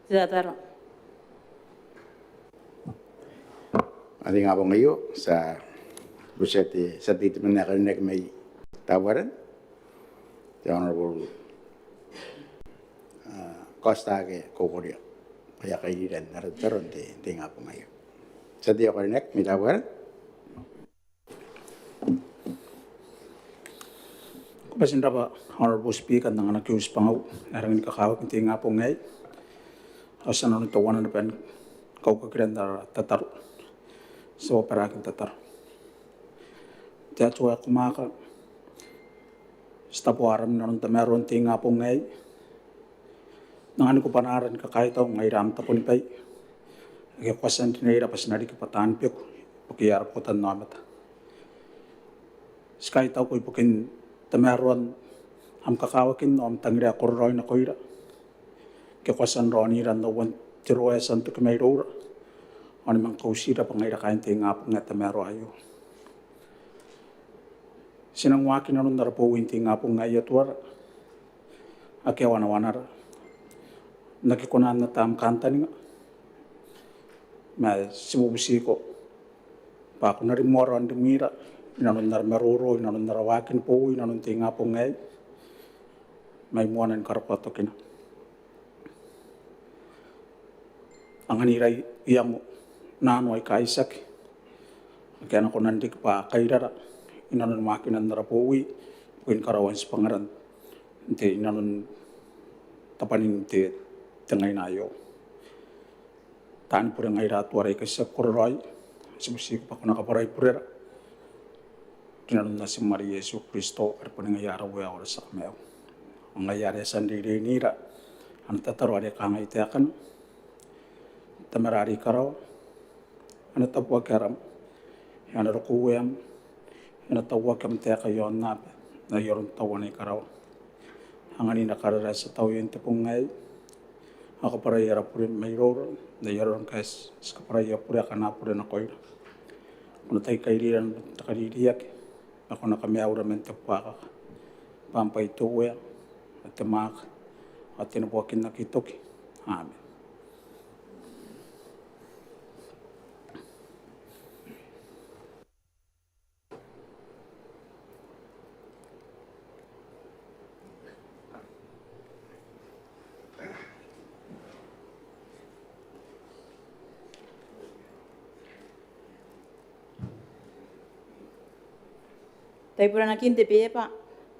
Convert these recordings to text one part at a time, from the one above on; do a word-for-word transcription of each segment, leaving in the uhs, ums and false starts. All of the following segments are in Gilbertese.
Te tataro. N te ingabong aio ti a butia te tia tei temanna ae karineaki mai Tabuaeran, te Honourable Kosta Kaukoria, bwa e a kairira n ara tataro n te ingabong aio. Tia tei ae karineaki mai Tabuaeran. Ko bati n rabwa Honourable Speaker n anganaki au tibwangau ae rangi ni kakawaki n te ingabong aei. Ao ti a nano teuana naba ni kaukakiran ara tataro. Ti a barakin tataro. Te Atua ae ko mwaaka, ti taboa aram inanon tamaroan te ingabong aei. N anganiko bwanaara ni kakaitau ngaira am tabonibai ake ko a tia n rineira bwa ti na riki bwa taani beku ibukia ara botannaomata. Ti kaitauko ibukin tamaroan am kakawakin ao am tangira ae kororaoi nakoira ake ko a tia n raonira n aua te ro ae e a tia n toki mairoura ao ni manga kautira bwa ngaira kaain te ingabong ae tamaroa aio. Ti nang waaki inanon ara bowi n te ingabong aei Atuara, akea wanawanara n aki kona n ata am kantaninga, ma ti bubutiko bwa ko na rimoa raon rimwira inanon ara maroro, inanon ara waaki ni bowi inanon te ingabong aei, mai moana ni karokoa tokina. Anganira iango nano aika itiaki ake a na kona n riki bwa kairara inanon waakinan ara bowi ibukin karaoan tibwangara n te, inanon tabwanin te ngaina aio. Taani bure ngaira Atuara aika ti aki kororaoi, ti bubutiko bwa ko na kabwarai burera rinanon Natim are Iesu Kristo are boni ngaia ara Uea ao ara tia Kamaiu. Ao ngaia are e a tia n reireinira ana tataro are kangai taekana: Tamara are i karawa, e na tabuaki aram, e na roko ueam, e na tauaki am taeka i aonnaba n ai aron tauana i karawa. Anganira karara ae ti a tauia n te bong aei, ao kabwarai ara bure mairoura n ai arora ngkai ti kabwarai bure akana bure nakoira. Ko na tai kairira n te kaririaki, ma ko na kamaiuira man te buakaka. Bwa am bwai te Uea, ma te mwaaka, ao te neboaki n aki toki. Amen. Tai buranakin te beeba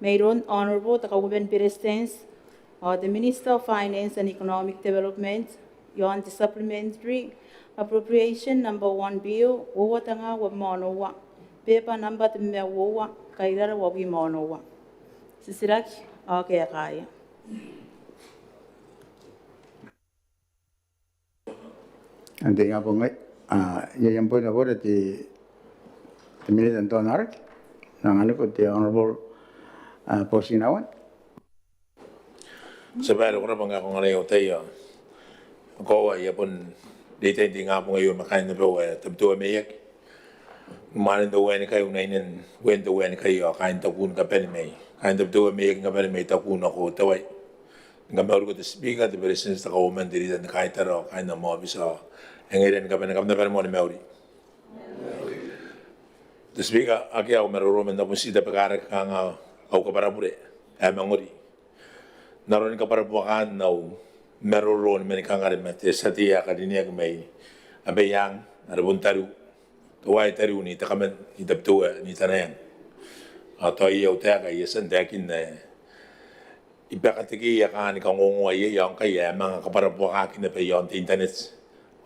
mairoun Honourable te Kauoman ni Beretitenti ao te Minister of Finance and Economic Development iaon te Supplementary Appropriation Number One Bill, uoua tenga uabwi ma onoua, beeba nambwa tebwi ma uoua, kairara uabwi ma onoua. Titiraki ao kaekaia. N te ingabong aei, iai am point of order te, te Minita n te Aono n Araki? N anganiko te Honourable Boutu Sinawan. Tia Babaire, ko rabwa ngkai ko anganai au tai ao koaua I a bon reitai n te ingabong aio ma kaain abau ae Tabiteuea Maiaki, mwanen te uaenikai, unainen uaen te uaenikai ao kaain Tabiteuea ni kabane mai, kaain Tabiteuea Maiaki ni kabane mai Tabiteuea nako Tewai. Ni kamauriko te Speaker, te Beretitenti, te Kauoman, te Leader n te Kaitara ao kaain am aobiti ao ngaira ni kabane, kam na bane moa ni mauri. Te Speaker, akea au maroro ma N na bon ti tabekarake kanga au kabwarabure ae mangori n aron kabwarabuakaan au maroro ni manikangare ma te tia tei ae karineaki mai Abaiang are bon tariu, teuaei tariu n I-Takaman, I-Tabiteuea, n I-Tanaeang. Ao tao iai au taeka ae I a tia n taekinna ae I bakatekeia kanga ni kangongoa iai ao ngkai ae manga kabwarabuakaki naba iaon te internet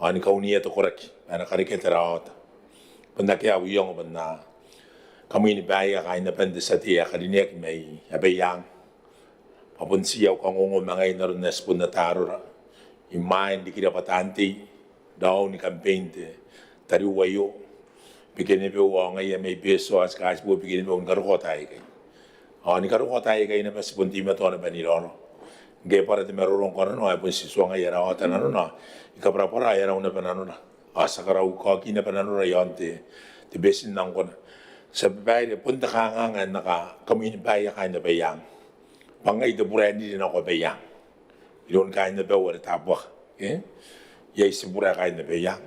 ao ni kaunia te koraki ae na karekea te rawawata. Bon akea au iango bwa N na kamwinibaea kaain aban te tia tei ae karineaki mai Abaiang bwa bon ti au kangongo ma ngaia n aron ae ti bon ata arora imwain rikira bwa taan tei raou ni campaign te tariu aio. Bikenibeu ao ngaia mai Betio ao ti kaitibo Bikenibeu ni karokoa taai aikai. Ao ni karokoa taai aikai naba ti bon teimatoa naba n iraorao ngke e bwara te maroro ngkoananoa ae bon ti tuangai ara aoa nanona, I kabwarabwara ae e rau naba nanona ao ti a karaoaki naba nanona iaon te, te betin ngkoananoa. Tia Babaire, bon te kanganga ae N na kamwinibaea kaain Abaiang bwa ngai te buraeniri nako Abaiang iroun kaain abau are Tabuaka. Iai tibura kaain Abaiang.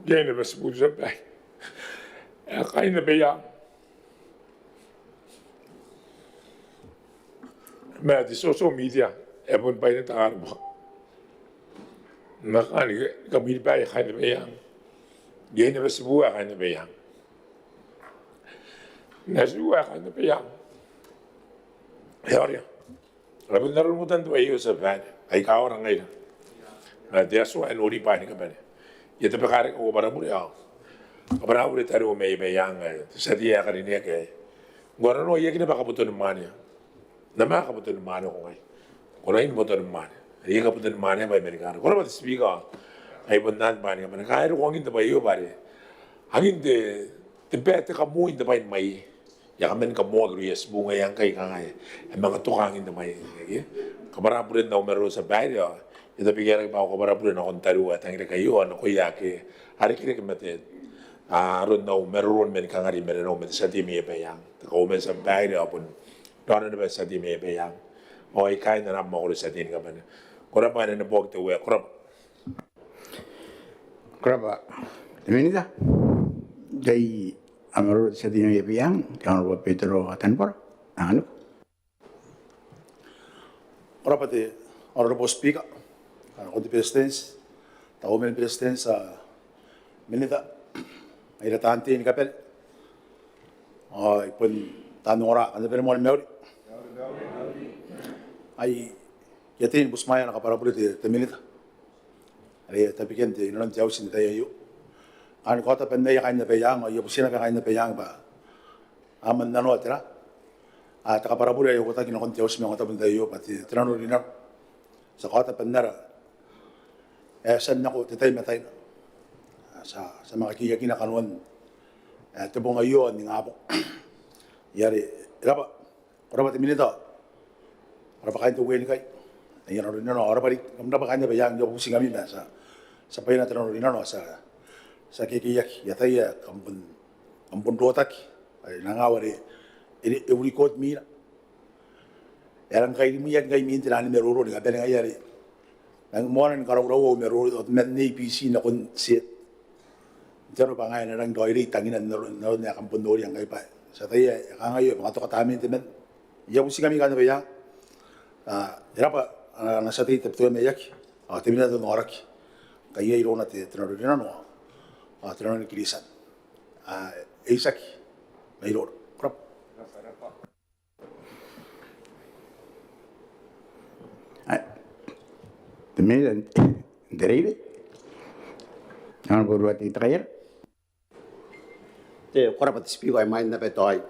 Iai naba tibura ae kaain Abaiang. Ma te social media e bon bwaina te karabwa. Ma kanga ni kamwiri bwa e kaain Abaiang. Iai naba tibura ae kaain Abaiang. N na tibura ae kaain Abaiang. E aoria. Ara bon aron motan te bwai aio, tia babaire, aika a ora ngaira. Ma te Atua e nori bwaai ni kabane. I a tabeka riki au kabwarabure ao kabwarabure tariu mai Abaiang, te tia tei ae karineaki ae ngkoananoa, I aki naba kabotonimwaane. N na manga kabotonimwaane ngkoananoa. Ko na ni botonimwaane. I aki kabotonimwaane bwa I manikara. Ko rabwa te Speaker. Ai bon nang bwaai ni kabane. Kairoroa angin te bwai aio bwa are angin te, te bwai ae te kamoa n te bwai ni maiu. I a kaman kamoaki irouia tibungaia ngkai kanga e manga toka angin te maiu. Kabwaraburen au maroro, tia babaire, ao I a tabekia riki bwa au kabwarabure nakon tariu ae tangiraki aio ao nakoia ake a irekereke ma te, aron au maroro ni manikangare i marenau ma te tia tei mai Abaiang. Te kauoman, tia babaire, ao bon raona naba te tia tei mai Abaiang. Ao ai kaain ana mwakoro te tia tei ni kabane. Ko rabwa, e na neboaki te Uea, ko rabwa. Ko rabwa te Minita. Iai ana maroro te tia tei mai Abaiang, te Honourable Betero Atanibora. Anganiko. Ko rabwa te Honourable Speaker, nakon te Beretitenti, te Kauoman ni Beretitenti, Minita, ngaira taan tei ni kabane. Ao ai bon taan ongora, kam na bane ni mauri. Ai I a tei ni butimwaea ana kabwarabure te, te Minita are e a tabekia n te, inanon te Auti n te tai aio. Ao ni kaota bwa N na, aia kaain Abaiang, ao I a butiia naba kaain Abaiang bwa a mannanoa tera, a, te kabwarabure ae e uotaki nakon te Auti n te tai aio bwa te, te nanorinano. Ti a kaota bwa N na ra, e, ti a nako te tai ma taina. A, ti a, ti a manga keiakina kanoan, e, te bong aio ao n ingabong. Ia are, e rabwa. Ko rabwa te Minita. Ko rabwa kaain te Uea ni kai. Aia nanorinano, ao ko rabwa riki, kam rabwa kaain Abaiang, I a bubutiingkami ma ti a, ti a bwaina te nanorinano, ti a, ti a kekeiaki. I ataia ae kam bon, kam bon rotaki. Ai nang au are e, e record mwiina. E a rang kairimuiaki ngkai imwin te nang ni maroro ni kabane ngaia are nang moana ni karaurau au maroro ao te man A B C nakon te, te aro bwa ngaia e na rang raoiroi tangiran aron, aron ae kam bon noria ngkai bwa ti ataia ae kangai ao e manga toka tamnein te man. I a bubutiingkami kaain Abaiang. A, e rabwa, a, ana tia tei Tabiteuea Maiaki, ao te Minita n aoraki. Ngkai iai irouna te, te nanorinano, a, te nano ni Kiritian. A, e itiaki mairoro. Ko rabwa. Ai, te Minita n te reirei. Honourable Ruatei Tekaiara. Te, ko rabwa te Speaker, imwain naba ae tao I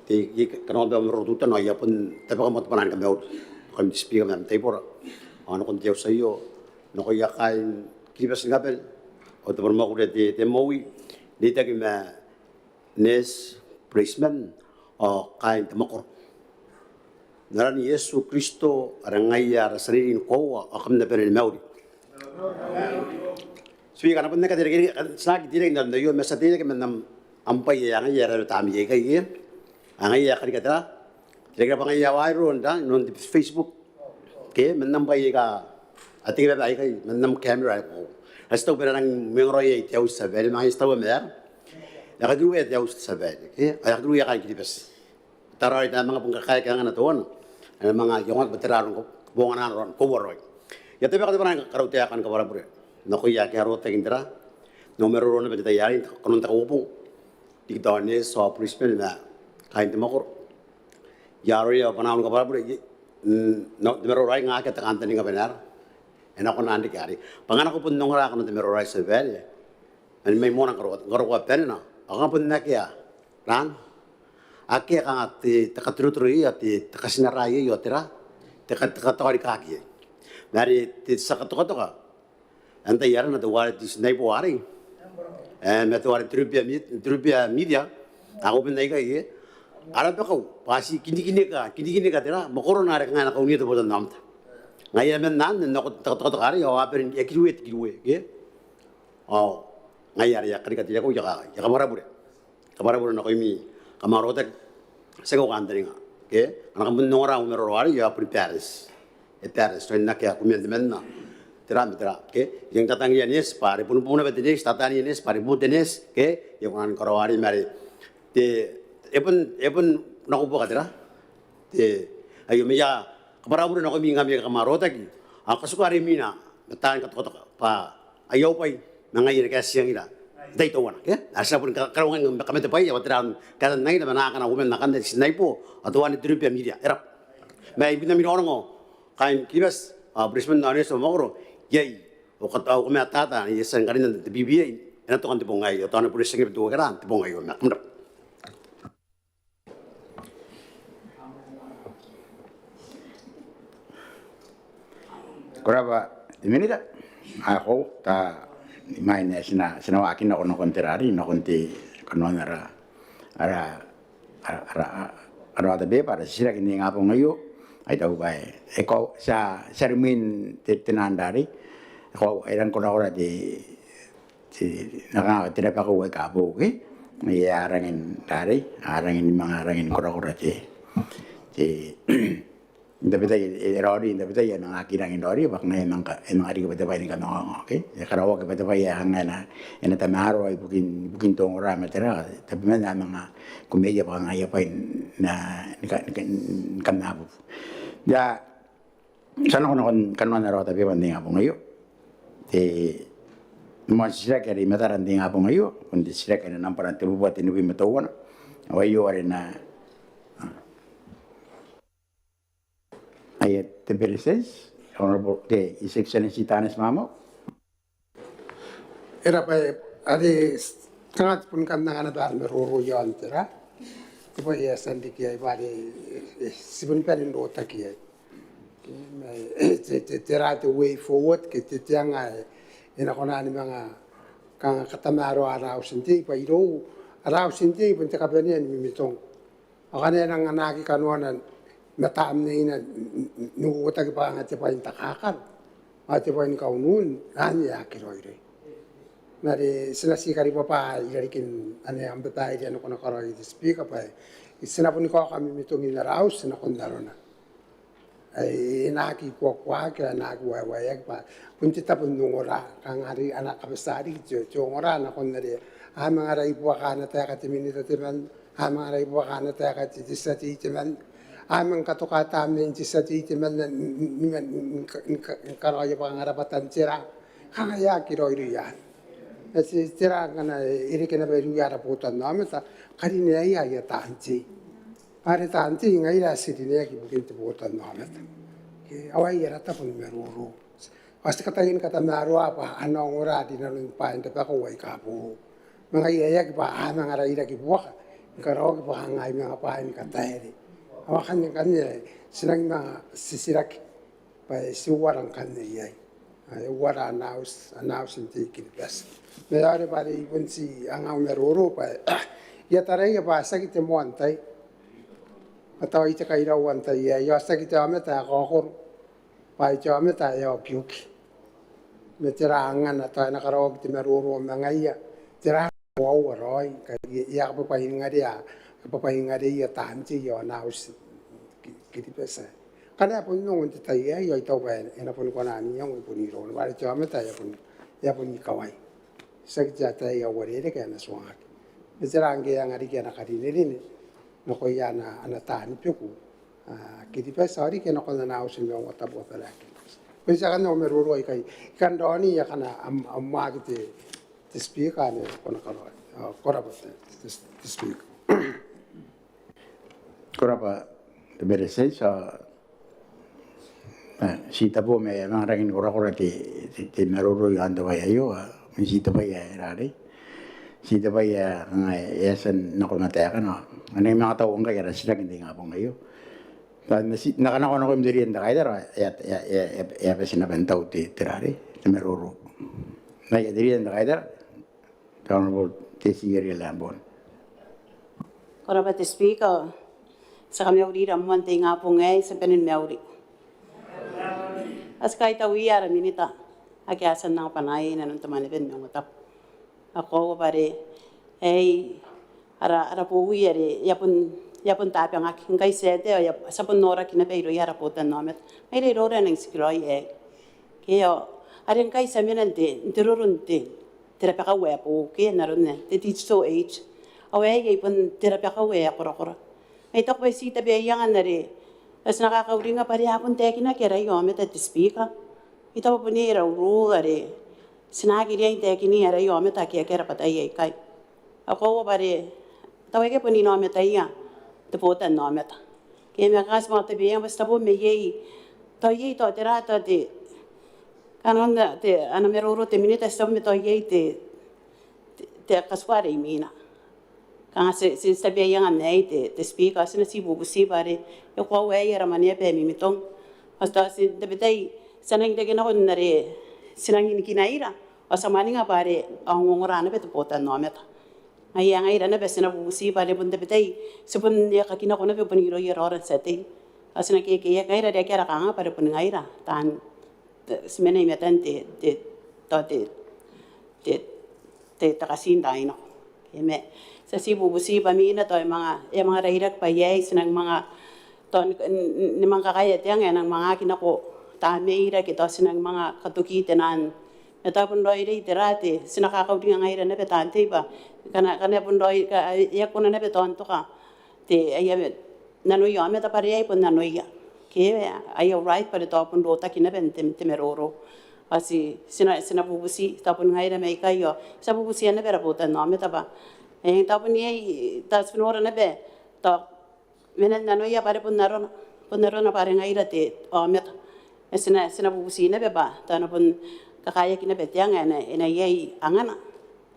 a tia ni kanakoa au maroro teutana ao I a bon tabeka moa te bwanaa ni kamauri nakoim te Speaker ma am taibora ao nakon te Auti aio, nakoia kaain Kiribati ni kabane ao te botaki ni mwakuri ae te, te MOE, reitaki ma nurse, policeman ao kaain te mwakoro. N aran Iesu Kristo are ngaia ara tia reirei ni koaua, ao kam na bane ni mauri. Speaker, N na bon aki teirake, teirake, teirake, teirake n aron aio ma ti a teirake man am, am bwai ae ngaia e raba tamnei aikai, e. Ngaia e karika tera, teirake bwa ngaia e waeroro n aron te Facebook. Ke man am bwai aika a tiki bwa aikai, man am camera aika. A ti tau bwa e na rang mwengaraoi iai te Auti, tia babaire, ma ngaia ti taua ma e a, e a katurua iai te Auti, tia babaire, ke, e a katurua iai kaain Kiribati. Taraoi, tao manga bon kakaeaki angana teuana, e na manga iongoaki bwa tera aron kabonganaana raoi, koaua raoi. I a tabeka te bwanaa ni karautaeka ni kabwarabure nakoia ake a rotaki n tera, n au maroro naba n te tai arei, kanoan te Kauabong, riki tao nurse ao policeman ma kaain te mwakoro. I aroia bwanaau ni kabwarabure, i, n, n au, te maroro aei ngkai te kantaninga bwa e na, e na kona n reke arei. Bwa ngkana ko bon ongora kanoan te maroro aei, tia babaire, ma ni mai moana ni karokoa, karokoa banena, ao kanga bon akea, ran, akea kanga te, te kateretere iai, te, te katinara iai, ao tera, te ka, te kataorikaki iai. Ma are te tia katokatoka, antai arana, teuare te tia naibu arei, e, ma teuare te Rubia Media, te Rubia Media, a, ko bon aikai, e. A rabakau bwa ti kinikinaka, kinikinaka tera, mwakorona are kanga e na kaunia te botannaomata. Ngaia man anne, nako te tokatoka arei ao a bane n aki rue, te aki rue, ke? Ao ngaia are I a karika te iango, I a ka, I a kabwarabure. Kabwarabure nakoimi, kam a rotaki, tiaki au kantaninga, ke? Ngkana kam bon ongora au maroro arei, ao a boni balance. E balance, raoi n akea kumean temanna. Tera ma tera, ke? I rang tatangiria neeti bwa are bon, bon naba te neeti, tatania neeti bwa are bon te neeti, ke? I a kona ni karaoa arei ma are te, e bon, e bon nako buaka tera? Te, aio, ma I a kabwarabure nakoimi ngkami ake kam a rotaki. Ao katikua are imwina ma taani katokatoka bwa aia bwai ma ngaia e na kaetiangira n te tai teuana, ke? Are ti na boni ka, karaungaia ma kamatebwaia bwa tera aron kaetan angira ma akana uoman akanne, Tinaibo ao teuana Tiribia Media. E rab'a. Ma I bon ami rongorongo kaain Kiribati ao bureitiman ao neeti ao mwakoro, iai au kat, au kamatata, I a tia ni karinan te B B A e na toka n te bong aei, ao tao a na bon tia ni bane n toka n te bong aei, ao ma kam rab'a. Ko rab'a te Minita. Ao koaua, imwain ae ti na, ti na waaki nako nakon te rari, nakon te kanoan ara, ara, ara, ara, ara order paper, ara titiraki n te ingabong aio. Ao I taku bwa e koaua, ti a, ti a rimwin te, te nang rari. E koaua, e rang korakora te, te, n na kanga te rabakau aika boou, ke? Ngaia a rangi n rari, a rangi ni manga rangi ni korakora te, te, n tabetai, e raoiroi n tabetai ae manga aki rangi n raoiroi bwa kanga e manga, e manga riki bwa te bwai ni kamaongaonga, ke? E karaoaki bwa te bwai ae kanga e na, e na tamaroa ibukin, ibukin te ongora ma tera, tabeman a manga kumeia bwa kanga aia bwai n na, ni ka, ni ka, ni kamabubu. Ia, ti a nako nakon kanoan ara order paper n te ingabong aio. Te moan titiraki are i matara n te ingabong aio, bon te titiraki ae nambwana tebubua tenibwi ma teuana. Ao aio are na, aia te Beretitenti, Honourable te His Excellency Taneti Maamau. E rab'a, are kanga ti bon kan anga naba ara maroro iaon tera, te bwai ae e a tia n riki iai bwa are, e, ti bon bane n rotaki iai. Ke, ma, e, te, te, tera te way forward, ke te, te anga ae e na kona ni manga kanga katamaroa ara auti n tei, bwa irou ara auti n tei bon te kabanea ni mimitong. Ao ngkana e nang anaaki kanoana ma tamneina n, n, n uotaki bwa kanga te bwai n takakaro ao te bwai ni kaunun, anne e aki raoiroi. Ma are ti na ti karibwabwa i rarikin anne am babaire ae ko na karaoia te Speaker, bwa ti na boni kaoka mimitongin ara auti nakon arona. Ae e na aki kuakuaki, e na aki waewaeaki bwa bon te tabo n ongora, kanga are ana kabatia riki te, te ongora nakon are a manga raibuaka ana taeka te Minita temanna, a manga raibuaka ana taeka te, te tia tei temanna, a manga katoka tamnein te tia tei temanna n, n, n, n, n karaoia bwa kanga rabwatan tera, kanga e aki raoiroi anne. Ma ti, tera ngkana e reke naba irouia ara botannaomata karineaia aia taan tei. Are taan tei ngaira ae ti rineaki ibukin te botannaomata. Ke, ao aei ara tabo ni maroro. Ao ti kataia ni katamaroa bwa a na ongora rinanon bwain rabakau aika boou. Ma ngaia e aki bwa a manga rairaki buaka ni karaoaki bwa kanga ai manga bwaai ni kataere. Ao akanne ngkanne ae ti nangi manga titiraki bwa e ti uara ngkanne iai. Ae uara ana auti, ana auti n tei Kiribati. Ma e aera bwa are I bon ti anga au maroro bwa I a taraia bwa tiaki te moan tai, bwa tao ai te kairaua n tai aei, ao tiaki te aomata ae kaokoro, bwa ai te aomata ae okioki. Ma tera angana, tao e na karaoaki te maroro ma ngaia, tera koaua raoi, ngkai e a kabwabwaingarea, kabwabwaingareia taan tei ao ana auti Ki, Kiribati. Ngkana e bon ongo n te tai aei ao I taku bwa e na boni kona n iango, e bon irouna bwa are te aomata e a bon, e a bon ikawai. Tiaki te ataei ae uarereke ae na tuangaki. Ma tera ngke e anga riki ana karinerine nakoia ana, ana taani beku, a, Kiribati, ao riki nakon ana auti ni maungatabu abara ae Kiribati. Bon ti akanne au maroro aikai. I kan raoniia akana am, am waaki te, te Speaker, anne ko na karaoia. Ao ko rabwa te, te, te Speaker. Ko rabwa te Beretitenti, ao, e, ti tabo ma e a manga rangi ni korakora te, te, te maroro iaon te bwai aio, a, ma ti te bwai ae rarei. Ti te bwai ae, kanga e a tia n nako ma taekana. A nangi manga tau ngkai ara titiraki n te ingabong aio. Tao N na ti, N na kanako nakoim te Leader n te Kaitara, e a, e a, e a, e a bati naba n tau te, te rarei, te maroro. Ngaia te Leader n te Kaitara, te Honourable Tessie Eria Lambourne. Ko rabwa te Speaker. Ti a kamaurira moa n te ingabong aei, ti a bane ni mauri. A ti kaitauia ara minita ake a tia n anga bwanaaia inanon te Mwaneaba ni Maungatabu. Ao koaua bwa are aei ara, ara bowi are e a bon, e a bon tabangaki ngkai ti a tia, ao e a, ti a bon noraki naba irouia ara botannaomata. Ngaira iroura ae nang tikiraoi aei. Ke ao are ngkai ti a mena n te, n te roro n te, te rabakau ae boou ke n aron te digital age. Ao aei ai bon te rabakau ae korakora. Ma I taku bwa I tii tabe aia anga n are ti na kakauringa bwa are a bon taekinaki araia aomata, te Speaker. I taku bwa bon iai ara rule are ti na aki riai n taekini araia aomata ake akea rabwataia ikai. Ao koaua bwa are tao ake bon inaomataia te botannaomata. Ke ma kanga ti manga tabe aia anga bwa ti tabe ma iai, tao iai tao tera tao te, kanga n te, ana maroro te minita, ti tabe ma tao iai te, te, te katuka are imwina. Kanga ti, ti, ti tabe aia anga aei te, te Speaker, ti na tii bubuti bwa are e koaua aei ara Mwaneaba ae mimitong. Ao tao ti tabetai ti a nang reke nako n are ti nang nikinaira, ao ti a mwaninga bwa are a ongongora naba te botannaomata. Ngaia ngaira naba ti na bubuti bwa are bon tabetai ti bon ekaki nako naba bon irouia raora n tia tei. Ao ti na kekeiaki ngaira are akea ara kanga bwa are bon ngaira taan, ti mena i matan te, te, tao te, te, te, te katinraoi nako. Ke ma ti a tii bubuti bwa imwina tao e manga, e manga rairaki bwa iai ti nang manga tao ni, ni, ni manga kakaea te anga ae nang manga aki nako tamneira ke tao ti nang manga katoki te naan. Ma tao bon raoiroi tera te, ti na kakauringa ngaira naba taan tei bwa ngkana, ngkana bon raoi, ka, e a kona naba tao n toka te, aia, nanoia aomata bwa are ai bon nanoia. Ke aia right bwa are tao bon rotaki naba n te, te maroro. Ao ti, ti na, ti na bubuti, tao bon ngaira mai ikai ao ti a bubutia naba ara botannaomata bwa e, tao bon iai, tao ti nora naba tao mena n nanoia bwa are bon arona, bon arona bwa are ngaira te aomata. E ti na, ti na bubuti naba bwa tao e na bon kakaeaki naba te anga ae na, e na iai angana,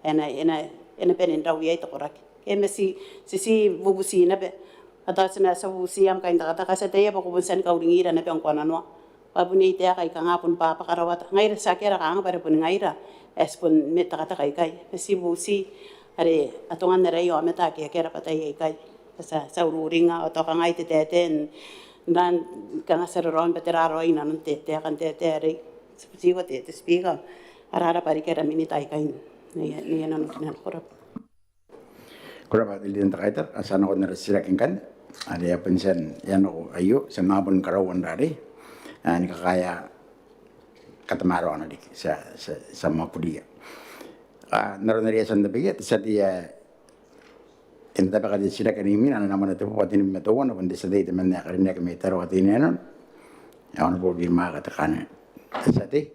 e na, e na, e na bane n rau iai te koraki. Ke ma ti, ti, ti bubuti naba. Ao tao ti na, ti a bubuti am kaintekateka, ti ataia bwa ko bon tia ni kauringira naba ngkoananoa. Bwa bon iai taeka aika kanga bon bwabwaka rawata. Ngaira ti akea ara kanga bwa are bon ngaira ae ti bon mena n tekateka ikai. Ma ti bubuti are atongan araia aomata ake akea rabwataia ikai. Ti a, ti a ururinga ao tao kanga ai te taetae n, n rang kanga ti a raraoma bwa tera raoi inanon te, taekan taetae arei. Ti butiko te, te Speaker, ara, ara bwa riki ara minita aikai n aia, n aia nanokinano. Ko rabwa. Ko rabwa te Leader n te Kaitara. Ao ti a nako n ara titiraki ngkanne are e a bon tia n, e a nako aio, ti a manga bon karaua n rarei, a, ni kakaea katamaroana riki, ti a, ti a, ti a mwakuria. A, n aron are e a tia n tabekia, te tia tei ae e na tabeka te titiraki are imwina, ana nambwa tebwi ma teuana, bon te tia tei temanna ae karineaki mai Tarawa Teinainano, ae Honourable Rimaaka Tekaneane. Te tia tei.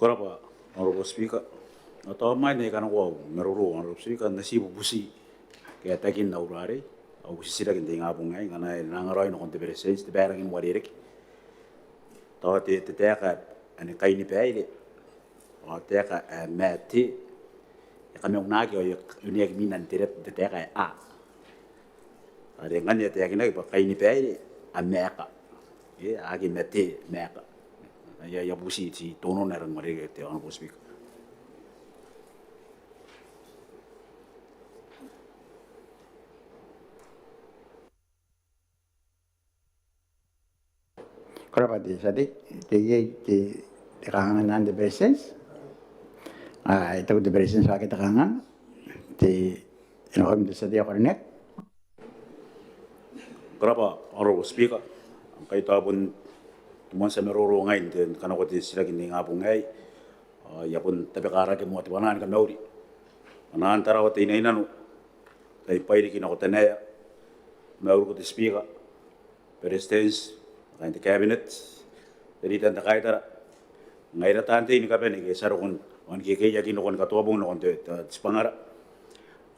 Ko rabwa, Honourable Speaker. Ao tao imwain ae I kanakoa au maroro, Honourable Speaker, N na tii bubuti kaetakin au rarei, au titiraki n te ingabong aei, ngkana e nang raoi nakon te Beretitenti, te bae rangi n uarereke. Tao te, te taeka ae kainibaire, ao taeka ae mate, e kamaunaki ao e oneaki imwin te, te taeka ae a. Are ngkanne e taekinaki bwa kainibaire a maeka. E, a aki mate, maeka. Aia, aia bubuti, ti tonon ae rangi n uarereke te Honourable Speaker. Ko rabwa te tia tei, te, te, te kanganga n te Beretitenti. A, I taku te Beretitenti bwa akea te kanganga. Te, e nakoim te tia tei ae karineaki. Ko rabwa, Honourable Speaker. Ngkai tao bon te moan tia maroro ngai n te, kanakoa te titiraki n te ingabong aei. Ao I a bon tabekarake moa te bwanaa ni kamauri. Bwanaan Tarawa Teinainano, tai Bairiki nako Tanaea, mauri ko te Speaker, Beretitenti, kaain te Cabinet, te Leader n te Kaitara, ngaira taan tei ni kabane ake ti a roko n, ao ni kekeiaki nakon katoabong nakon te, te, tibwangara,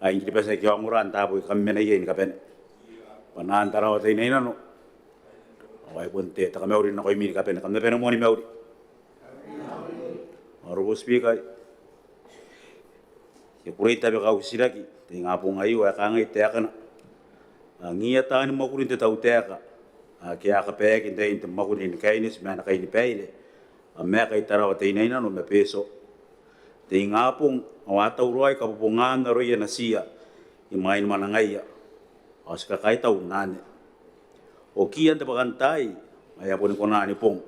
kaain Kiribati aika a ongora n taabo aika kam mena iai ni kabane. Bwanaan Tarawa Teinainano, ao ai bon te, te kamauri nakoimi ni kabane, kam na bane moa ni mauri. Honourable Speaker, I a kukurei n tabeka au titiraki n te ingabong aio ae kangai taekana. A, ngiia taani mwakuri n te tautaeka ake a kabaeaki n tain te mwakuri ni kaineti ma ana kainibaire a maeka i Tarawa Teinainano ma Betio n te ingabong, ao a tauraoi kabobongaan aroia natiia imwain mwanangaia. Ao ti kakaitau n anne. Okiia n te bwakantaai ae a boni kona ni bong.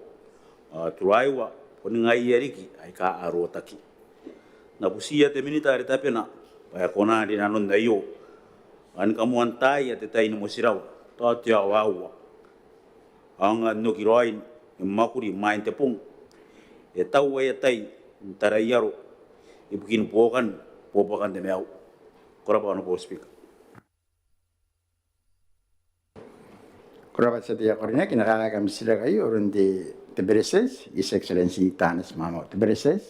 Ao turaewa boni ngaiia riki aika a rotaki. N na butiia te Minita are tabena bwa e kona rinanon aio ao ni kamoantaai te tai ni motirawa tao te aoa aua. Aonga n oki raoi ni mwakuri imwain te bong. E tau aia tai n tarai aro ibukin buokan buobuakan te maiu. Ko rabwa Honourable Speaker. Ko rabwa te tia tei ae karineaki. E na kaekaaki am titiraki aio iroun te, te Beretitenti, His Excellency Taneti Maamau. Te Beretitenti.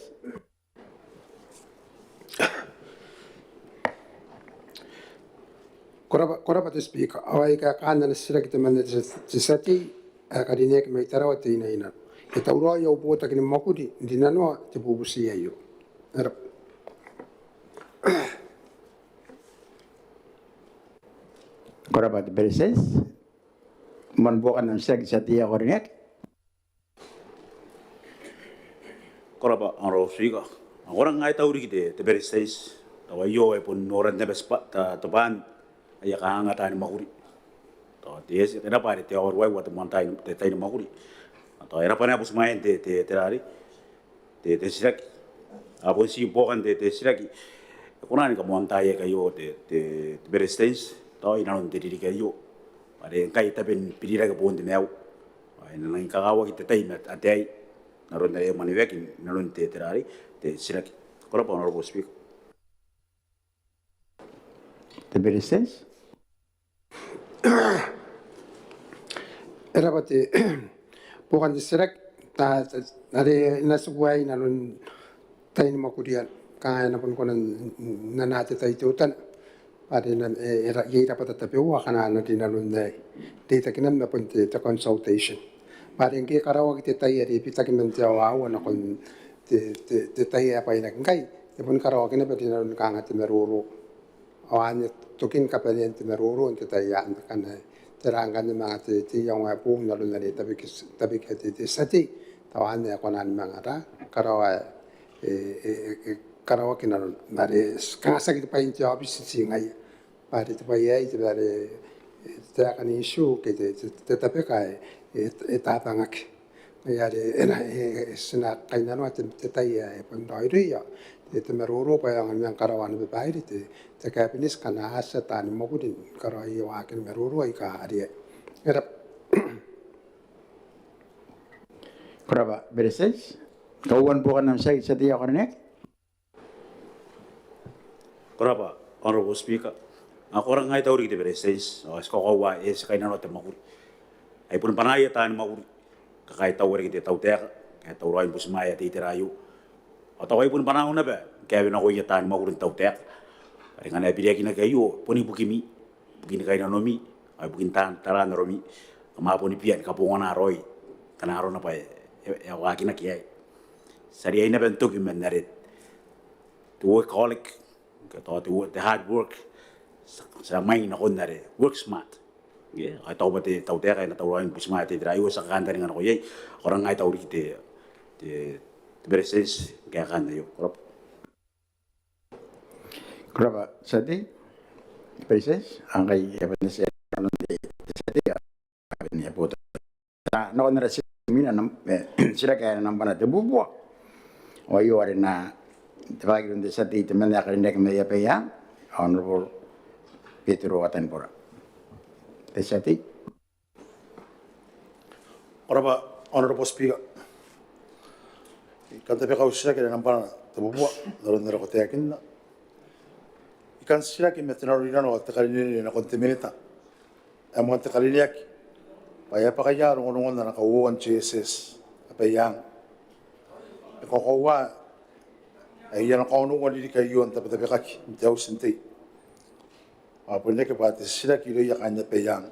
Ko rabwa, ko rabwa te Speaker. Ao ai kaekaan ana titiraki temanna te, te tia tei ae karineaki mai Tarawa Teinainano. E tauraoi au botaki ni mwakuri n rinanoa te bubuti aio. Ko rabwa. Ko rabwa te Beretitenti. Moan buokan am titiraki te tia tei ae karineaki. Ko rabwa Honourable Speaker. Ao ko rang ngai tauriki te, te Beretitenti. Tao aio e bon noran naba tibwa, ta, tobwaan aia kanganga taani mwakuri. Tao te, e rabwa are te aoa ruaiwa te moan tai, te tai ni mwakuri. Tao e rabwa naba butimwaean te, te, te rari te, te titiraki. A bon ti buokan te, te titiraki. E kona ni kamoantaai aio te, te, te Beretitenti tao inanon te ririki aio are ngkai taben birirake boon te maiu. Ao e na nangi kakawaki te tai ma ataei n aron are e mwaneweaki inanon te, te rari te titiraki. Ko rabwa Honourable Speaker. Te Beretitenti. E rabwa te buokan te titiraki. Ta, ta, are e na tiku aei inanon tai ni mwakuri aei, kanga e na bon kona n, n, n anaa te tai teutana. Bwa are e na, e, e ra, iai rabwata tabeua akana a na rinanon aei n reitakinna ma bon te, te consultation. Bwa are ngke e karaoaki te tai are e bitaki man te aoa aua nakon te, te, te tai ae bwainaki ngkai, e boni karaoaki naba rinanon kanga te maroro. Ao anne tokin kabanean te maroro n te tai anne, ngkana tera ngkanne manga te, te iango ae boou n aron are e tabekia, tabekia te, te tia tei. Tao anne ae kona ni manga ra, karaoa, e, e, e, e karaoaki n aron are kanga tiaki te bwai n te aobiti ti ngaia. Bwa are te bwai aei, te bwai are, e, te taeka n issue ke te, te, te tabeka ae, e, e tabangaki. Ngaia are e na, e, e, ti na kainnanoa te, te tai ae e bon raoiroi ao te, te maroro bwa e aonga ni manga karaoa ana babaire te, te Cabinet ngkana a tia taani mwakuri ni karaoia waakin maroro aika a riai. E rabwa. Ko rabwa Beretitenti. Kauoua ni buokan am titiraki te tia tei ae karineaki. Ko rabwa Honourable Speaker. Ao ko rang ngai tauriki te Beretitenti, ao ti kakoaua ae ti kainnanoa te mwakuri ae boni bwanaia taani mwakuri. Kakaitau riki te tautaeka ae tauraoi ni butimwaea te itera aio. Ao tao ai boni bwanaau naba ngke a wenakoia taani mwakuri n tautaeka. Are ngkana e biriakinaki aio boni ibukimi, ibukin kainnanomi ao ibukin taan, taraan aromi, kam a boni bia ni kabongana raoi ngkana arona bwa e, e, e a waakinaki aei. Ti a riai naba n toki man are te workaholic, ke tao te wo-, te hard work, ti a, ti a mwaing nakon are work smart. Ao I taku bwa te tautaeka e na tauraoi ni butimwaea te itera aio. Ti a kaantaninga nako iai. Ko rang ngai tauriki te, te, te Beretitenti n kaekaan aio. Ko rabwa. Ko rabwa te tia tei. Beretitenti, ao ngkai e a bane n tia nanon te, te tia tei, a bane ni bota. Ti a nakon ara titiraki ae nambwa, e, titiraki ae nambwa tebubua. Ao aio are e na tabekaki iroun te tia tei temanna ae karineaki mai Abaiang, Honourable Betero Atanibora. Te tia tei. Ko rabwa Honourable Speaker. I kan tabeka au titiraki ae nambwa tebubua n aron are ko taekinna. I kan titiraki ma te nanorinano ao te karinerine nakon te Minita ae moan te karineaki bwa e a bwakaia rongorongon ana kauoua n JSS Abaiang. E kakoaua ae iai ana kaonoua n ririki aio n tabetabekaki n te Auti n Tei. Ao bon reke bwa te titiraki irouia kaain Abaiang.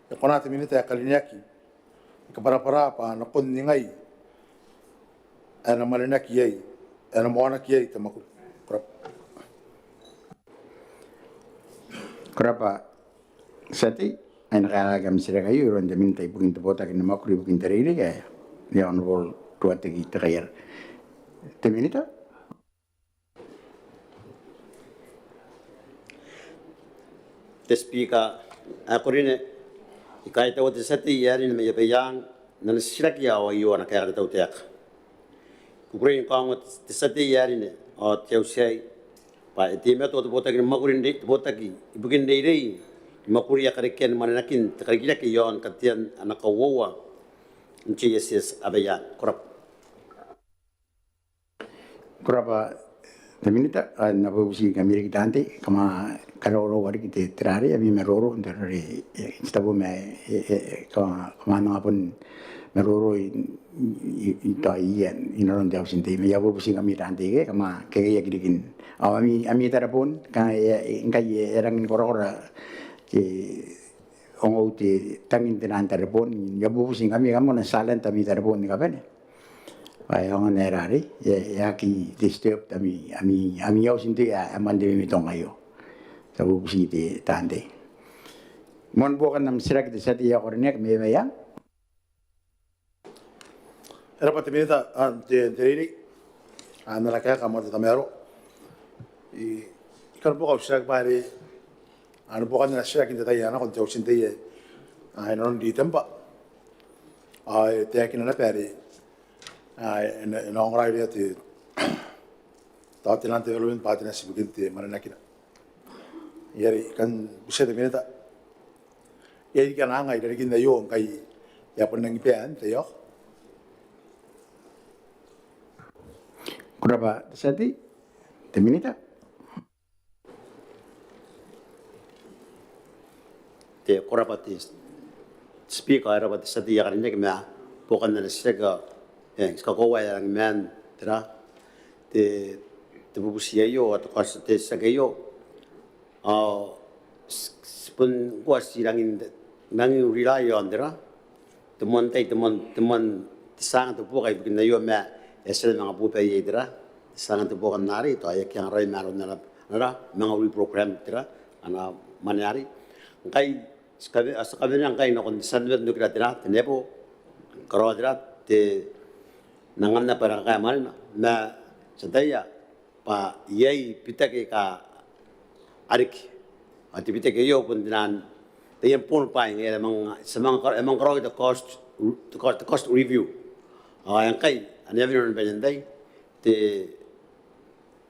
E kona te Minita ae karineaki ni kabwarabwara bwa nakon ningai ae na mwanenaki iai, ae na mwanenaki iai te mwakuri? Ko rabwa. Ko rabwa te tia tei. Ao e na kaekaaki am titiraki aio iroun te Minita ibukin te Botaki ni Mwakuri ibukin te Reirei, ae Honourable Ruateki Tekaiara. Te Minita. Te Speaker ae karineaki, I kaitaua te tia tei ae rine mai Abaiang n ana titiraki ao aio ana kaeka te tautaeka. I kukurei ni kaongoa te tia tei ae rine ao te auti aei bwa e teimatoa te botaki ni mwakuri n rei- te botaki ibukin reirei ni mwakuria karekean mwanenakin te karikirake iaon katean ana kauoua n JSS Abaiang. Ko rabwa. Ko rabwa te minita. Ao N na bubuti ngkami riki taan tei, kam a karaurau riki te, te rarei, ami maroro n te rarei, e, n te tabo ma, e, e, e, ka, kam a manga bon maroro i, i, i, tao iai inanon te auti n tei. Ma I a bubuti ngkami taan tei ke, kam a kekeiaki riki n, ao ami, ami tareboon, ka, e, e, ngkai e, e rangi ni korakora te, ongou te tangin te nang tareboon, I a bubuti ngkami, kam kona n silent ami tareboon ni kabane. Bwa e aonga n ae rarei, e, e aki disturb ami, ami, ami auti n tei ae, ae mwaane te mimitong aio. Ti a bubuti te taan tei. Moan buokan am titiraki te tia tei ae ko rineaki mai Abaiang. E rabwa te minita, a, te, te reirei. A, n ana kaeka moan te tamaroa. I, I kan buoka au titiraki bwa are, a, ana buokan ana titiraki n te tai ae nako n te auti n tei ae, a, inanon Ritemba. Ao e taekina naba are, a, e na, e na ongora irouia te, tao te nang development partners ibukin te mwanenakina. Ngaia are I kan butia te minita, e riki ana anga irarikin aio ngkai e a bon rangi ni bane n te tai aio. Ko rabwa te tia tei, te minita. Te, ko rabwa te Speaker, e rabwa te tia tei ae karineaki ma buokan ana titiraki. E, ti kakoaua ae e rangi ni maan, tera, te, te bubuti aio, ao te kaoti te titiraki aio. Ao ti, ti bon ngkoa ti rangi n, rangi n rely on, tera, te moan tai, te moan, te moan, te tia anga te buoka ibukin aio ma e a tia ni manga buoka iai, tera, te tia anga te buoka n arei, tao e aki anga raoi ma aron ara, ara manga reprogram, tera, ana mwane arei. Ngkai ti kawe-, ti kawenea ngkai nakon te tia tei n okira, tera, te NEPO, karaoa, tera, te, n anganna bwa e na kakaea mwanena, ma ti ataia bwa iai bitaki aika a riki. Ao te bitaki aio bon te nang, taian bond buying, e a manga, ti a manga kara-, e a manga karaoaki te cost, te cost, te cost review. Ao ngkai ane a wene inanon banen tai te,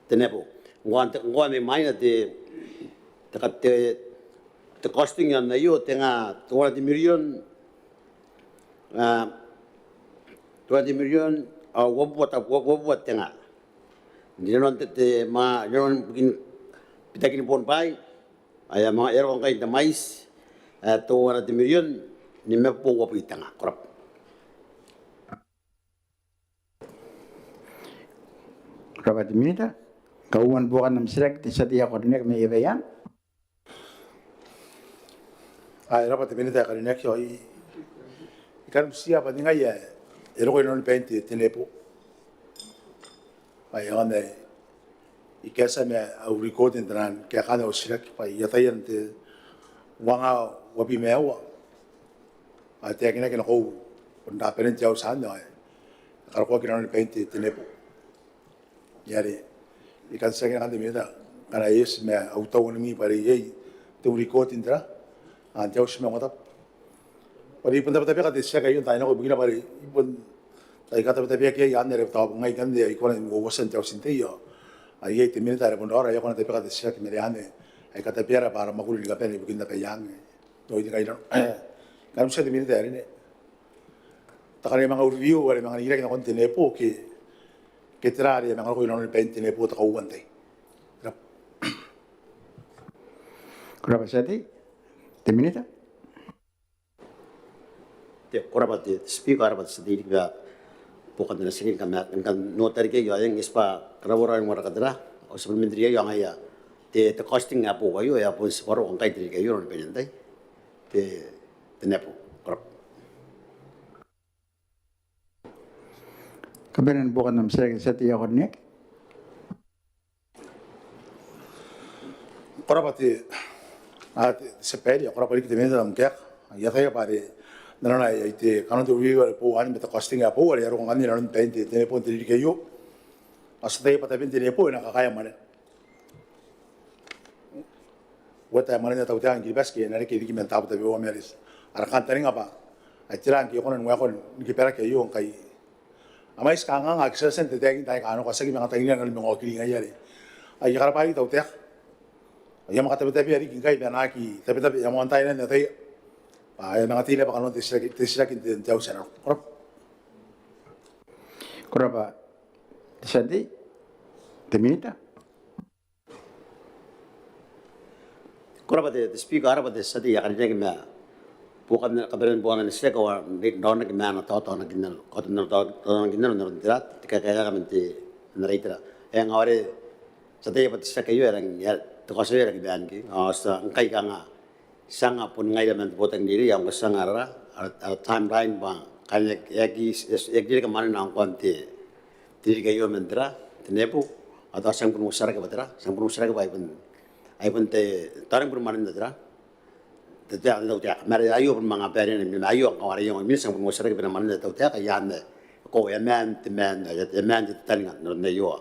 te NEPO. Ngkoa, ngkoa mai mwaina te, te ka-, te, te costing iaon aio, tenga, teuana te mirion, a, teuana te mirion, a, uabubua, uabubua tenga. N rinanon te, te, ma, n rinanon bitakin bond buy, ae a manga, e a roko ngkai n te mwaiti ae teuana te mirion nimabubua uabwi tenga. Ko rabwa. Ko rabwa te minita. Kauoman buokan am titiraki te tia tei ae karineaki mai Abaiang. Ae, e rabwa te minita ae karineaki, ao I, I kan butiia bwa ningai ae e roko inanon bain te, te NEPO. Ae aonga n, I kaetia ma au record n te nang kaekaan au titiraki bwa I ataia n te uanga uabwi ma aua ae taekinaki nakoiu bon rabanen te auti anne, ae e karokoaki inanon bain te, te NEPO. Ngaia are I kan titiraki nakon te minita ngkana e eti ma au tau onimi bwa are iai te record n tera, n te auti ma ongotabu. Bwa are I bon tabetabeka te titiraki aio n taai nako ibukina bwa are I bon, tao I katabetabeaki iai anne are tao ngai ikanne ae I kona n uouotia n te auti n tei ao iai te minita are bon raora ae e kona n tabeka te titiraki ma are anne ae I katabeara bwa ara mwakuri ni kabane ibukin Abaiang. Tao I tinga I kan butiia te minita ae rine. Takan ae manga review are manga rikirake nakon te NEPO ke, ke tera are manga roko inanon bain te NEPO te kauoua n tai. Ko rabwa. Ko rabwa te tia tei. Te minita. Te, ko rabwa te Speaker, ko rabwa te tia tei riki bwa buokan ana titiraki ngkana I kan nota riki aio, ae eng, e tibwa karaurau ni warekaki tera, au supplementary aio, ngaia te, te costing ae boou aio, e a bon tibwa roko ngkai te ririki aio inanon bain te, te, te NEPO. Ko rabwa. Kabanean buokan am titiraki te tia tei ae karineaki. Ko rabwa te, a, te, te tia babaire, ko rabwa riki te minita n am kaeka. I ataia bwa are n aron ae iai te, kanoan te review are boou anne ma te costing ae boou are e a roko ngkanne inanon bain te, te NEPO n te ririki aio. Ao ti ataia bwa taben te NEPO e na kakaea mwanena. Uota ae mwanena te tautaeka ni Kiribati ke e na reke riki man taabo tabeua ma are ti ara kantaninga bwa ai tera ngke e kona ni waekoa ni kabwaraki aio ngkai a mwaiti kanganga ake ti a tia n tataekina n taai aika a nako, a tiaki manga tangiria ni manga okiri ngaia are. Ai a karabwa riki tautaeka. Ai a manga tabetabea riki ngkai bwa e na aki tabetabe, e a moan tai naba n ataia bwa e a manga tei naba kanoan te titiraki, te titiraki n te, n te auti ae na roko. Ko rabwa. Ko rabwa te tia tei. Te Minita. Ko rabwa te, te Speaker, ko rabwa te tia tei ae karineaki ma buokan, kabanean buokan ana titiraki ao n raonaki ma ana taotaonakinnano, kaotan ana taotaonakinnano n aron tera, te kakaeaka man te, ana reitara. E ngae are ti ataia bwa te titiraki aio e rangi, e, te kaoti aio e rangi n baniki. Ao ti a ngkai kanga ti anga bon ngaira man te botaki n reirei, ao ngkai ti anga ara, ara, ara timeline bwa kanga e aki, e aki reke mwanena ngkoa n te, te ririki aio man tera, te NEPO, ao tao ti a bon uotia rake bwa tera, ti a bon uotia rake bwa ai bon, ai bon te, tao e rangi bon mwanena tera, te, te, te, te, ma are aio bon manga baerena, ma aio ngkai are aio ngkai imwina ti a bon uotia rake bwa e na mwanena te tautaeka, iai anne, koaua e a maan te maan, e a maan te tataninga n aron aio.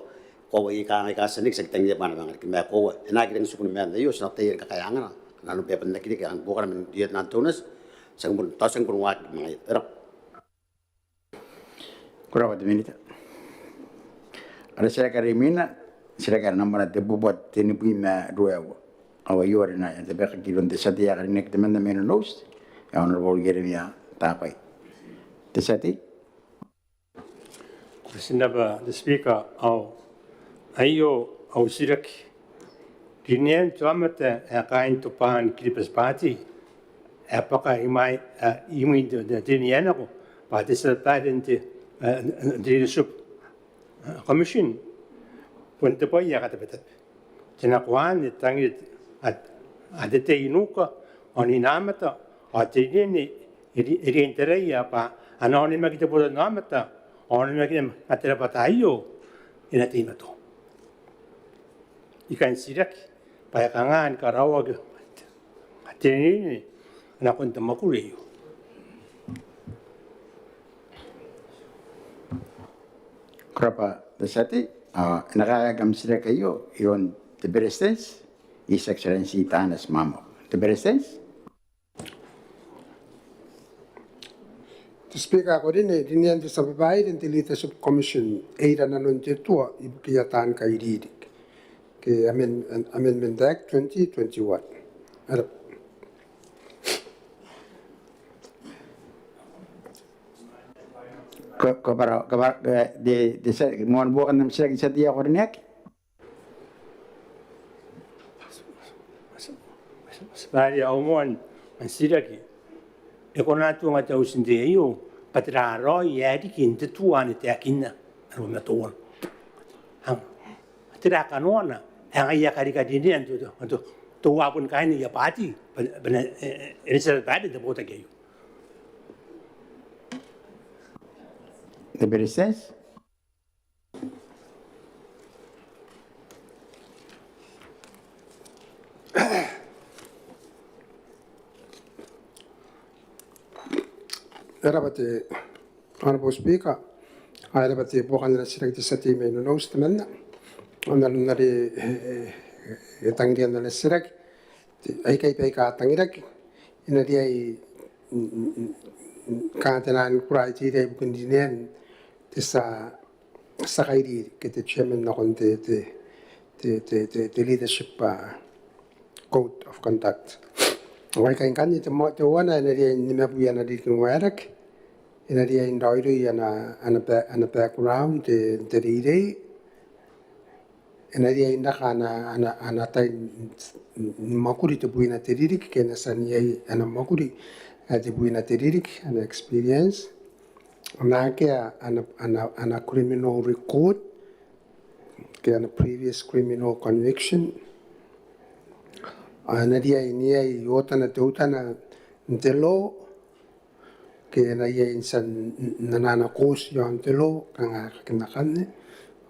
Koaua aika, aika a tia n riki ti aki tangiria bwa a na manga riki, ma koaua e na aki rangi n tiku ni maan aio, ti na kataia ni kakaea angana, nanon bwa e a bon aki reke, a rangi ni buokana man iai te nano n te aonnaba, ti a bon, tao ti a bon waaki ma ngaia. Ko rabwa. Ko rabwa te Minita. Ara titiraki are imwina, titiraki are nambwana tebubua tenibwi ma ruaiwa. Ao aio are e na tabekaki iroun te tia tei ae karineaki temanna mai Nonouti, ae Honourable Ieremia Tabai. Te tia tei. Ko rabwa te Speaker, ao aio au titiraki. Rinean te aomata ae kaain tobwaan Kiribati Party ae bwaka imwai, ae imwin te, te, te rinean nako bwa te tia babaire n te, e, n te Leadership, e, Commission. Bon te bwai ae katabetabe. Te nakoan e tangira, a, a tei i nuka ao n inaomata, ao te rinerine e ri-, e riai n taraia bwa a na onimaki te botannaomata, a onimaki naba te rabwata aio, e na teimatoa. I kan titiraki bwa e kanga ni karaoaki te rinerine nakon te mwakuri aio. Ko rabwa te tia tei, ao e na kaekaaki am titiraki aio iroun te Beretitenti, His Excellency Taneti Maamau. Te Beretitenti. Te Speaker ae ko rine, rinean te tia babaire n te Leadership Commission e ira nanon te tua ibukiia taan kairiri. Ke amend-, Amendment Act twenty twenty-one. Ara. Ko, ko rabwa, ko rabwa, e, te, te tia, moan buokan am titiraki te tia tei ae ko rineaki. Bwa are au moan titiraki, e kona n tuanga te auti n tei aio bwa tera raoi ae riki n te tua ane e taekinna aroia ma teuana. Ang, tera kanoana ae ngaia e karika rinean te, te, te, teuana bon kaain aia party bwa, bwa e na, e, e, e na tia babaire n te botaki aio. Te Beretitenti. E rabwa te Honourable Speaker, ao e rabwa te buokan ana titiraki te tia tei mai Nonouti temanna. Ao n aron are, e, e, e tangiria n ana titiraki, te, aikai baika tangiraki, e na riai, mm, mm, mm, mm, kanga te naan criteria ibukin rinean te tia, tia kairiri ke te chairman nakon te, te, te, te, te, te leadership, a, code of conduct. Ao aikai ngkanne te mo-, teuana e na riai n nimabwi ana ririki n waerake, e na riai n raoiroi ana, ana ba-, ana background, te, te reirei, e na riai n raka ana, ana, ana tai n, n, n mwakuri tebwina te ririki, ke e na tia n iai ana mwakuri, e, tebwina te ririki, ana experience. E na akea ana, ana, ana criminal record, ke ana previous criminal conviction. Ao e na riai n iai otana teutana n te law, ke e na iai n tia n, n, n anaa ana course iaon te law, kanga e kakinna akanne.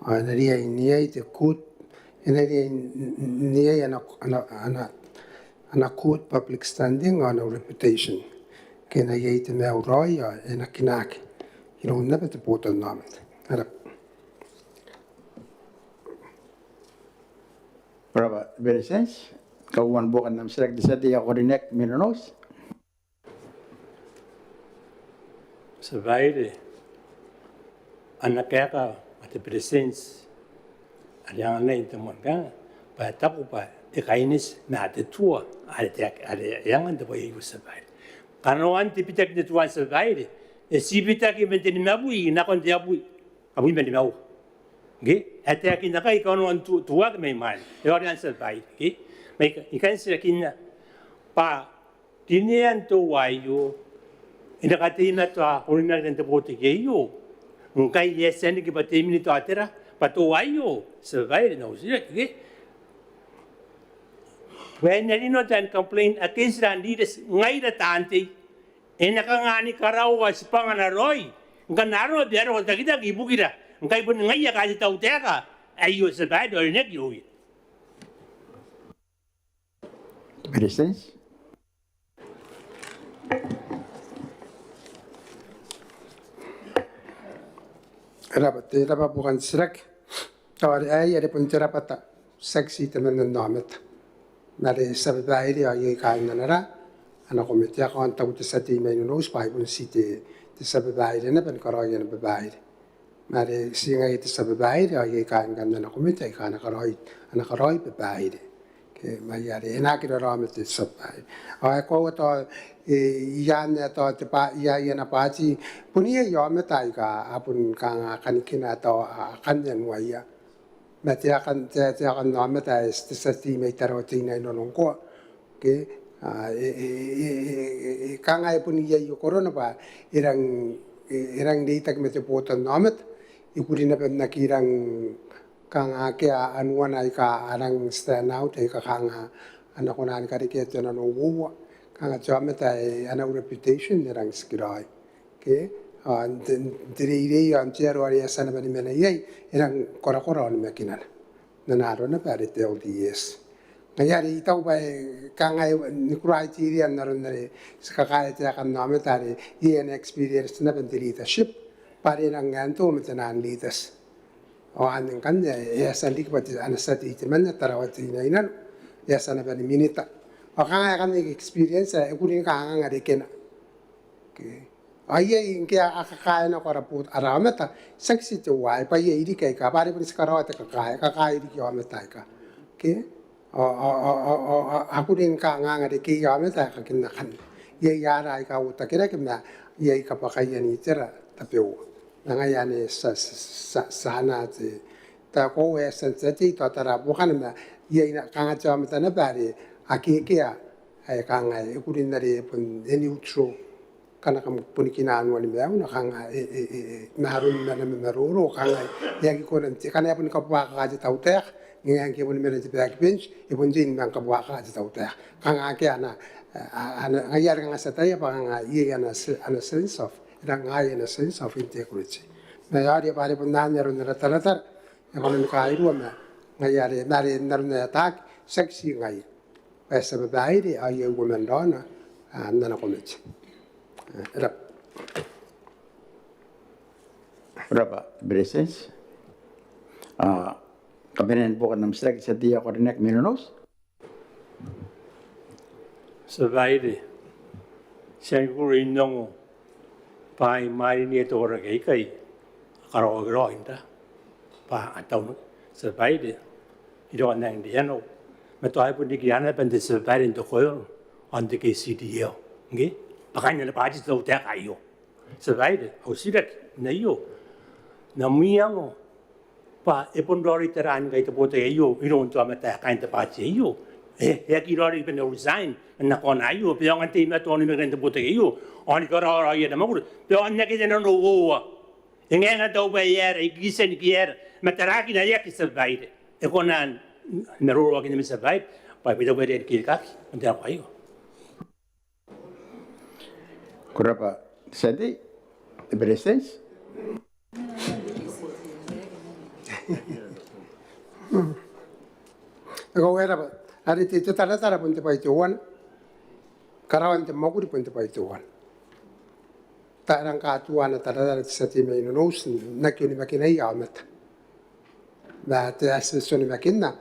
Ao e na riai n iai te good, e na riai n, n, n iai ana, ana, ana, ana good public standing ao ana reputation. Ke e na iai te maiu raoi ao e na kinaaki iroun naba te botannaomata. Ko rabwa. Ko rabwa te Beretitenti. Kauoua ni buokan am titiraki te tia tei ae ko rineaki mai Nonouti. Tia Babaire, ana kaeka ma te Beretitenti are anganai n te moan kaeka bwa e taku bwa e kaineti ma te tua are te, are e anga n te bwai aio, Tia Babaire. Kanoan te bitaki n te tua, Tia Babaire, e ti bitaki man te nimabwi nakon te abwi, abwi ma nimaua. Ngke e taekinaki kanoan tu, tuaaki mai mwaina. E aera, Tia Babaire? Ngke ma I kan, I kan titirakinna bwa rinean te tua aio e na kateimatoa urinaki n te botaki aio ngkai e a tia n riki bwa te minita ao tera bwa te tua aio, Tia Babaire, n au titiraki. Ngke bwa e na rino taan complain against taan leaders, ngaira taan tei. E na kanga ni karaoa tibwangana raoi ngkana arona bwa e a roko te takitaki ibukira ngkai bon ngaia kaain te tautaeka aio, Tia Babaire, ao e na aki irouia. Beretitenti. E raba, e raba buokan titiraki. Tao are aei are bon te rabwata, tiaki ti temanna n aomata. Ma are Tia Babaire ao iai kaain ana ra, ana komete, ao n taku te tia tei mai Nonouti bwa ai bon ti te, te Tia Babaire naba ni karaoia ana babaire. Ma are ti ngaia te Tia Babaire ao iai kaain ana komete aika a na karaoi, a na karaoi babaire. Ke, ma ngaia are e na aki raraoma te Tia Babaire. Ao e koaua tao, e, i aan ae tao te ba, i aan ana bwaati, bon iai aomata aika a bon kanga kanikina tao a, akanne n uaia. Ma te aekan, te, te aekan aomata ae te tia tei mai Tarawa Teinainano ngkoa. Ke, a, e, e, kanga e bon iai okorona bwa e rang, e, e rang reitaki ma te botannaomata. E kuri naba n aki rang kanga akea anuana aika a rang stand out, aika kanga a na kona ni karekea te nanououa. Kanga te aomata ae ana reputation e rang tikiraoi. Ke, a, n te, n te reirei ao n te aro are e a tia naba ni mena iai, e rang korakora onimakinana. N ana aro naba are te L D S. Ngaia are I taku bwa e kanga e, ni criteria n aron are ti kakaea te aekan aomata are iai ana experience naba n te leadership, bwa are e nang ando ma te naan leaders. Ao anne ngkanne e a tia n riki bwa te, ana tia tei temanna Tarawa Teinainano, e a tia naba ni minita. Ao kanga aekan experience ae e kuri ni kanganga rekena. Ke. Ao iai ngke a kakaea nako ara botannaomata, tiaki ti teuaei, bwa iai riki aika, bwa are bon ti karaoa te kakae, kakaei riki aomata aika. Ke? Ao, ao, a kuri ni kanganga rekeia aomata aika kinna kan. Iai ara aika uotakirake ma iai kabwakaia n itera tabeua. Ma ngaia anne ti a, ti a, ti a, ti a anaa te, tao e a tia n tia tei tao tara buakana ma iai kanga te aomata naba are akekei ae kanga e kuri n are e bon e neutral. Ngkana kam boni kinaa anuan maiuna kanga e, e, e, e, ma aron ana maroro kanga e aki kona n te, ngkana e boni kabuakaka te tautaeka, ngaia ngke e boni mena n te backbench e bon tei ni manga kabuakaka te tautaeka. Kanga akea ana, a, ana, ngaia are kanga ti ataia bwa kanga iai ana se, ana sense of, e rang iai ana sense of integrity. Ma e aera bwa are bon anne aron ara taratara, e kona ni kairua ma ngaia are, ma are n aron ae ataaki, tiaki ti ngaia. Bwa e Tia Babaire ao iai uoman raona, a, n ana komete. E raba. E raba, Beretitenti. A, kabanean buokan am titiraki te tia tei ae ko rineaki mai Nonouti. Tia Babaire, ti a kuri n ongo bwa imwain ae te koraki aikai a karaoaki raoi n ra bwa a taunaki, Tia Babaire, iroun ae n rianau ma tao e bon riki naba n te Tia Babaire n te koeoro ao n te KCDL. Ngke bwa kaain ana bwaati te tautaeka aio. Tia Babaire, au titiraki n aio, n am iango bwa e bon raoiroi taraan ngkai te botaki aio iroun te aomata ae kaain te bwaati aio, e, e aki raoiroi bwa e na resign man ana kaona aio bwa e aonga n teimatoa onimakinan te botaki aio ao ni karaoa raoi ana mwakuri bwa e aonga n aki te nanououa. E ngae ngke tao bwa e aera, e kitia ni kiera, ma taraakina e aki, Tia Babaire. E kona n maroroakinna ma, Tia Babaire, bwa e bon tao bwa e riai ni kerikaaki man te nako aio. Ko raba te tia tei, te Beretitenti. Eng, ko raba, are te, te taratara bon te bwai teuana. Karaoan te mwakuri bon te bwai teuana. Tao e rang katuana taratara te tia tei mai Nonouti n aki onimakinaia aomata. Ma te, a ti onimakinna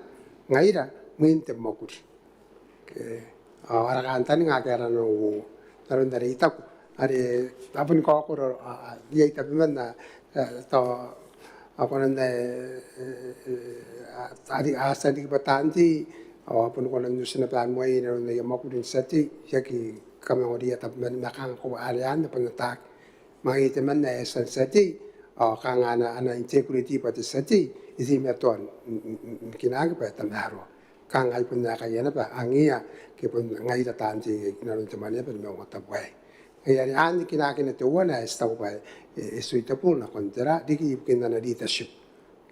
ngaira mwin te mwakuri. Ke, ao ara kantaninga ake a rang n uoua. N aron are I taku, are a boni kaokoro, a, a, iai tabeman ae, e, tao a kona n, e, e, e, a, a, a tia n riki bwa taan tei, ao a boni kona n uti naba moa inanon aia mwakuri n tia tei, I aki kamangoriia tabeman ma kanga ko are anne bon ataaki. Ma ngaia temanna ae e tia n tia tei, ao kanga ana, ana integrity bwa te tia tei, e teimatoa n, n, n, n kinaaki bwa e tamaroa. Kanga ai bon aekaia naba angiia ke bon ngaira taan tei inanon te Mwaneaba ni Maungatabu aei. Ngaia are anne kinaakiia teuana ae ti taku bwa e, e, e suitable nakon tera, riki ibukin ana leadership.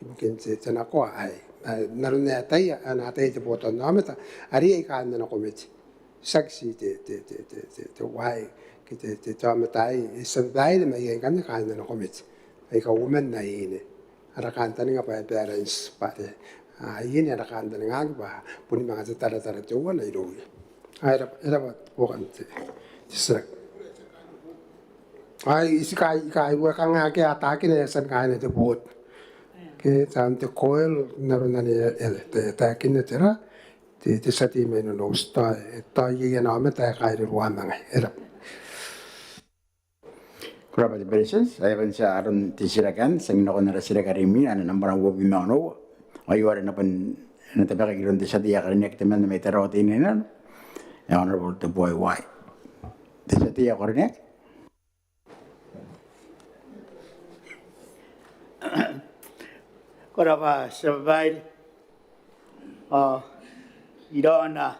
Ibukin te, te nakoa aei. Ae, n aron ae e ataia, ana ataei te botannaomata, are iai kaain ana komete. Tiaki ti te, te, te, te, te, te wae, ke te, te, te aomata aei, e tia babaire ma iai ngkanne kaain ana komete. Aika uoman ma ine. Ara kantaninga bwa e balance bwa te, a, ine ara kantaningaaki bwa boni manga te taratara teuana irouia. Ae e raba, e raba buokan te, te titiraki. Ae, I tii kai, kai, uaia kanga akea ataakina e a tia ni kaaina te board. Ke taan te koel, n aron anne e, e, te, ataakina tera, te, te tia tei mai Nonouti, tao, tao iai ana aomata ae kaireroa ma ngaia. E raba. Ko rabwa te Beretitenti, ae bon tia aron te titiraki anne, ti a nakon ara titiraki are imwina, ae nambwa uabwi ma onoua. Aio are e na bon, e na tabekaki iroun te tia tei ae karineaki temanna mai Tarawa Teinainano. E Honourable Tebuai Uaai. Te tia tei ae karineaki. Ko rabwa tia babaire. Ao iraona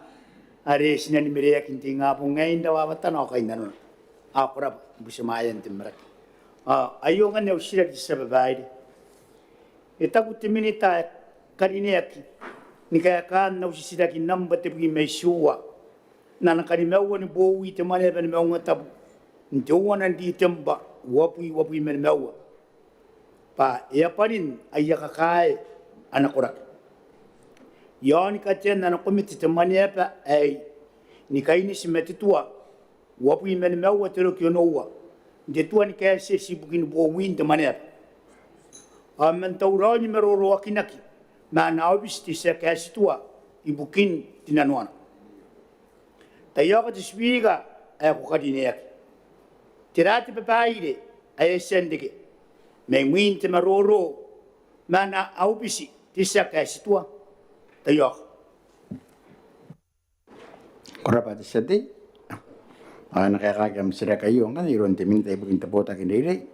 are ti na nimereaki n te ingabong aei n rawawatana ao kainnanona. Ao ko rabwa, butimwaean te maraki. Ao aio ngkanne au titiraki tia babaire. E taku te minita ae karineaki ni kaekaan au titiraki nambwa tebwi ma itiua n ana kanimaua ni bowi te Mwaneaba ni Maungatabu n teuana n Ritembwa uabwi uabwi ma nimaua bwa e a bwanin aia kakae ana koraki iaoni katean ana komete te Mwaneaba aei ni kaineti ma te tua uabwi ma nimaua te roki onoua n te tua ni kaetieti ibukin bowin te Mwaneaba. Ao man tauraoi ni maroroakinaki ma ana aobiti te tia kaeti tua ibukin rinanoana. Taiaoka te Speaker ae ko karineaki, tera te babaire ae e a tia n reke mai mwin te maroro ma ana aobiti te tia kaeti tua? Taiaoka. Ko rabwa te tia tei. Ao e na kaekaaki am titiraki aio ngkanne iroun te minita ibukin te botaki n reirei,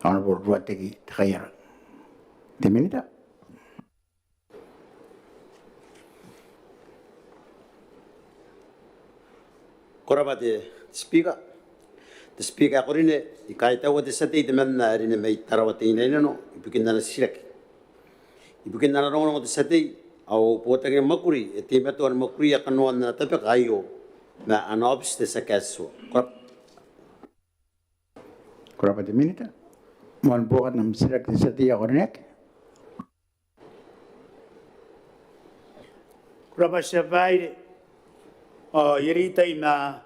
Honourable Ruateki Tekaiara. Te minita. Ko rabwa te Speaker. Te Speaker ae karineaki, I kaitaua te tia tei temanna ae rine mai Tarawa Teinainano ibukin ana titiraki. Ibukin ana rongorongo te tia tei, au botaki ni mwakuri e teimatoa ni mwakuria kanoan ana tabeka aio ma ana aobiti te tia kaeti tua. Ko rabwa. Ko rabwa te minita. Moan buokan am titiraki te tia tei ae karineaki. Ko rabwa tia babaire. Ao I a reitai ma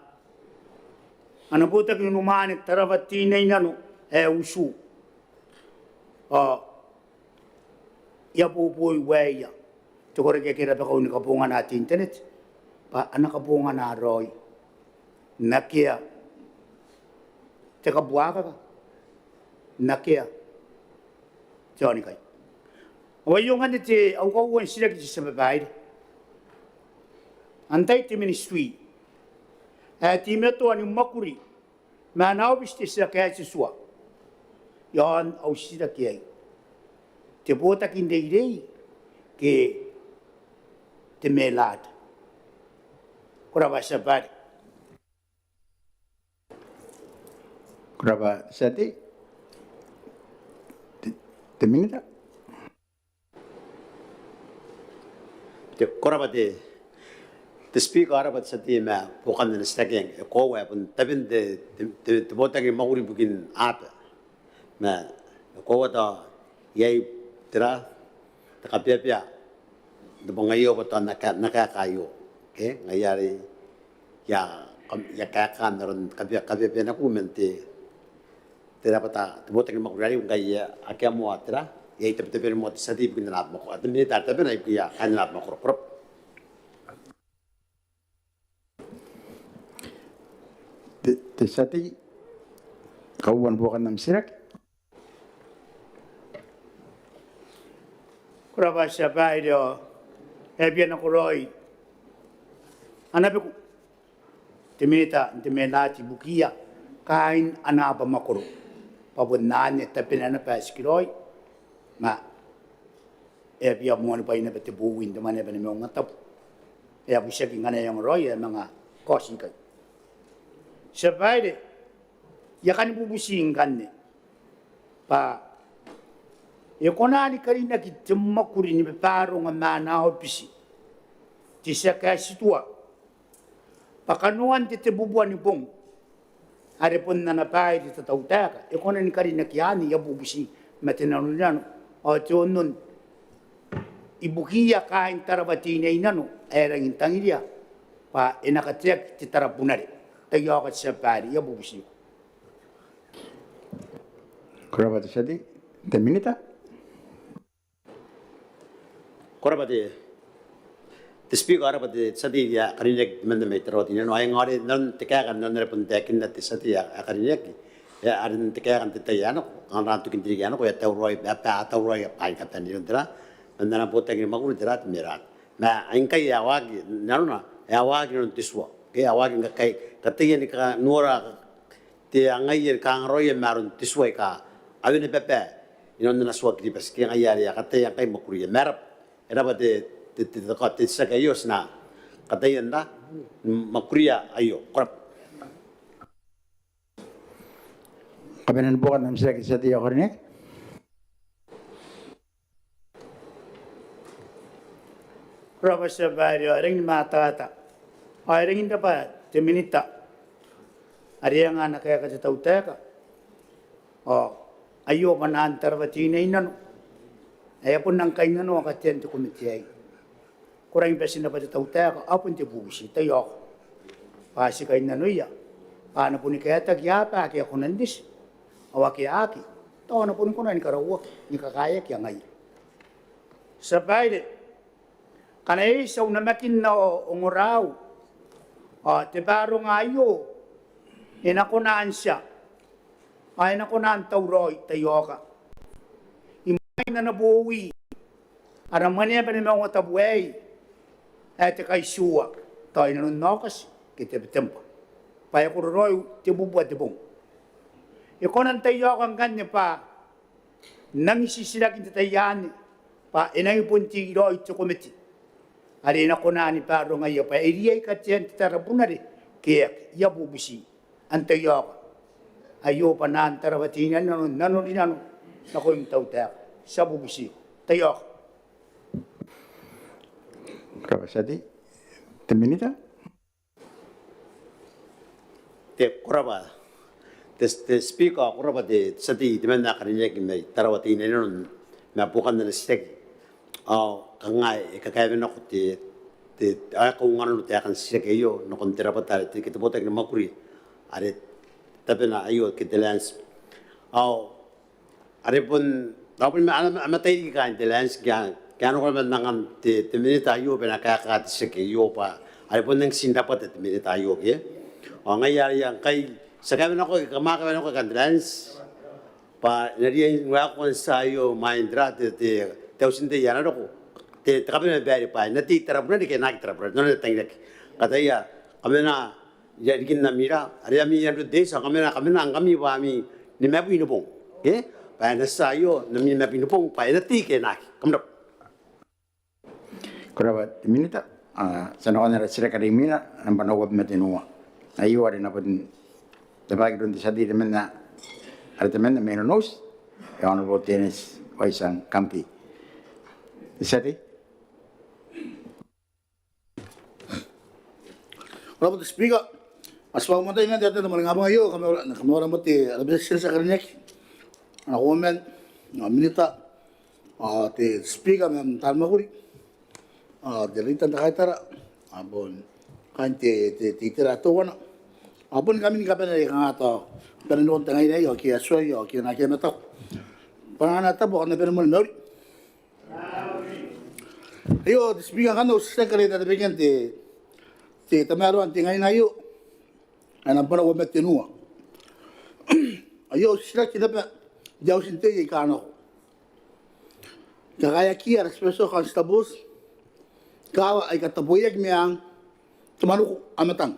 ana botaki n unimwaane Tarawa Teinainano ae utu. Ao I a boboi waeia te koraki ake a rabakau ni kabongana te internet bwa a na kabongana raoi n akea te kabuakaka, n akea te aonikai. Ao aio ngkanne te, au kauoua n titiraki te tia babaire. Antai te ministry ae e teimatoa ni mwakuri ma ana aobiti te tia kaeti tua iaon au titiraki aei? Te botaki n reirei ke te MELAD? Ko rabwa tia babaire. Ko rabwa tia tei. Te, te minita. Te, ko rabwa te, te Speaker, ko rabwa te tia tei ma buokan ana titiraki aei. E koaua ae bon taben te, te, te, te botaki ni mwakuri ibukin aba. Ma e koaua tao iai tera, te kabeabea n te bong aio bwa tao N na kae, N na kaeka aio. Ke ngaia are I a, I a kaeka n aron kabea, kabeabea nakoiu man te, te rabwata, te botaki ni mwakuri are ngkai akea moa tera, iai tabetabe moa te tia tei ibukin ana abamwakoro. Te minita are tabena ibukia kaain ana abamwakoro. Ko rabwa. Te, te tia tei, Kauoua ni buokan am titiraki. Ko rabwa tia babaire ao e a bia nakoraoi ana beku te minita n te menati ibukiia kaain ana abamwakoro bwa bon anne tabena naba ae tikiraoi, ma e a bia moanibwai naba te bowi n te Mwaneaba ni Maungatabu. E a butiaki ngkana e ongo raoi ae manga kaoti ikai. Tia babaire, I a kani bubuti ngkanne bwa e kona ni karinaki te mwakuri ni babaronga ma ana aobiti te tia kaeti tua bwa kanoan te tebubua ni bong are bon ana bwai te tautaeka, e kona ni karinaki anne? I a bubuti ma te nanorinano ao te onnon ibukiia kaain Tarawa Teinainano ae rangi n tangiria bwa e na kateaki te tarabunare. Taiaoka tia babaire, I a bubutiko. Ko rabwa te tia tei. Te minita. Ko rabwa te, te Speaker, ko rabwa te tia tei ae karineaki temanna mai Tarawa Teinainano. Ao e ngae are n aron te kaeka n aron are bon taekinna te tia tei ae karineaki, e, are n te kaeka n te tai ae nako, kanga n tokin te ririki ae nako, e a tauraoi, e a, e a tauraoi bwaai ni kabane iroun tera, man ana botaki ni mwakuri tera, te MERAD. Ma ai ngkai e a waaki nanona, e a waaki nanon te tua ke e a waaki ngkai kataia ni kanoora te angaia ni kangaraoia ma aron te tua aika a wene baba inanon ana tua Kiribati ke ngaia are e a kataia ngkai mwakuria. Ma e rabwa, e rabwa te, te, te, te, te titiraki aio, ti na kataia n ra, mwakuria aio. Ko rabwa. Kabanean buokan am titiraki te tia tei ae karineaki. Ko rabwa tia babaire, ao e rangi ni matata ao e rangi n rabwa te minita are e anga ana kaeka te tautaeka. Ao aio bwanaan Tarawa Teinainano ae e a bon nang kainnanoa katean te komete aei. Ko rangi bati n rabwa te tautaeka ao bon te bubuti. Taiaoka bwa ti kainnanoia bwa a na boni kaetaki aaba ake a kona n reti ao ake a aki, tao a na boni kona ni karauaki ni kakaeaki angaia. Tia babaire, ngkana e eti au namakin ao ongoraau, ao te baronga aio e na kona n tia ao e na kona n tauraoi. Taiaoka, imwain ana bowi ara Mwaneaba ni Maungatabu aei ae te kaitiua, tao inanon Aokati ke Tebetemba, bwa e kororaoi tebubua te bong. E kona n taiaoka ngkanne bwa n nangi titiraki n te tai anne bwa e nangi bon tei raoi te komete are e na kona ni barongaia bwa e riai katean te tarabunare ke e aki? I a bubuti. Ao n taiaoka, aio bwanaan Tarawa Teinainano n nanorinano nakoim tautaeka. Ti a bubutiko. Taiaoka. Ko rabwa tia tei. Te minita. Te, ko rabwa te, te Speaker, ko rabwa te tia tei temanna ae karineaki mai Tarawa Teinainano ma buokan ana titiraki. Ao kanga e kakaewenako te, te, ao e kaunga nano taekan titiraki aio nakon te rabwata are te, ke te botaki ni mwakuri are tabena aio ke te Lands. Ao are bon, ao bon ma, a na, a na matairiki kaain te Lands ke a, ke a nako naba n angan te, te minita aio bwa e na kaeka te titiraki aio bwa are bon nangi tii n rabwata te minita aio ke. Ao ngaia are ngkai ti a kaewenakoaki, kam a kaewenakoaki kaain te Lands bwa e na riai n waekoa n tia aio imwain tera, te, te, te auti n tei ae na roko, te, te kabanea ni babaire bwa e na tei tarabunare ke e na aki tarabunare. Nanona e tangiraki. Kataia, kamena iai riki n ami ra, are ami hundred days, ao kamena, kamena ngkami bwa ami nimabwi ni bong ke bwa e na tia aio n ami nimabwi ni bong bwa e na tei ke e na aki. Kam rabwa. Ko rabwa te minita. Ao ti a nakon ara titiraki are imwina, nambwa uabwi ma tenua. Aio are e na bon tabekaki iroun te tia tei temanna are temanna mai Nonouti, e Honourable Dennis Waisang Kambi. Te tia tei. Ko rabwa te Speaker. Ao ti a bwa moan tai naba n te ataeinaomata ni kabongana aio, kam na, kam na ora moa te ara Beretitenti ae karineaki, ana kauoman, ao minita, ao te Speaker ma taan mwakuri, ao te leader n te kaitara, ao bon kaain te, te, te itera teuana, ao bon ngkami ni kabane are kanga tao bane n roko n te ngaina aei, ao ake a tuai, ao ake a na aki mataku. Bwanaan ana tabu ao kam na bane moa ni mauri. Aio te Speaker, ngkanne au titiraki are e tabekia n te, te tamaroa n te ngaina aio ae nambwa uabwi ma tenua. aio titiraki naba n te auti n tei aika nako. Kakaeakiia ara special constables, kaawa aika taboiaki meang, te mwaneku, a matang.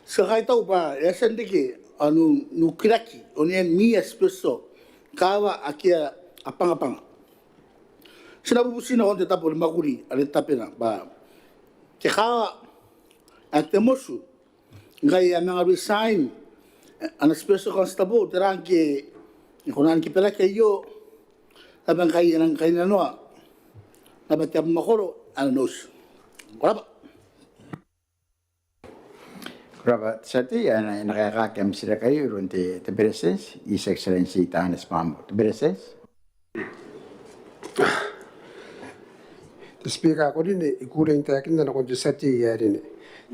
Ti kakaitau bwa e a tia n reke ao n ukiraki onean mwiia special, kaawa ake a bangabanga. Ti na bubuti nakon te tabo ni mwakuri are tabena bwa te kaawa ae te motu ngkai e a manga resign ana special constable, tera ngke e kona ni kabwarabwaraki aio, naba ngkai e nang kainnanoa naba te abamwakoro ae Nonouti. Ko rabwa. Ko rabwa te tia tei. E na kaekaaki am titiraki aio iroun te Beretitenti, His Excellency Taneti Maamau. Te Beretitenti. Te Speaker ae karineaki, I kukurei n taekinna nakon te tia tei ae karineaki,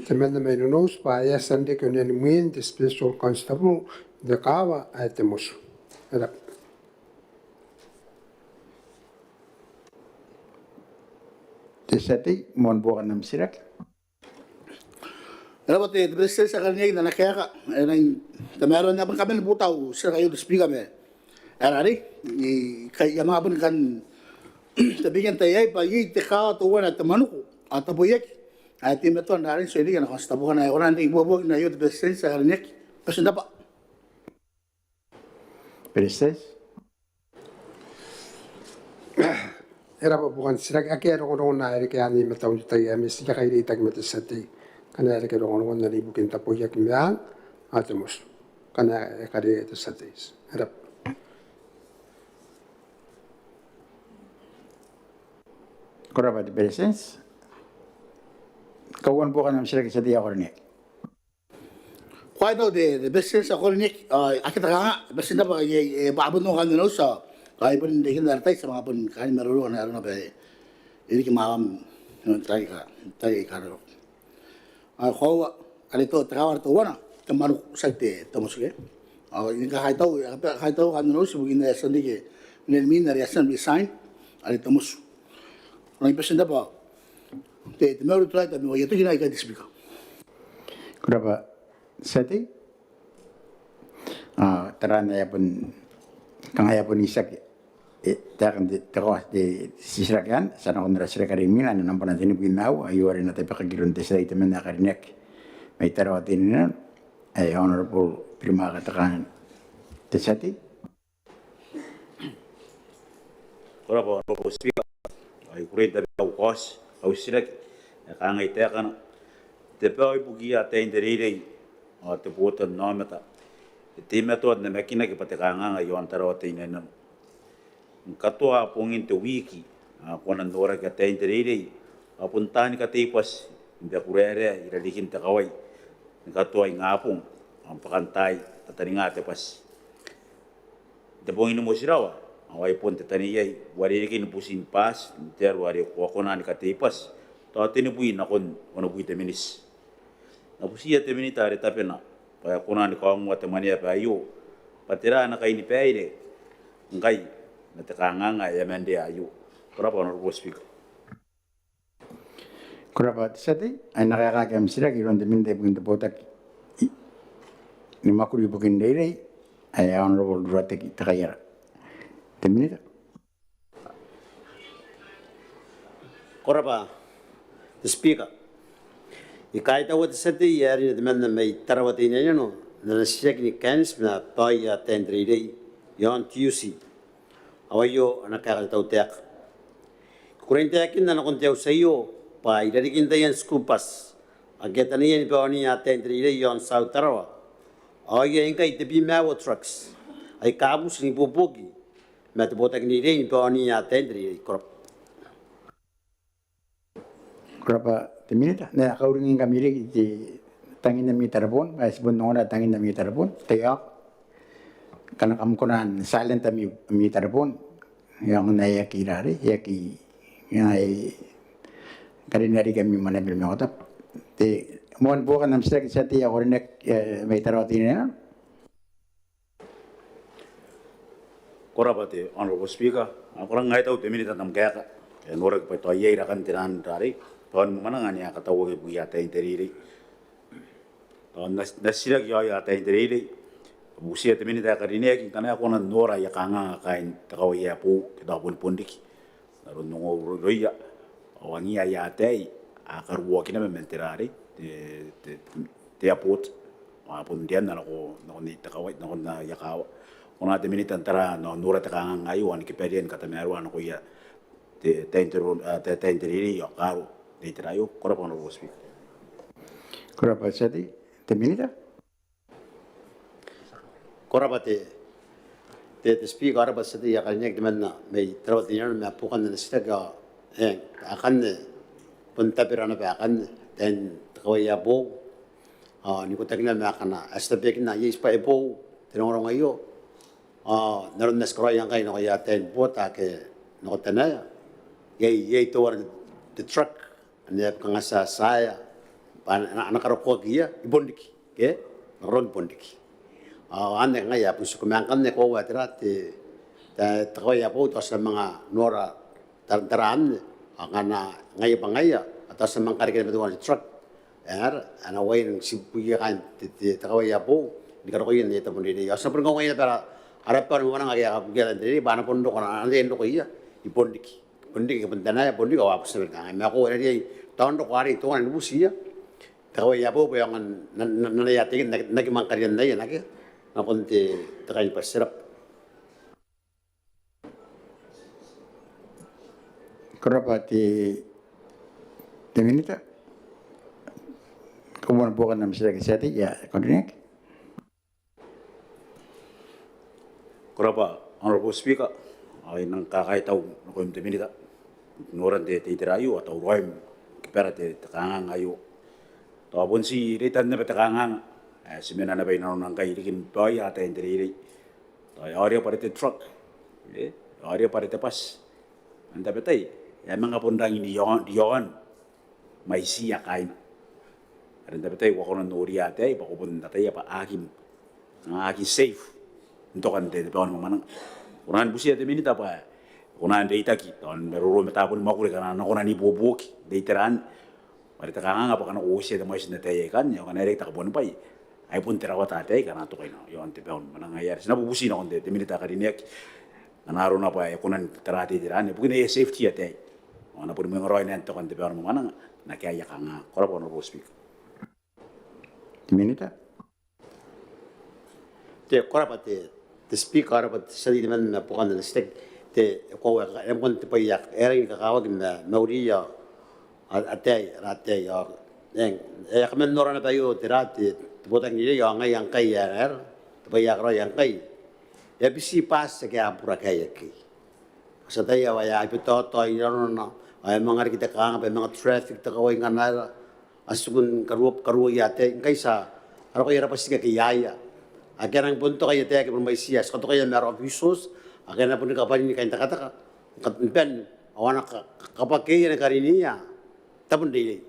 temanna mai Nonouti, bwa e a tia n reke onean mwiin te special constable n te kaawa ae te motu. E rabwa. Te tia tei, moan buokan am titiraki. E rabwa te Beretitenti ae karineaki n ana kaeka. E rangi n tamaroa naba ngkami ni buoka au titiraki aio te Speaker ma e a reke, I a manga boni kan tabekia n tai aei bwa iai te kaawa teuana ae te mwaneku ao taboiaki ae teimatoa n rarei n tuai reke ana constable. Ngkana e kona n reke ibuobuoki n aio te Beretitenti ae karineaki, bati n rabwa. Beretitenti. E rabwa buokan titiraki. Akea rongorongon ae reke anne i mataun te tai aei, ma ti a kairiri ma te tia tei ngkana e reke rongorongon are ibukin taboiaki meang ao te motu, ngkana e kariaia te tia tei. E rabwa. Ko rabwa te Beretitenti. Kauoua ni buokan am titiraki te tia tei ae karineaki. Ko a kaitau te Beretitenti ae karineaki. Ao akea te kanganga, bati n rabwa. Iai, e, bwa a bon ongo kaain Nonouti, ao I bon reiakinna ara tai, ti a manga bon kani maroro n aron ae e riki ma am tai aika, tai aika roko. Ao koaua are te kaawa are teuana te mwaneku, tiaki te motu ke. Ao I kakaitau, I kakaitau kaain Nonouti ibukin ae e a tia n reke onean mwiin are e a tia n resign are te motu. Ao I bati n rabwa. Te, te mauri, te raoi, te maiu ae toki n aikai te Speaker. Ko rabwa te tia tei. Ao taraana e a bon, kanga e a bon itiaki, e, taekan te, te kaoti, te titiraki anne. Ti a nakon ara titiraki are imwina, ae nambwana tenibwi ma aua, aio are e na tabekaki iroun te tia tei temanna ae karineaki mai Tarawa Teinainano, ae Honourable Birimwaaka Tekanene. Te tia tei. Ko rabwa Honourable Speaker. Ao I kukurei n tabeka au kaoti, au titiraki ae kangai taekana: Te bao ibukiia ataein te reirei ao te botannaomata e teimatoa n namakinaki bwa te kanganga i aon Tarawa Teinainano. Ni katoa bongin te wiki a kona n noraki ataein te reirei ao bon taani katei bwati ni bakuraerae i rarikin te kawai ni katoa ingabong ao n bwakantaai tataninga te bwati. N te bong ni motirawa ao ai bon te taneiai uarereke ni butin bwati n te aro are ko a kona ni katei bwati, tao tenibwi nakon onobwi te miniti. N na butiia te Minita are tabena bwa e kona ni kaongoa te mwaneaba aio bwa tera ana kainibaire ngkai ma te kanganga ae e a maan iai aio. Ko rabwa Honourable Speaker. Ko rabwa te tia tei. Ao e na kaekaaki am titiraki iroun te Minita ibukin te botaki ni mwakuri ibukin reirei, ae Honourable Ruateki Tekaiara. Te Minita. Ko rabwa te Speaker. I kaitaua te tia tei ae karineaki temanna mai Tarawa Teinainano n ana titiraki ni kaineti ma baoia ataein te reirei i aon Tiuti. Ao aio ana kaeka te tautaeka. I kukurei n taekinna nakon te auti aio bwa i rarikin taian school bus ake a taneiai ni baoniia ataein te reirei i aon South Tarawa, ao iai ngkai tebwi ma aua trucks aika a buti n ibuobuoki ma te botaki n reirei ni baoniia ataein te reirei. Ko rabwa. Ko rabwa te Minita. N na kauringingkami riki te tangin ami tareboon, bwa ti bon ongora tangin ami tareboon. Taiaoka, ngkana kam kona n silent ami, ami tareboon, e aonga n aki rarei, e aki, e aki karinna riki ami mwanabira ma ko tap. Te moan buokan am titiraki te tia tei ae karineaki, e, mai Tarawa Teinainano. Ko rabwa te Honourable Speaker. Ao ko rang kaitau te Minita n am kaeka ae noraki bwa tao iai rakan te naan rarei, tao ni mwamwananga ane a katauaki ibukiia ataein te reirei. Tao n na, n na titiraki aio ataein te reirei bubutia te minita ae karineaki ngkana e kona n nora aia kanganga kaain te kawai ae boou ke tao bon Bonriki n aron ongo irouia ao angiia aia ataei a karuoaki naba man te rarei te, te, te airport ao a bon rianna nako, nako n te kawai, nako n aia kaawa. Kona te minita n tara n nora te kanganga aio ao ni kabwaia ni katamaroa nakoia te, te, te, te reirei ao kaaro n te itera aio. Ko rabwa Honourable Speaker. Ko rabwa te tia tei. Te minita. Ko rabwa te, te, te Speaker, ko rabwa te tia tei ae karineaki temanna mai Tarawa Teinainano ma buokan ana titiraki. Ao e, akanne bon tabera naba akanne ataein te kawai ae boou ao n ikotaki naba ma akana a tia n tabeakinna iai bwa e boou te rongorongo aio. Ao n aron ae ti karaoia ngkai nakoia ataei ni bota ake nako Tanaea, iai, iai teuare te truck ane a kanga tia, tiaea bwa a na, a na karokoaki ia i Bonriki ke a na karokoaki i Bonriki. Ao anne ngaia bon tiku ma ngkanne koaua tera te, te, te kawai ae boou tao ti a manga nora tara, tara anne. Ao ngkana ngaia bwa ngaia ao tao ti a manga karekea naba teuana te truck ae ara, a na uaia n tibuiia kaain te, te, te kawai ae boou ni karokoia n aia tabo n reirei. Ao ti na boni kaungaia naba ara, ara bwai ni mwananga ake a kabukia ataein te reirei bwa a na bon roko, a na riai n roko ia i Bonriki. Bonriki ke bon Tanaea, Bonriki ao a buti naba ni kangai ma koaua e na riai tao n roko arei teuana ni buti ia te kawai ae boou bwa e aonga n, n, n, n anaia ataei n aki, n aki manga kariannaia n aki nakon te, te kainibati. Ko rabwa. Ko rabwa te, te minita. Ko bon buokan am titiraki te tia tei ae karineaki. Ko rabwa Honourable Speaker, ao I nang kakaitau nakoim te minita n noran te, te itera aio ao tauraoim ni kabwara te, te kanganga aio. Tao bon ti reitan naba te kanganga ae ti mena naba i nanona ngkai riki ni baoia ataein te reirei. Tao e aoria bwa are te truck, e aoria bwa are te bus, ma n tabetai e a manga bon rangi n riaon, riaon mwaitiia kaaina. Are n tabetai ko a kona n noria ataei bwa ko bon ataia bwa a aki, a aki safe n tokan te, te bao ni mwamwananga. Ko na ni butia te minita bwa ko na n reitaki tao ni maroro ma taabo ni mwakuri akana a na kona n ibuobuoki n te itera anne. Bwa are te kanganga bwa ngkana ko uotia te mwaiti n ataei aikanne ao ngkana e reke te kabuanibwai ai bon te rawata ataei akana a toka i aon te bao ni mwamwananga. Ngaia are ti na bubuti nakon te, te minita ae karineaki ngkana arona bwa e kona n tara te itera anne ibukin aia safety ataei ao a na boni mwengaraoi n tokan te bao ni mwamwananga n akea aia kanganga. Ko rabwa Honourable Speaker. Te minita. Te, ko rabwa te, te Speaker, ko rabwa te tia tei temanna ma buokan ana titiraki. Te, koaua e a bon te bwai ae e rangi ni kakawaki ma, mauriia a, ataei, ara ataei ao e, e a kaman nora naba aio tera te, te botaki n reirei ao ngaia ngkai ae, ae te bwai ae karaoia ngkai e a biti bwaati ake a bura kaeaki. Ti ataia bwa e a bitoto i nanona ao e manga riki te kanganga bwa e manga traffic te kawai ngkana a tiku ni karuo, karuoia ataei. Ngkai ti a rokoia ara bwati ake iaia ake a nang bon toka i ataei ake bon mwaitiia, ti katokaia ma ara officials ake a na boni kabwanin kaintekateka ni kabane ao a na ka, ka, kabwakeia ni kariniia tabo n reirei.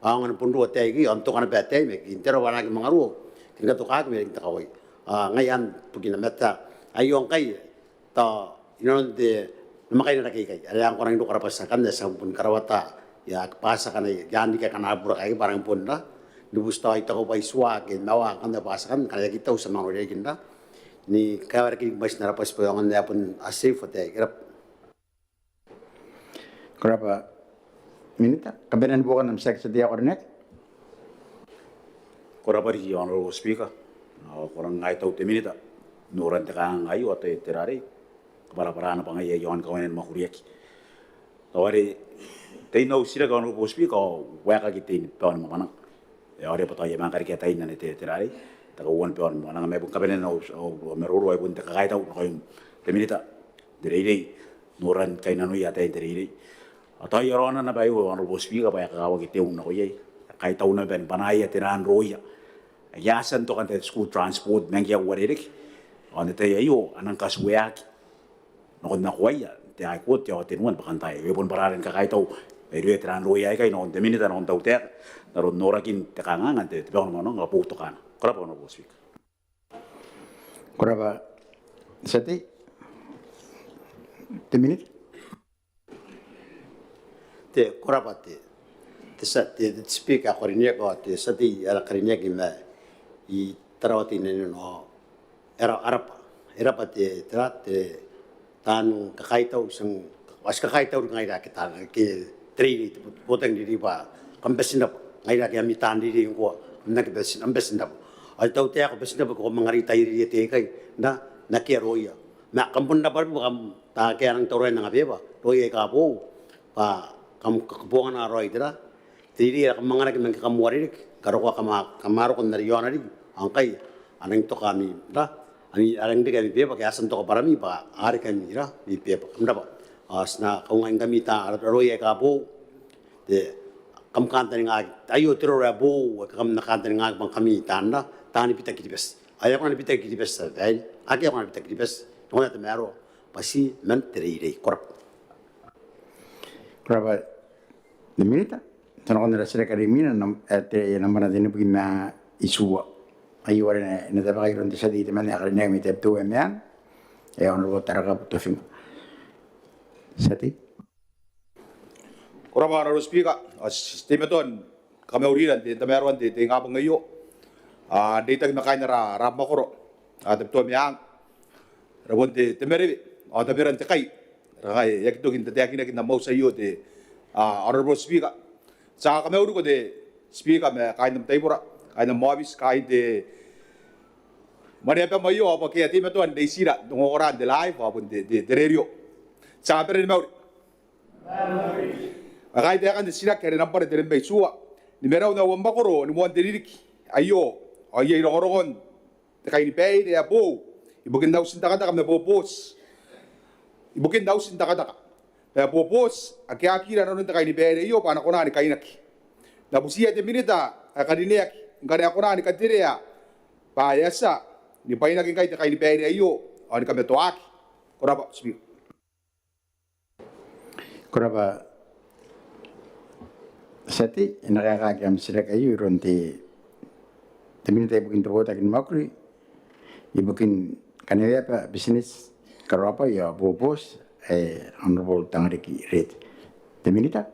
Ao ngkana bon ruo ataei ikai ao n toka naba ataei ma ikai n te aro bwa a na aki manga ruo ke ni katokaki mai iroun te kawai. Ao ngaia anne bukina ma tao aio ngkai tao inanon te namwakaina rake ikai are a ngkoa rangi n roko ara bwati akanne ti a bon karawata ia bwaati akana i aan riki akana a bura kaeaki bwa a rangi bon ra ni buti tao i Takobwai tua ke Mawa akanne bwaati akanne ngkana e aki tau ti a manga noria riki n ra ni kaewaraki riki mwaitin ara bwati bwa e aonga n ae bon a safe ataei. Ko rabwa. Ko rabwa minita. Kabanean buokan am titiraki te tia tei ae karineaki. Ko rabwa riki Honourable Speaker. Ao ko rang kaitau te minita n noran te kanganga aio ao te, te rarei kabwarabwara naba ngaia i aon kawaina ni mwakuriaki. Tao are tein au titiraki Honourable Speaker ao waekaki tein bao ni mwamwananga. E aoria bwa tao I a manga karekea tain anne te, te rarei, te kauoua ni bao ni mwamwananga ma e bon kabanean au, au maroro ao e bon te kakaitau nakoim te minita n te reirei n noran kainnanoia ataein te reirei. Ao tao aroana naba aio Honourable Speaker bwa e kakawaki te un nako iai. E kaitau naba ni bwanaaia te naan rooia aika a tia n toka n te school transport ma ngke a uarereke. Ao n te tai aio a nang katueaki nakon nakoaia n te High Court te aoa tenua ni bakantaai. E bon bwara ara ni kakaitau mairouia te naan rooia aikai nakon te minita, nakon tautaeka n aron norakin te kanganga n te, te bao ni mwamwananga ao boutokaana. Ko rabwa Honourable Speaker. Ko rabwa te tia tei. Te minita. Te, ko rabwa te, te tia, te, te Speaker ae karineaki ao te tia tei ae karineaki mai Tarawa Teinainano. E raba, e raba, e raba te, te, te, taan kakaitau, ti a kakaitau riki ngaira ake taan, ake te reirei, te botaki n reirei bwa kam bati n rabwa. Ngaira ake ami taan reirei ngkoa, kam na bati, kam bati n rabwa. Ao te tautaeka, bati n rabwa, ko manga reita reirei aikai, n na, n akea raoia. Ma kam bon rabwa, kam, taan ake a nang tauraoi n anga beba, raoia aika boou, bwa kam kabongana raoi te ra, te reirei ae kam anganaki man ngke kam uarereke, karokoa kam a, kam a roko n ari aona riki, ao ngkai a nang toka ami ra, ami, a nang reke ami beba, ke a tia n toka bwarami bwa a reke ami ra, ami beba. Kam rabwa. Ao ti na kaungaingkami taan, raoia aika boou, te, kam kantaningaaki, aio te roro ae boou ae kam na kantaningaaki bwa ngkami taan ra, taani bita Kiribati. Ao e a kona ni bita Kiribati, ake a kona ni bita Kiribati, e kona n tamaroa bwa ti man te reirei. Ko rabwa. Ko rabwa te Minita. Ti a nakon ara titiraki are imwina, nam, e, te, nambwa tenibwi ma itiua. Aio are e na tabekaki iroun te tia tei temanna ae karineaki mai Tabiteuea Meang, e, Honourable Tarakabu Tofinga. Tia tei. Ko rabwa Honourable Speaker, ao ti teimatoa ni kamaurira n te, tamaroan te, te ingabong aio. A, n reitaki ma kaain ara, ara mwakoro, a, Tabiteuea Meang, ara bon te, te Merewe, ao taberan te kai, ara kai, e aki toki n tataekinaki n am auti aio te, a, Honourable Speaker. Ti a kamauriko te Speaker ma kaain am taibora, kaain am aobiti, kaain te mwaneaba aio, ao bwa ake a teimatoa n reitira n ongora n te live, ao bon te, te, te rerio. Ti a bane ni mauri. Ao ngkai taekan te titiraki are nambwa tenibwi ma itiua, ni marau n au mwakoro ni moan te ririki aio, ao iai rongorongon te kainibaire ae boou ibukin auti n takataka ma boboti. Ibukin auti n takataka ma boboti, ake a aki ira nanon te kainibaire aio bwa a na kona ni kainaki. N na butiia te Minita ae karineaki ngkana e kona ni katerea bwa e a tia ni bwainaki ngkai te kainibaire aio ao ni kamatoaki. Ko rabwa Speaker. Ko rabwa tia tei. E na kaekaaki am titiraki aio iroun te, te Minita ibukin te botaki ni mwakuri ibukin kaneweaba, bitineti, karaobwai ao boboti, e, Honourable Tangariki Reete. Te Minita.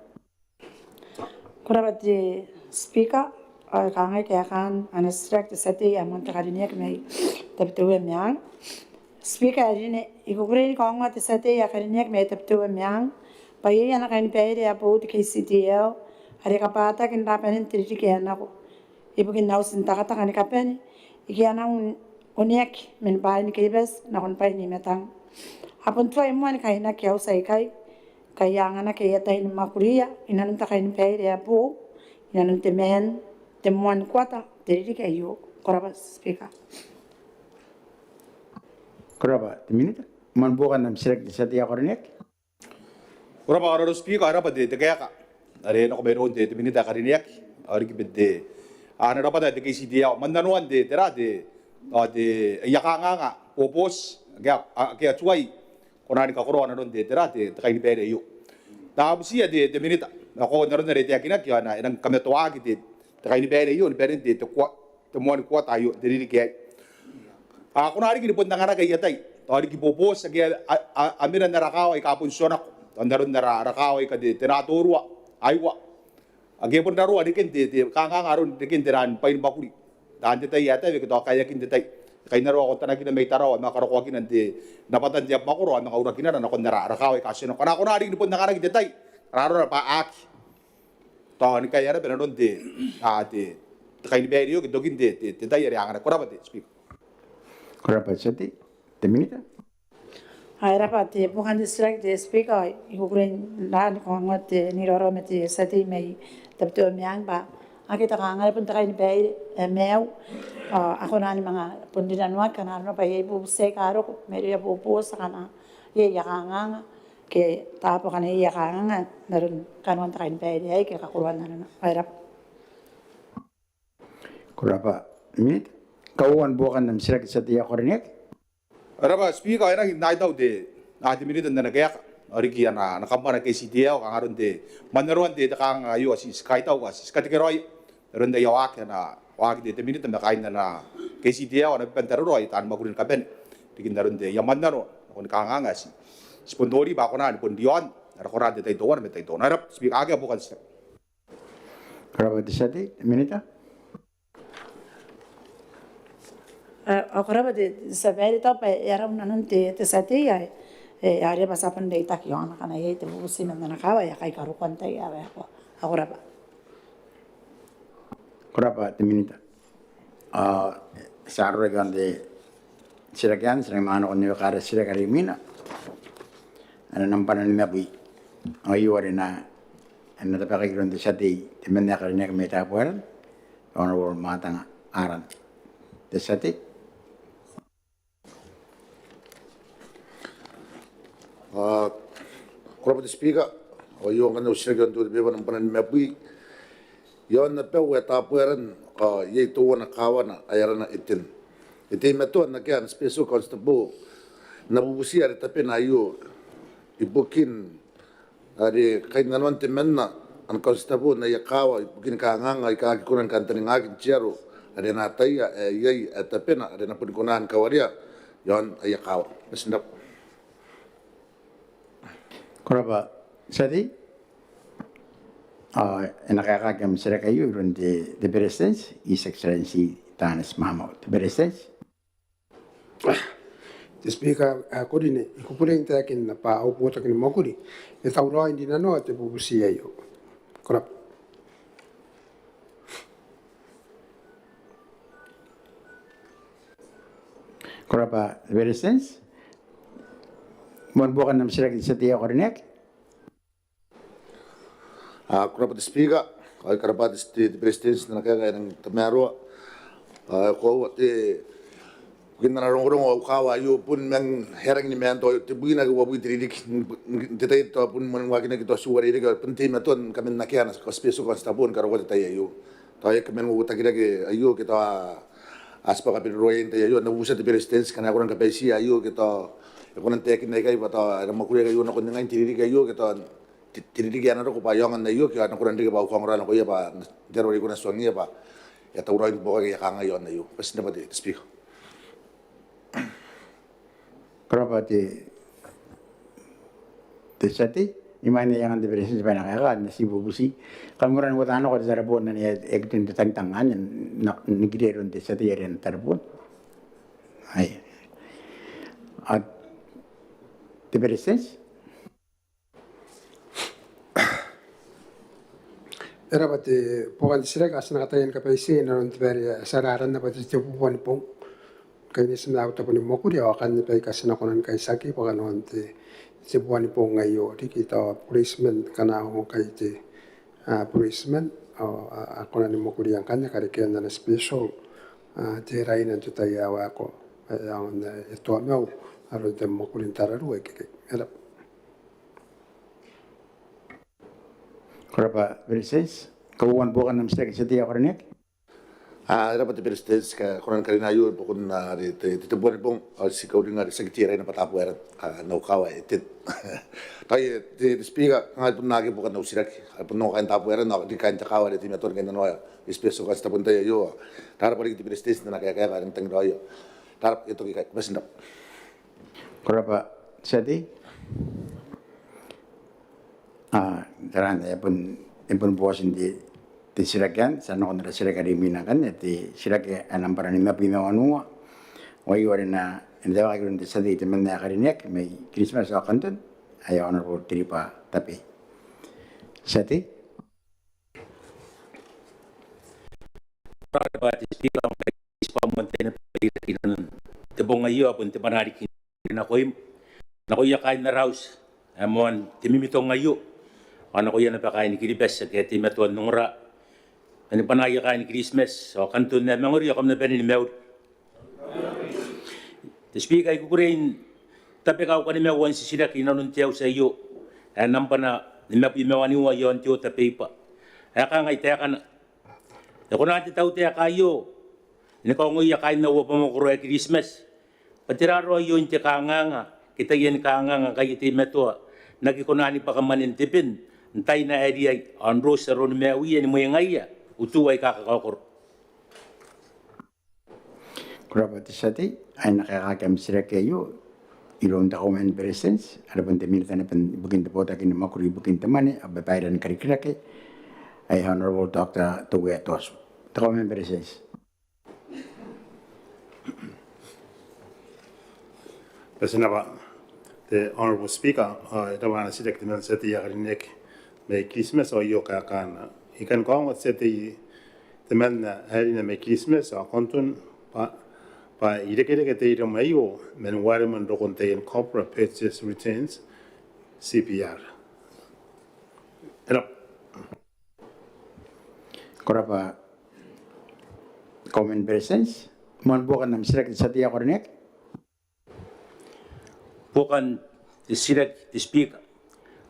Ko rabwa te Speaker, ao e kangai kaekaan ana titiraki te tia tei ae moan te karineaki mai Tabiteuea Meang. Speaker ae rine, I kukurei ni kaongoa te tia tei ae karineaki mai Tabiteuea Meang bwa iai ana kainibaire ae boou te K C D L are e kabwataki n rabanen te ririki ae nako ibukin auti n takataka ni kabane ike a nang oneaki man bwaai ni Kiribati nakon bwaai n I-Matang. A bon tuai moa ni kainaki auti aikai, ngkai a anganaki aia tai ni mwakuria inanon te kainibaire ae boou inanon te maan te moan kuata te ririki aio. Ko rabwa Speaker. Ko rabwa te Minita. Man buokan am titiraki te tia tei ae karineaki. Ko rabwa Honourable Speaker, e rabwa te, te kaeka are nako mairoun te, te Minita ae karineaki, ao riki man te, a, ana rabwata te K C D L, ao man nanoan te, te ra, te, ao te, aia kanganga boboti ake a, a, ake a tuai kona ni kakoroa nanon te, te ra, te, te kainibaire aio. N na butiia te, te Minita, ao ko nanon are e taekinaki ao e na, e nang kamatoaki te, te kainibaire aio ni banen te, te kua, te moan kuata aio n te ririki aei. A kona riki ni bon anganaki aia tai, ao riki boboti ake a, a, a mena n ara kaawa aika bon tionako, ao n aron ara, ara kaawa aika te, te Natorua, Aiwa, ake bon raroa reken te, te kanganga aron reken te ran bwai ni mwakuri. Taan te tai ae tawe ke tao kaeakin te tai, kainnaroa otanakina mai Tarawa ma karokoakina n te, n rabwatan te abamwakoro ao manga urakinana nakon ara, ara kaawa aika tionako. A kona riki ni bon anganaki te tai, arona bwa a aki tao ni kaea naba nanon te, a, te, te kainibaire aio ke tokin te, te, te tai are a anganaki. Ko rabwa te Speaker. Ko rabwa tia tei. Te Minita. Ao e rabwa te buokan te titiraki te Speaker, ao I kukurei n ra ni kaongoa te, n iraorao ma te tia tei mai Tabiteuea Meang bwa akea te kanganga are bon te kainibaire ae maiu, ao a kona ni manga bon rinanoaki ngkana arona bwa iai bubuti aika roko mairouia boboti akana iai aia kanganga ke taabo akana iai aia kanganga n aron kanoan te kainibaire aei ke kakoroan nanona. Ao e rabwa. Ko rabwa Minita. Kauoua ni buokan am titiraki te tia tei ae karineaki. Ko rabwa Speaker, ao e rangi n aitau te, a, te Minita n ana kaeka, ao riki ana, ana kambana K C D L, kanga aron te, man aron te, te kanganga aio ao ti, ti kaitau, ao ti, ti katekeraoi n aron aia waaki, ana waaki te, te Minita ma kaain ana K C D L, ana beba n tararua i taani mwakuri ni kabane, riki n aron te, aia mannano nakon kanganga, ti, ti bon nori bwa a kona ni bon riaon ara kora n te tai teuana ma te tai teuana. Ko rabwa Speaker, akea buokan titiraki. Ko rabwa te tia tei. Minita. Ko rabwa te tia babaire, tao bwa e a rau nanon te tia tei ae are bwa ti a bon reitaki iaona ngkana iai te bubuti man ana kaawa ae a kaai karokoan te tai ae waekoa. Ko rabwa. Ko rabwa te minita. Ao ti a roko nakon te titiraki anne, ti nang manga nakon te wekara titiraki are imwina. Ana nambwa nimabwi. Ao aio are e na tabekaki iroun te tia tei temanna ae karineaki mai Tabuaeran, Honourable Matanga Aran. Te tia tei. Ko rabwa te Speaker. Ao aio ngkanne au titiraki iaon te Order Paper nambwa nimabwi. Iaon abau ae Tabuaeran ao iai teuana kaawana ae arana Eten. E teimatoa n akea ana Special Constable n ana bubuti are tabena aio ibukin are kainnanoan temanna ana constable n aia kaawa ibukin kanganga aika aki kona ni kantaningaki n te aro are ana ataia ae iai ae tabena are e na boni kona ni kawarea iaon aia kaawa. Ko rabwa te tia tei. Ao e na kaekaaki am titiraki aio iroun te Beretitenti, His Excellency Taneti Maamau. Te Beretitenti. Te Speaker ae karineaki, I kukurei n taekin bwa au botaki ni mwakuri e tauraoi n rinanoa te bubuti aio. Ko rabwa. Ko rabwa te Beretitenti. Moan buokan am titiraki te tia tei ae karineaki. Ko rabwa te Speaker. Ao I karabwa te Beretitenti n ana kaeka ae rang tamaroa. Ao e koaua te, ibukin ana rongorongo au kaawa aio bon manga e rangi ni maan tao tebwina ke uabwi te ririki n te tai ae tao bon moan waakinaki tao tii uarereke ao bon teimatoa ni kaman akea ana Special Constable ni karokoa te tai aio. Tao e kaman uotakirake aio ke tao a tibwa kaberoa n te tai aio. N na bubutia te Beretitenti ngkana e kona ni kabaitia aio ke tao e kona n taekin aikai bwa tao e na mwakuriaki aio nakon ningai n te ririki aio ke tao te ririki ae na roko bwa e aonga n aio ke a na kona n reke bwa au kaongora nakoia bwa n te aro are I kona n tuangiia bwa e a tauraoi ni buokaki aia kangaanga iaon aio. Ko bati n rabwa te Speaker. Ko rabwa te tia tei. Imwain ae I angan te Beretitenti bwa e na kaeka, N na ti bubuti, kam ongora n uota nako te tareboon anne ae e aki tun te tangitang anne, n nikira iroun te tia tei are ana tareboon. Ae te Beretitenti. E rabwa te buokan te titiraki. Ao ti na kataia ni kabaitia inanon te baere ae ti a aranna bwa te tebubua ni bong. Kaineti ma au tabo ni mwakuri ao akanne baika ti na kona ni kaitiaki bwa kanoan te tebubua ni bong aio riki tao bureitiman ngkana a ongo ngkai te bureitiman ao a kona ni mwakuria ngkanne karekean ana special te raina n te tai ae waekoa. Ae aonga n e toamau aron te mwakuri n tararua ikekei. E rabwa. Ko rabwa Beretitenti. Kauoua ni buokan am titiraki te tia tei ae karineaki. E rabwa te Beretitenti. Kae kona ni karina aio ibukin are te tebubua ni bong ao ti kauringa are tiaki te raina bwa Tabuaeran, n au kaawa ae Eten. Tao te Speaker, ngai bon akea buokan au titiraki. Ai bon ongo kaain Tabuaeran ao riki kaain te kaawa are e teimatoa ni kainnanoa te Special Constable n te tai aio. Rarabwa riki te Beretitenti n ana kaeka ae rang tangiraoia. Rarabwa, e toki ikai. Ko bati n rabwa. Ko rabwa te tia tei. Taraana e bon, e bon bwatin te titiraki anne. Ti a nakon ara titiraki are imwina ngkanne, te titiraki ae nambwa nimabwi ma wanua. Ao aio are e na teuaki iroun te tia tei temanna ae karineaki mai Kiritimati ao Kanton, ae Honourable Tiriba Tabe. Tia tei. Ko rabwa te Speaker. Ao ngkai ti bwa moan tai naba te iraki inanon te bong aio ao bon te bwanaa riki nakoim, nakoia kaain ara auti ae moan te mimitong aio ao nakoia naba kaain Kiribati ake a teimatoa n ongora. Bwa ni bwanaaia kaain Kiritimati ao Kanton ae mangori ao kam na bane ni mauri. Te Speaker, I kukurei n tabeka au kanimaua n titiraki inanon te auti aio ae nambwa nimabwi ma wanua iaon te order paper ae kangai taekana. E kona te tautaeka aio ni kaongoia kaain au abamwakoro ae Kiritimati bwa tera raoi oin te kanganga ke taiani kanganga ngkai e teimatoa n aki kona ni bwaka mwanen te ben n taina ae riai ao n roti aronimawiia ni mwengaia utu aika kakaokoro. Ko rabwa te tia tei. Ao e na kaekaaki am titiraki aio iroun te Kauoman ni Beretitenti are bon te Minita naba ibukin te Botaki ni Mwakuri ibukin te Mwane ao Babairean Karikirake, ae Honourable Doctor Teuea Toatu. Te Kauoman ni Beretitenti. Ko rabwa te Honourable Speaker, ao e rabwa ana titiraki te membwa n te tia tei ae karineaki mai Kiritimati. Ao aio kaekaana: I kan kaongoa te tia tei temanna ae rine mai Kiritimati ao Kanton bwa, bwa irekereke te iremwe aio man wareman rokon taian corporate purchase returns, C P R. E rabwa. Ko rabwa te Kauoman ni Beretitenti. Moan buokan am titiraki te tia tei ae karineaki. Buokan te titiraki te Speaker.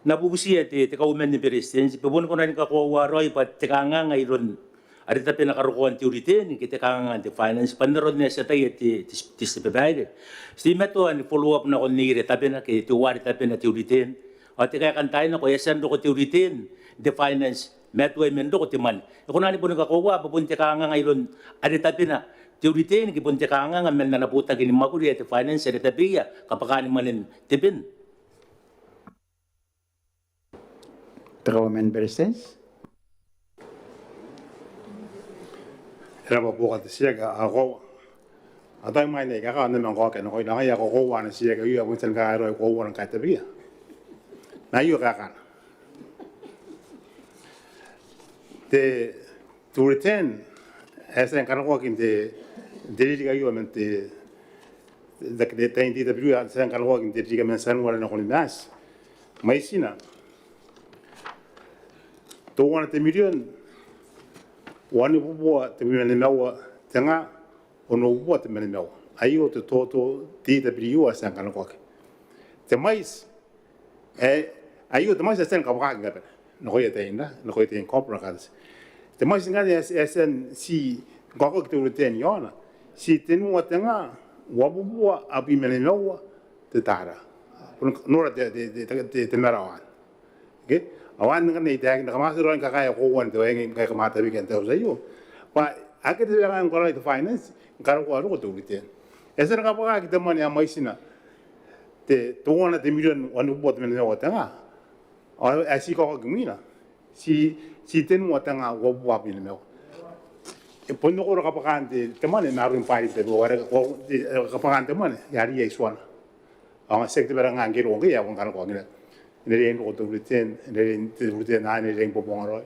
N na bubutia te, te Kauoman ni Beretitenti bwa e boni kona ni kakoaua raoi bwa te kanganga iroun are tabena karokoan te return ke te kanganga n te finance bwa n aron ae ti ataia te, te, te, te babaire. Ti teimatoa ni follow up nakon neierei tabena ke teuare tabena te return. Ao te kaeka n taai nako e a tia n roko te return n te finance ma e tuai man roko te mwane. E kona ni boni kakoaua bwa bon te kanganga iroun are tabena te return ke bon te kanganga man ana botaki ni mwakuri ae te finance are tabeia kabwakaan mwanen te ben? Te Kauoman ni Beretitenti. E rabwa buokan te titiraki. Ao a tau mai n ae I kakaea n na manga kaokia nakoina, ngaia ae kakoaua ana titiraki aio, ae bon tia ni kakaea raoi koauana ngkai tabeia. Ma aio kaekaana: te, te return ae e a tia ni kanakoaki n te, te ririki aio man te, te, te, te, te I T W ae e a tia ni kanakoaki n te ririki man Tianuare nakon Maati, mwaitina teuana te mirion wanibubua tebwi ma nimaua te nga onobubua tebwi ma nimaua. Aio te total T W ae e a tia ni kanakoaki. Te mwaiti, e, aio te mwaiti ae e a tia ni kabwakaki ngkana nakoia taian, nakoia taian corporate accounts. Te mwaiti ngkanne ae, ae e a tia n ti kaokaki te return iaona, ti tenua te nga uabubua abwi ma nimaua te tara. Bon nora te, te, te, te, te marawa anne. Okay? Ao anne ngkanne I taekinna, kam a tia raoi ni kakaea koauana te waenge ngkai kam a tabekia n te auti aio bwa akea te babaire ngkoa raoi te finance ni karokoa roko te return. E a tia ni kabwakaki te mwane ae mwaitina te, teuana te mirion wanibubua tebwi ma nimaua te nga. Ao ae ti kaokaki imwina, ti, ti tenua te nga uabubua abwi ma nimaua. E bon roko kabwakaan te, te mwane n aron bwaai tabeua, are kabwakaan te mwane e a riai tuana. Ao tiaki te bwai ae ngke e roko ngkai e a bon kanakoaki naba. E na riai n roko te return, e na riai te return anne e na riai ni bobonga raoi.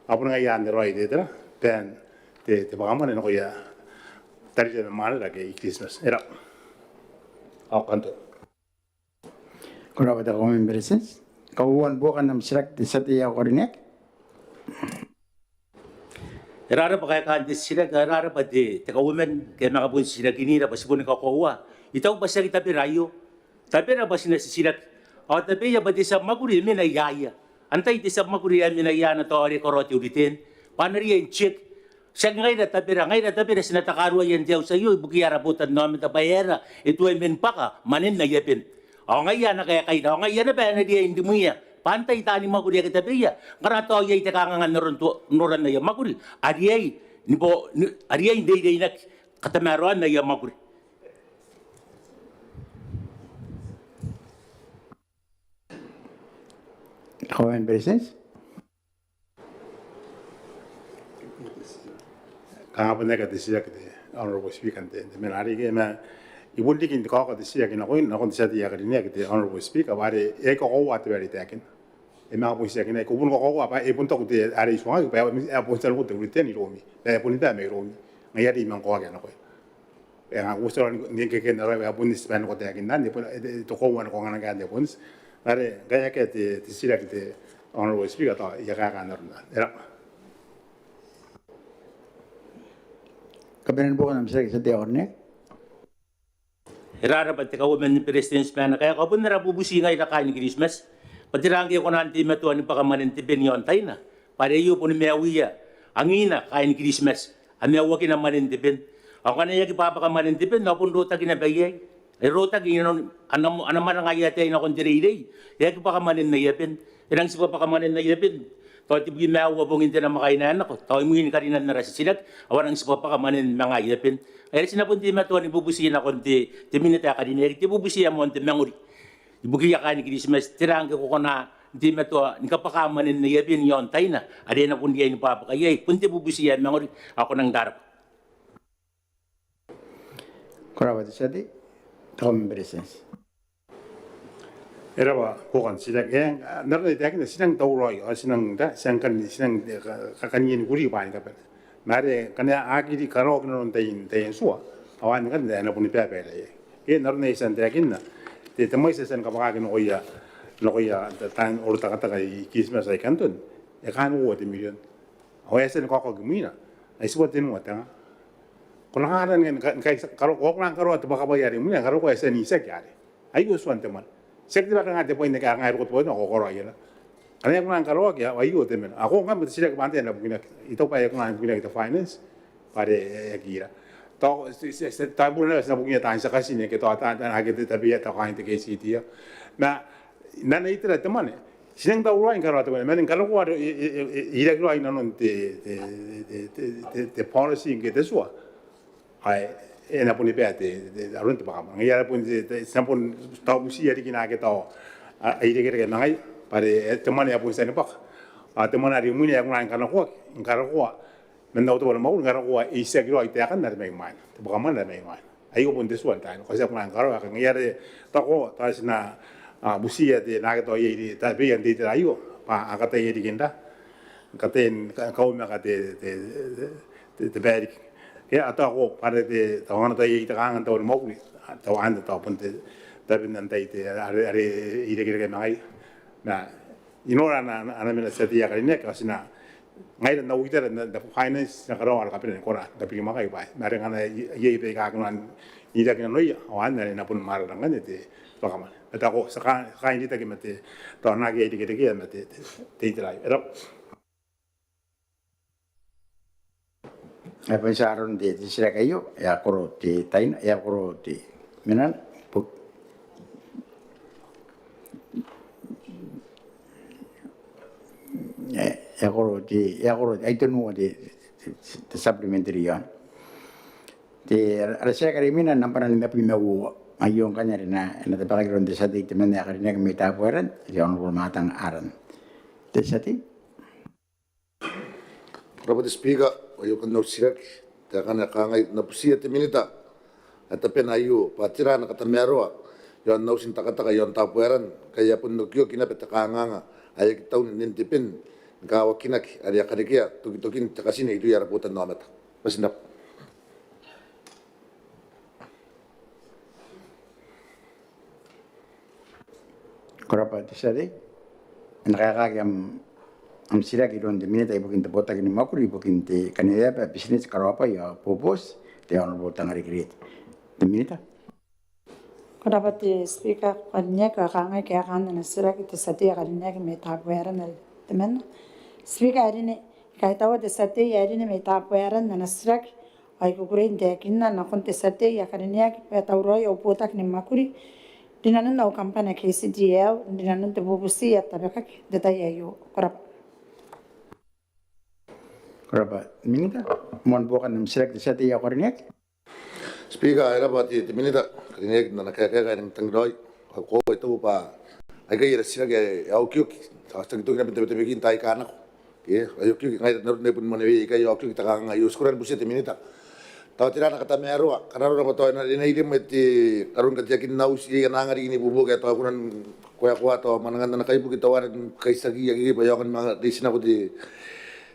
Ao bon ngaia anne raoi te, te, te, te bwakamwane nakoia tarira ma mwanera ake i Kiritimati. E rabwa. Ao Kanton. Ko rabwa te Kauoman ni Beretitenti. Kauoua ni buokan am titiraki te tia tei ae karineaki. E rarabwa kaekaan te titiraki, e rarabwa te, te Kauoman ngke e a manga bon titirakinira bwa ti boni kakoaua. I taku bwa tiaki tabera aio. Tabera bwa ti na titiraki. Ao tabeia bwa te tia mwakuri e mena i aia. Antai te tia mwakuri ae mena i aana tao are e karaoa te return? Bwa a na riai n check. Tiaki ngaira tabera, ngaira tabera ti na takaruaia n te auti aio ibukiia ara botannaomata bwa e aera e tuai man bwaka mwanen aia ben. Ao ngaia ana kaekaira, ao ngaia naba ae e na riai n rimwiia bwa antai taani mwakuri ake tabeia ngkana tao iai te kanganga n aron to, noran aia mwakuri, a riai ni bo, ni, a riai n reireinaki katamaroan aia mwakuri. Kauoman ni Beretitenti. Kanga bon aika te titiraki te Honourable Speaker n te, te mena are ke ma I bon riki n kaoka te titiraki nakon, nakon te tia tei ae karineaki te Honourable Speaker bwa are e aki kakoaua te bwai are I taekinna. E manga bon titiraki, ko bon kakoaua bwa e bon taku te are I tuangaki bwa e a bon tia n roko te return iroumi, e a bon tia mairoumi. Ngaia are I manga kaokia nakoina. E nga uotia raoi ni kekena raoi bwa e a bon tia n roko te return, e bon, e, e, te koaua ni kaonganaki anne e bon tia. Are ngkai akea te, te titiraki te Honourable Speaker tao I a kaeka n aron anne. E rabwa. Kabanean buokan am titiraki te tia tei ae karineaki. E rarabwa te Kauoman ni Beretitenti ma ana kaeka. Ao bon ara bubuti ngaira kaain Kiritimati bwa tera ngke e kona n teimatoa ni bwaka mwanen te ben i aon taina? Bwa are aio boni maiuia angiina kaain Kiritimati, a maiuakina mwanen te ben. Ao ngkana e aki bwabwaka mwanen te ben ao bon rotaki naba iai. E rotaki inanon ana, ana mwananga aia ataei nakon te reirei. E aki bwaka mwanen aia ben. E nang tibwa bwaka mwanen aia ben tao tebwi ma aua bongin te namwakaina ae nako, tao imwin karinan ara titiraki, ao a nang tibwa bwaka mwanen manga aia ben. Are ti na bon teimatoa ni bubuti nakon te, te Minita ae karineaki te bubuti ae moan te mangori ibukiia kaain Kiritimati, tera ngke ko kona n teimatoa ni kabwaka mwanen aia ben i aon taina are e na bon riai ni bwabwaka iai? Bon te bubuti ae mangori. Ao ko nang rarabwa. Ko rabwa te tia tei. Te Kauoman ni Beretitenti. E rabwa, ko kan titiraki. E, n aron ae I taekinna, ti nang tauraoi ao ti nang, ti nang kan, ti nang, e, ka, ka, kan iai ni kuri bwaai ni kabane. Ma are ngkana a aki riki karaoaki inanon taian, taian tua, ao anne ngkanne ae na bon babaire iai. Ke n aron ae I tia n taekinna, te, te mwaiti ae e a tia ni kabwakaki nakoia, nakoia ta, taan orotakataka i Kiritimati ao i Kanton, e kaan uoua te mirion. Ao ae e a tia ni kaokaki imwina, ai tibwa tenua te nga. Ko na kanga ni, ni, ni, ni karaoa, ko kona ni karaoa te bwakabwai are imwina, karaoa ae e a tia n itiaki arei. Aio tuan te mwane. Tiaki te bwai ae kanga te bwai n ake a kangai roko te bwai n ake ko karaoa iai. Ngkana e kona ni karaoaki, aio te mwane. Ao ngkana te titiraki bwa antai ae na bukinaki, I taku bwa e kona ni bukinaki te finance, bwa are e aki ira. Tao ti, ti, ti, tao bure naba ti na bukinia taan tia katine ke tao taan, taan ake te tabeia tao kaain te KCD. Ma n ana itera te mwane, ti nang tauraoi ni karaoa te mwane, ma ni karokoa are e, e, e, e iraki raoi inanon te, te, te policy ke te tua. Ae e na bon bae te, te, aron te bwaka mwane. Ngaia are bon te, te, ti na bon tao butiia riki naake tao a, a irekereke ma ngaia, bwa are, e, te mwane ae bon tia ni bwaka. Ao te mwane are imwina ae kona ni kanakoaki, ni karokoa man au tabo ni mwakuri, ni karokoa e itiaki raoi taekan are mai mwaina. Te bwaka mwane are mai mwaina. Aio bon te tua n taai nako, ti a kona ni karaoa, ngaia are tao ko, tao ti na, a, butiia te, naake tao iai, tabeia n te itera aio, bwa a kataia riki n ra, kataia ni ka, kaumaka te, te, te, te bae riki. Ke a tao ko, bwa are te, tao ngkana tao iai te kanganga n tabo ni mwakuri, tao anne tao bon te, tabeia n tai te, are, are irekereke ma ngaia. Ma I nora ana, ana, ana mena te tia tei ae karineaki, ao ti na, ngaira n au itera n te finance, ti na karaoa ara kabanea ni kora, n tabeia ma ngaia bwa. Ma are ngkana i, iai baika a kona n iraki nanoia, ao anne are e na bon mwaara ngkanne te bwaka mwane. Ma tao ko, ti a ka, ti a kainritaki ma te, tao naake a irekereke ma te, te, te itera aio. E rabwa. E bon tia aron te, te titiraki aio, e a koro te tai, e a koro te mena, bo-, e, e a koro te, e a koro te, ai tenua te, te, te supplementary iaon. Te, ara titiraki are imwina nambwa nimabwi ma uoua. Aio ngkanne are e na, e na tabekaki iroun te tia tei temanna ae karineaki mai Tabuaeran, te Honourable Matang Aaron. Te tia tei. Ko rabwa te Speaker, aio kan au titiraki, taekana ae kangai, N na butiia te Minita ae tabena aio bwa tera ana katamaroa iaon auti n takataka iaon Tabuaeran, ngkai e a bon okioki naba te kanganga ae aki tau nen te ben ni kawakinaki are a karekea tokitokin te katine irouia ara botannaomata. Bati n rabwa. Ko rabwa te tia tei. E na kaekaaki am, am titiraki iroun te Minita ibukin te botaki ni mwakuri ibukin te kaniaeaba, bitineti, karaobwai ao boboti, te Honourable Tangariki Reete. Te Minita. Ko rabwa te Speaker ae karineaki, ao kangai kaekaan ana titiraki te tia tei ae karineaki mai Tabuaeran are temanna. Speaker ae karineaki, I kaitaua te tia tei ae karineaki mai Tabuaeran n ana titiraki, ao I kukurei n taekinna nakon te tia tei ae karineaki bwa e tauraoi au botaki ni mwakuri rinanon au kambana KCDL, rinanon te bubuti ae tabekaki n te tai aio. Ko rabwa. Ko rabwa Minita. Moan buokan am titiraki te tia tei ae karineaki. Speaker, e rabwa te, te Minita ae karineaki n ana kaeka ae e rangi n tangiraoi. Ao koaua I taku bwa aikai ara titiraki ae a okioki, tao ti aki toki naba n tabetabekin taai aika nako. Ke, a okioki, ngaira n aron ae I bon mwanewea ikai, a okioki te kanganga aio. Ti kona ni butiia te Minita, tao tera ana katamaroa, karaurau naba tao e na, e na iremwe te, aron kateakin auti, iai ana anga riki n ibuobuoki ae tao e kona ni koakoa tao mwanangan ana kaibuke, tao a na kaitiaki, akekei bwa e aonga ni manga reitinako te,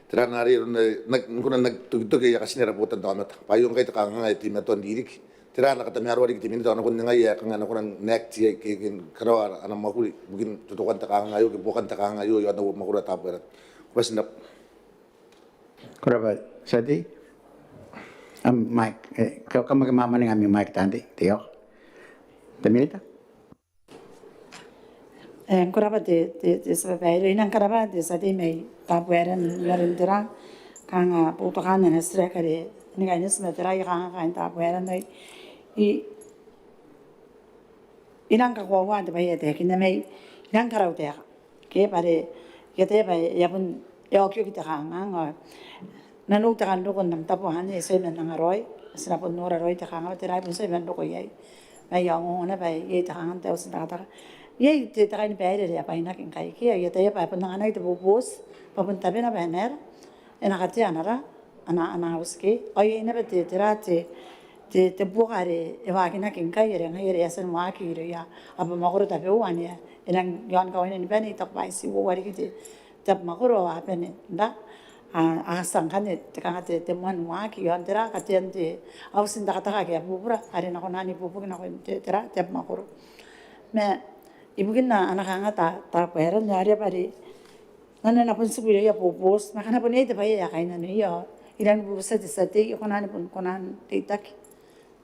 tera ana are e na, na, kona n aki tokitoki aia katine ara botannaomata. Bwa aio ngkai te kanganga ae teimatoa n ririki. Tera ana katamaroa riki te Minita ao nakon ngaia ae kanga e na kona n act iai ke, ke karaoa ana mwakuri ibukin totokoan te kanganga aio ke buokan te kanganga aio iaon au mwakuri ae Tabuaeran. Ko bati n rabwa. Ko rabwa tia tei. Am mic, e, ka, kam aki mwamwaninga ami mic taan tei, te, io. Te Minita. E, ko rabwa te, te, te tia babaire. I nang karabwa te tia tei mai Tabuaeran n aron tera, kanga boutokaan ana titiraki are ni kaineti ma tera, I kanga kaain Tabuaeran ao I, I nang kakoaua te bwai ae taekinna ma I nang karautaeka. Ke bwa are I ataia bwa e a bon, e a okioki te kanganga ao nanou te kan roko n am tabo anne, e tuai man anga raoi, ti na bon nora raoi te kanganga, tera e bon tuai man roko iai. Ma I a ongo naba bwa iai te kanganga n te auti n takataka. Iai te, te kainibaire are e a bwainaki ngkai ke, I ataia bwa e bon anganaki te boboti bwa bon tabena bwa e na era, e na katea ana ra, ana, ana auti ke. Ao iai naba te, tera te, te, te buoka are e waakinaki ngkai are ngaia are e a tia ni waaki irouia abamwakoro tabeua ane e nang iaon kawaina ni bane. I taku bwa iti uoua riki te, te abamwakoro a bane n ra a, a tia ngkanne te kanga te, te moan waaki iaon tera katean te auti n takataka ake a bubura are e na kona n ibuobuoki nakoia te, tera te abamwakoro. Ma ibukin ana kanga Ta, Tabuaeran, e a riai bwa are ngkana e na bon tiku irouia boboti ma ngkana bon iai te bwai ae e a kainnanoia, I rangi ni bubutia te tia tei, e kona ni bon kona n reitaki,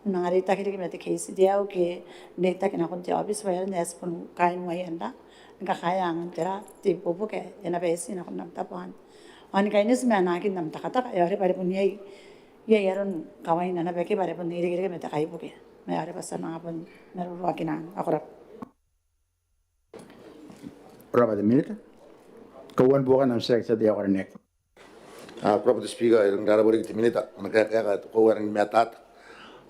manga reitaki riki ma te KCDL ke n reitaki nakon te aobiti bwa e aera ae ti bon kaain waeia n ra ni kakaea angan tera te ibuobuoki ae e na bae ti nakon am tabo anne. Ao ni kaineti ma anakin am takataka, e a riai bwa are bon iai, iai aron kawaina naba ke bwa are bon irekereke ma te kaibuke. Ma e a riai bwa ti a manga bon maroroakina anne. Ko rabwa. Ko rabwa te Minita. Kauoua ni buokan am titiraki te tia tei ae karineaki. A, ko rabwa te Speaker, I rangi n rarabwa riki te Minita n ana kaeka ae koaua e rangi ni matata.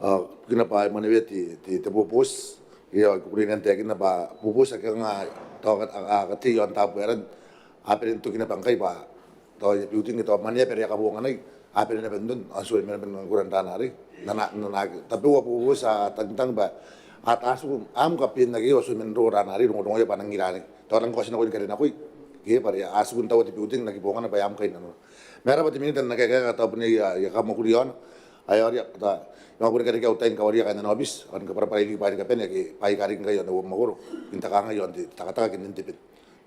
A, ibukina bwa e mwanewea te, te, te boboti. Ao I kukurei n taekinna bwa boboti ake kanga tao a, a, a katei iaon Tabuaeran a bane n toki naba ngkai bwa tao aia building, tao mwaneaba are a kabonganai a bane naba n ron, ao ti a mena naba n ongora n ra anne arei. N na, n na, tabeua boboti a tangitang bwa a tatiku, am kaben ake a ti a mena n ro ra anne arei, rongorongoia bwa a nang ira anne. Tao a nang kaoti nako ni karinakoi ke bwa are a tiku n taua te building n aki bongana bwa e a mwaiti nanona. Ma e rabwa te Minita n ana kaeka ae tao bon iai aia kamwakuri iaona. Ao e a riai bwa tao e a manga bon karekea au tai ni kawaria kaain ana aobiti ao ni kabwarabwarai riki bwaai ni kabane ake bwaai aika riki ngkai iaon au abamwakoro, n te kangai iaon te takataka ke n te bin.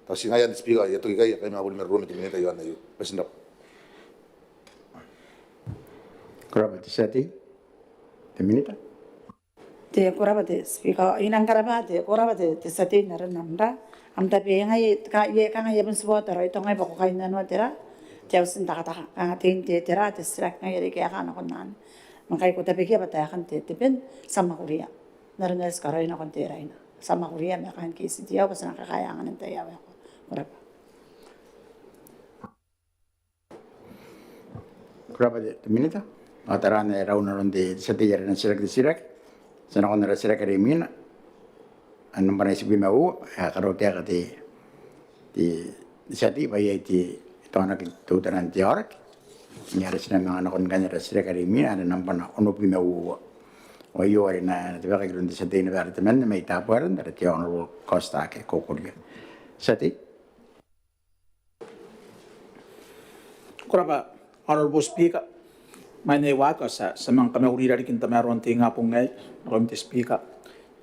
Tao ti ngaia anne te Speaker, I a toki ikai, ao I a kaimaburi marurung ma te Minita iaon aio. Bati n rabwa. Ko rabwa te tia tei. Te Minita. Te, ko rabwa te Speaker, I nang karabwa te, ko rabwa te, te tia tei n aron am ra, am tabe ngai, ka, e kanga e a bon tibwa taraoi tao ngai bwa ko kainnanoa tera te auti n takataka, kanga tein te, tera te titiraki ngai are I kaeka nakon anne. Ma ngkai ko tabekia bwa taekan te, te bin, ti a mwakuria n aron are ti karaoia nakon te raina. Ti a mwakuria ma kaain KCDL bwa ti na kakaea angan n tai ae waekoa. Ko rabwa. Ko rabwa te, te Minita. Ao taraana e rau n aron te tia tei are e na titiraki te titiraki. Ti a nakon ara titiraki are imwina, ae nambana itibwi ma uoua, ae karautaeka te, te, te tia tei bwa iai te, e taonaki teutana n te aoraki. Ngaia are ti na manga nakon ngkanne ara titiraki are imwina, ae nambana onobwi ma uoua. Ao aio are e na, e na tabekaki iroun te tia tei naba are temanna mai Tabuaeran, are te Honourable Kaotitaake Kokoria. Tia tei. Ko rabwa Honourable Speaker. Imwain ae I waaki ao ti a, ti a manga kamaurira riki n tamaroan te ingabong aei nakoim te Speaker.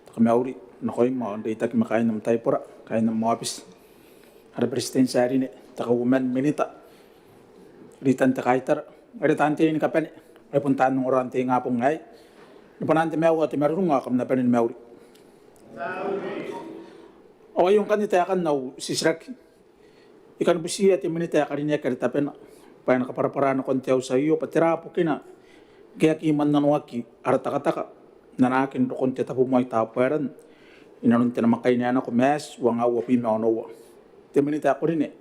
Te kamauri nakoim ao n reitaki ma kaain am taibora, kaain am aobiti, ara Beretitenti ae rine, te Kauoman, Minita, ritan te kaitara, ara taan tei ni kabane, ai bon taan ongora n te ingabong aei. Ni bwanaan te maiu ao te marurung ao kam na bane ni mauri. Ao aio ngkanne taekan au titiraki. I kan butiia te Minita ae karineaki are tabena bwa e na kabwarabwara nakon te auti aio bwa tera bukina ngke e aki mannanoaki ara takataka n anaaki n rokon te tabo moa i Tabuaeran inanon te namwakaina ae nako Maati uangaa uabwi ma onoua. Te Minita ae karineaki,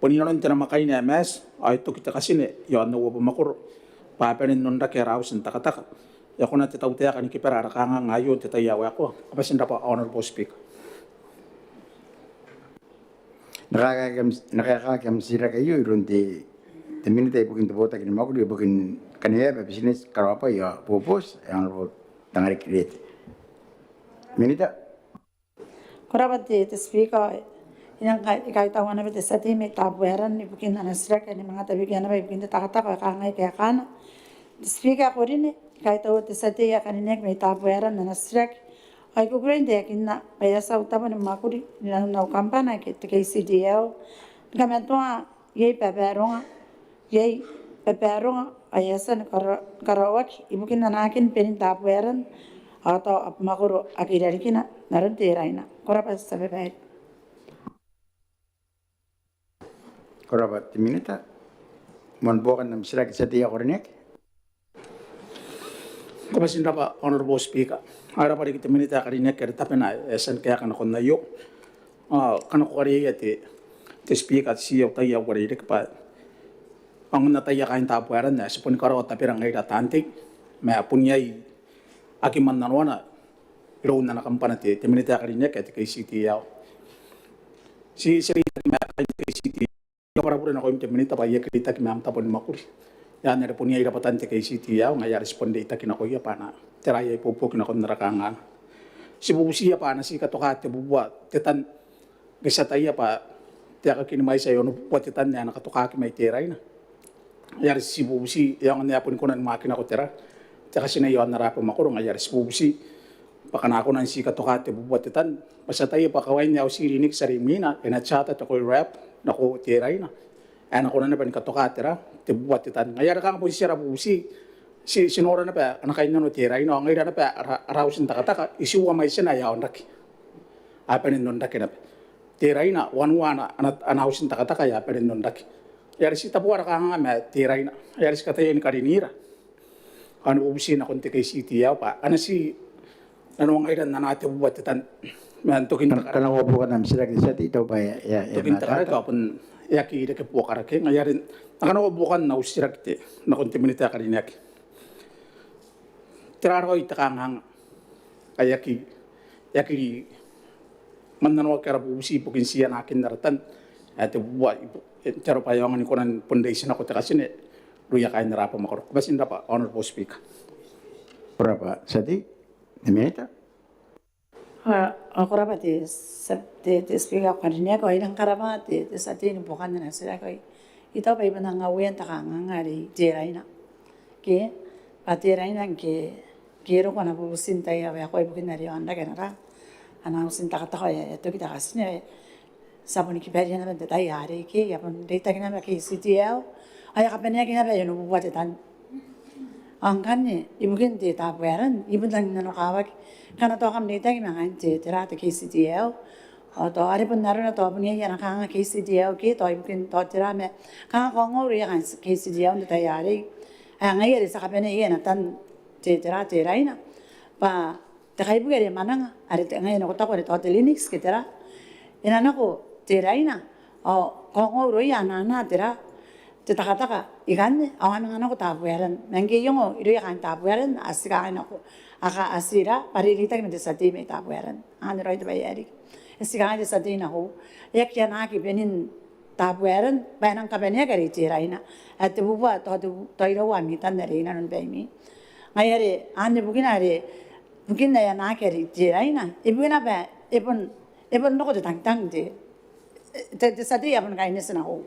bon inanon te namwakaina ae Maati ao e toki te katine iaon au abamwakoro bwa a bane n onrake ara auti n takataka. E kona te tautaeka ni kibara ara kanganga aio n te tai ae waekoa? Ko bati n rabwa Honourable Speaker. N na kaekaaki am, n na kaekaaki am titiraki aio iroun te, te Minita ibukin te botaki ni mwakuri ibukin kaneweaba, bitineti, karaobwai ao boboti, ae Honourable Tangariki Reete. Minita. Ko rabwa te, te Speaker. I nang kai, I kaitaua naba te tia tei mai Tabuaeran ibukin ana titiraki ae e manga tabekia naba ibukin te takataka ao e kangai kaekaana. Te Speaker ae karineaki, I kaitaua te tia tei ae karineaki mai Tabuaeran n ana titiraki. Ao I kukurei n taekinna bwa e a tia au tabo ni mwakuri inanon au kambana ae te KCDL ni kamatoa iai babaronga, iai babaronga ae e a tia ni kara, karaoaki ibukin anaakin benin Tabuaeran ao tao abamwakoro ake i rarikina n aron te raina. Ko rabwa te tia babaire. Ko rabwa te Minita. Moan buokan am titiraki te tia tei ae karineaki. Ko bati n rabwa Honourable Speaker. Ao e rabwa riki te Minita ae karineaki are tabena ae e a tia ni kaeka nakon aio. Ao ngkana ko kariaia te, te Speaker, ti au tai ae uarereke bwa aonga n ataia kaain Tabuaeran ae ti boni karaoa tabera ngaira taan tei ma bon iai aki mannanoana iroun ana kambana te, te Minita ae karineaki ae te KCDL. Ti, ti reitaki ma kaain te KCDL. I kabwara bure nakoim te Minita bwa I aki reitaki ma am tabo ni mwakuri. Ian are bon iai rabwatan te KCTL, ngaia are ti bon reitaki nakoia bwa a na tera aia ibuobuoki nakon ara kanganga. Ti bubutiia bwa a na ti katoka te bubua te tan, ngke ti ataia bwa te aeka ni mwaiti ae onobubua te tan ae na katokaki mai Teraina. Ngaia are ti bubuti, e aonga n ae boni kona ni mwaaki nako tera, te katina iaon ara abamwakoro, ngaia are ti bubuti bwa ngkana a kona n ti katoka te bubua te tan, bwa ti ataia bwa kawain ae uti Linux are imwina e na ti ata te KOIRAB nako Teraina ae na kona naba ni katoka tera, te bubua te tan. Ngaia are kanga bon ti ara bubuti, ti, ti nora naba ana kainnano Teraina, ao ngaira naba ara, ara utintakataka, itiua mwaitina ae a onrake, a bane n onrake naba. Teraina wanua ana, ana, ana utintakataka ae a bane n onrake. Ngaia are ti taboa ara kanganga ma Teraina, ngaia are ti kataia ni karinira ao ni bubuti nakon te KCTL bwa a na ti nanoangaira n anaa te bubua te tan. Ma n tokin te karaki, kanakoa buokan am titiraki te tia tei, I taku bwa e, e, e, tokin te karaki ao bon e aki reke buokarake. Ngaia are kanakoa buokan au titiraki te, nakon te minita ae karineaki. Tera raoi te kanganga ae aki, e aki ri, man nanoaki ara bubuti ibukin ti anaakin ara tan ae te bubua, ibu-, e, te aro bwa e aonga ni kona ni bon reitinako te katine irouia kaain ara abamwakoro. Ko bati n rabwa, Honourable Speaker. Ko rabwa, tia tei. Te minita. A, a, ko rabwa te, te, te Speaker ae karineaki, ao I rang karabwa te, te tia tei ni buokan ana titiraki. I taku bwa I bon anga uean te kanganga are i Teraina. Ke, bwa Teraina ngke, ngke e roko ana bubuti n tai ae waekoa ibukin are e onrake ana, ana utintakataka ae e toki te katine, ti a boni kibaria naba n te tai arei ke, e a bon reitaki naba KCTL, ao e a kabaneaki naba ae onobubua te tan. Ao ngkanne, ibukin te Tabuaeran, I bon rangi n nanokawaki ngkana tao kam reitaki ma kaain te, tera, te KCTL. Ao tao are bon arona tao bon iai ana kanganga KCTL ke, tao ibukin tao tera ma kanga kaongora irouia kaain KCTL n te tai arei. Ae ngaia are ti a kabanea iai ana tan te, tera, Teraina. Bwa te kaibuke are e mwananga, are te, ngaia nako taku are tao te Linux ke tera, e na nako Teraina, ao kaongora irouia ana, ana tera, te takataka ikanne, ao a manga nako Tabuaeran. Ma ngke I ongo irouia kaain Tabuaeran, a ti kangai nako, a ka, a ti ra, bwa are e reitaki ma te tia tei mai Tabuaeran. Anne raoi te bwai ae riki. E ti kangai te tia tei nako, e aki anaaki benin Tabuaeran, bwa e nang kabaneaki are i Teraina. Ae te bubua, tao te, tao iraua ami tan are i nanon baimi. Ngaia are, anne bukina are, bukin ae e anaaki are i Teraina, ibukina bwa e bon, e bon roko te tangitang te, te, te tia tei ae bon kaineti nako.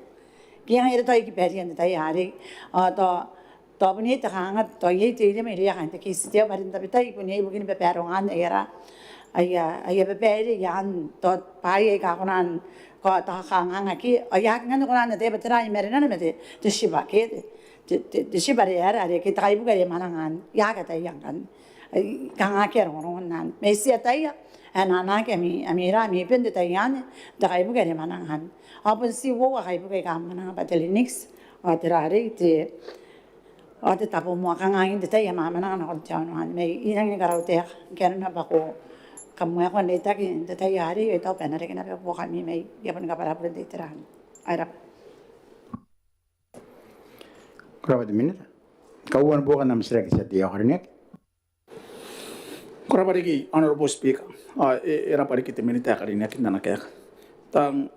Ke ngaia are tao I kibaria n te tai arei, ao tao, tao bon iai te kanganga, tao iai te iremwe irouia kaain te KCTL, bwa are n tabetai bon iai ibukin babarongaan aia ra, aia, aia babaire i aan tao bwaai aika a kona n, tao kanganga ke, ao I aki nang kona n ataia bwa tera i marenana ma te, te tiba ke, te, te, te, te tiba are, are, are ke te kaibuke are e mwananga anne, I aki ataia ngkanne. Ai, kanga akea rongorongon anne. Ma I tia ataia ae e na anaaki ami, ami ra, ami ben n te tai anne, te kaibuke are e mwananga anne. Ao bon ti uoua kaibuke aika a mwananga bwa te Linux, ao tera arei, te, ao te tabo moa, kanga n te tai ae a mwananga nakon te aono anne. Ma I rangi ni karautaeka ngke arona bwa ko kam waekoa n reitaki n te tai arei, ao I taku bwa e na reke naba buokami, ma I a boni kabwara bure n te itera anne. Ao e rabwa. Ko rabwa te minita. Kauoua ni buokan am titiraki, tia tei ae karineaki. Ko rabwa riki, Honourable Speaker. Ao e, e rabwa riki te minita ae karineaki n ana kaeka. Tang,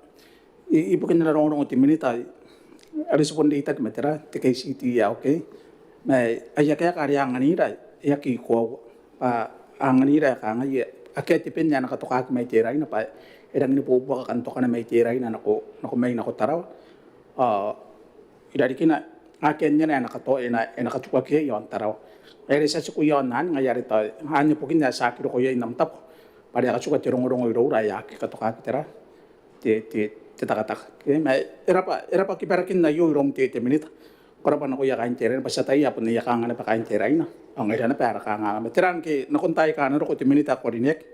i, ibukin ana rongorongo te minita, are ti bon reitaki ma tera, te KCTL, okay? Ma aia kaeka are a anganira, e aki koaua. Bwa a anganira ae kangai, akea te ben ae na katokaki mai Teraina, bwa e rangi ni bobuaka kantokana mai Teraina nako, nako mai nako Tarawa. Ao irarikina, akea naba ae na katoa, e na, e na katukaki iai i aon Tarawa. Are ti a tiku i aon anne, ngaia are tao anne bukin ae ti aki roko iai n am tabo, bwa are a katuka te rongorongo iroura ae a aki katokaki tera, te, te, te takataka. Ke, ma e rabwa, e rabwa kibarakin aio iroun te, te minita. Ko rabwa nakoia kaain Teraina, bwa ti ataia ae bon aia kanganga naba kaain Teraina. Ao ngaira naba ara kanganga. Ma tera ngke nakon taai aika a na roko te minita ae karineaki,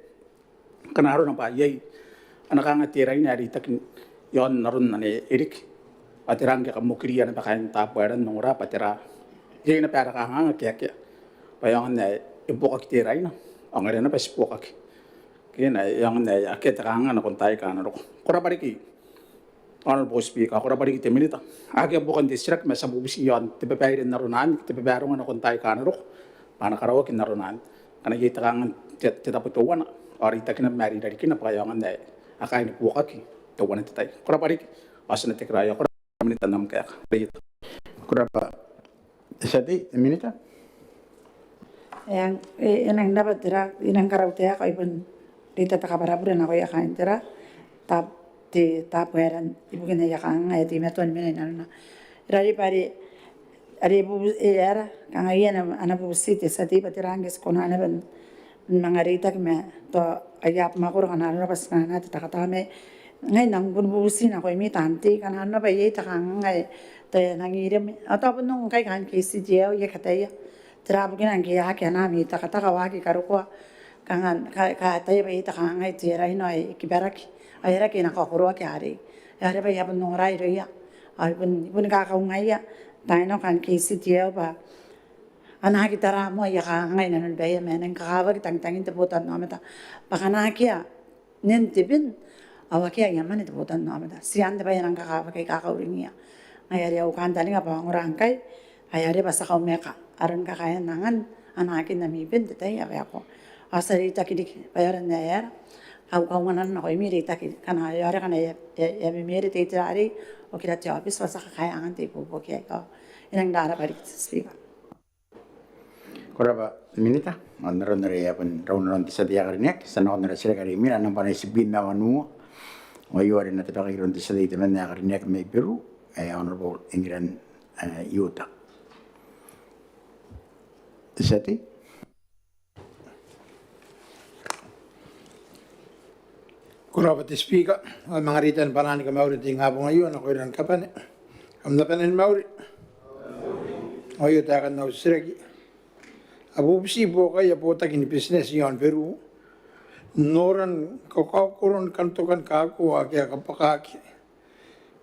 ngkana arona bwa iai ana kanganga Teraina ae reitaki i aon aron anne e riki. Bwa tera ngke kam okiriia naba kaain Tabuaeran n ongora bwa tera, iai naba ara kanganga ke akea. Bwa e aonga n ae e buokaki Teraina, ao ngaira naba ti buokaki. Ke e na, e aonga n ae akea te kanganga nakon taai aika a na roko. Ko rabwa riki, Honourable Speaker, ko rabwa riki te minita. Akea buokan te titiraki ma ti a bubuti i aon te babaire n arona anne, te babaronga nakon taai aika a na roko, bwa a na karaoaki n arona anne. Ngkana iai te kanganga n te, te tabo teuana, ao reitaki naba ma are irarikina bwa e aonga n ae a kaai ni buokaki teuana te tai. Ko rabwa riki, ao ti na tekeraoia. Ko rabwa minita n am kaeka. Ko rabwa. Te tia tei, te minita. E, e, e nang naba tera, e nang karau te aka, I bon reita te kabwarabure nakoia kaain tera, Tab-, te Tabuaeran ibukin aia kanganga ae teimatoa ni mena i nanona. E rairi bwa are, are bu-, e, e aera, kanga iai ana, ana bubuti te tia tei bwa tera ngke ti kona naba n manga reitaki ma tao aia abamwakoro ngkana arona bwa ti na anaa te takataka ma ngai N nang bon bubuti nakoimi taan tei ngkana arona bwa iai te kanganga ae tao e nang iremwe. Ao tao bon ngkai kaain KCTL ae kataia. Tera bukina ngke e aki anaa ami takataka ao aki karokoa. Kanga, ka, kataia bwa iai te kanganga ae tera ina ae kibaraki. Ao e rake e na kakoroaki arei. Ao are bwa e a bon ongora irouia. Ao I bon, I bon kakaungaia. Taina kaain KCTL bwa a na aki tara moa aia kanganga i nanoni baia ma e nang kakawaki tangitangin te botannaomata. Bwa ngkana akea nen te ben, ao akea aia mwane te botannaomata. Ti antai bwa e nang kakawaki aika kauringia. Ngaia are au kantaninga bwa ongora ngkai, ae are bwa ti a kaumeka aron kakaean angan, anaakin ami ben n te tai ae waekoa. Ao ti a reitaki riki, bwa e aera n ae aera, au kaunganano nakoimi reitaki, ngkana e aera ngkana e a, e a, e a memere te itera arei, okira te aobiti, bwa ti a kakaea angan te ibuobuoki aei. Ao e nang rarabwa riki te Speaker. Ko rabwa minita, ao n aron are e a bon raun aron te tia tei ae karineaki, ti a nakon ara titiraki are imwina, nambwa tebwi ma wanua. Ao aio are e na tabekaki iroun te tia tei temanna ae karineaki mai Beru, ae Honourable Engiran, e, Iuta. Te tia tei. Ko rabwa te Speaker, ao I manga reita ni bwanaa ni kamauri n te ingabong aio nakoira ni kabane. Kam na bane ni mauri. Ao aio taekan au titiraki. A bubuti buokaia botaki ni bitineti i aon Beru n noran kakaokoro ni kantoka ni kako ake a kabwakaaki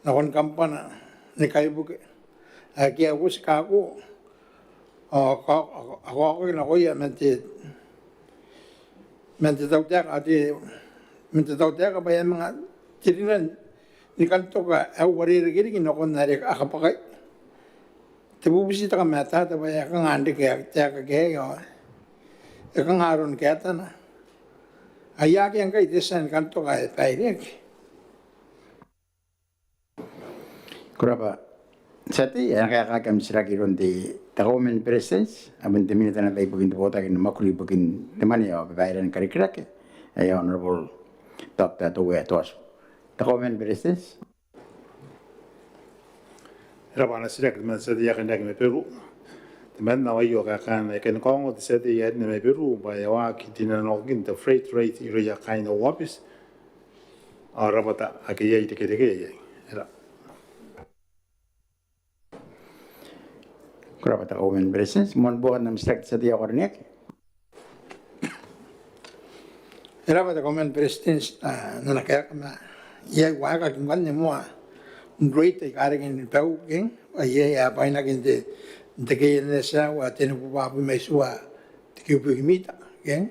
nakon kambana ni kaibuke ake a uoti kako, ao a kaokaki nakoia man te, man te tautaeka, ao te, man te tautaeka bwa e a manga te rinan ni kantoka ae uarereke riki nakon are a kabwakai. Te bubuti te kamatata bwa e kanga n reke te taeka aei, ao e kanga aron kaetana. Ai akea ngkai te tia ni kantoka ae baireaki? Ko rabwa te tia tei, e na kaekaaki am titiraki iroun te Kauoman ni Beretitenti, ae bon te minita naba ibukin te botaki ni mwakuri ibukin te mwane ao babaire ni karikirake, ae Honourable Doctor Toue Toatu. Te Kauoman ni Beretitenti. E rabwa ana titiraki temanna te tia tei ae karineaki mai Beru. Temanna ao aio kaekaana, e kani kaongo te tia tei ae karineaki mai Beru bwa e a waaki te nanoakin te freight rate irouia kaain au aobiti. Ao rabwata ake iai irekereke iai. E rabwa. Ko rabwa te Kauoman ni Beretitenti, moan buokan am titiraki te tia tei ae karineaki. E rabwa te Kauoman ni Beretitenti, a, n ana kaeka ma iai waekakin ngkanne moa n rate aika reke ni bau, keng, bwa iai ae bwainaki n te, n te KNSL ae tenibubua abwi ma itiua te cubic meter, keng.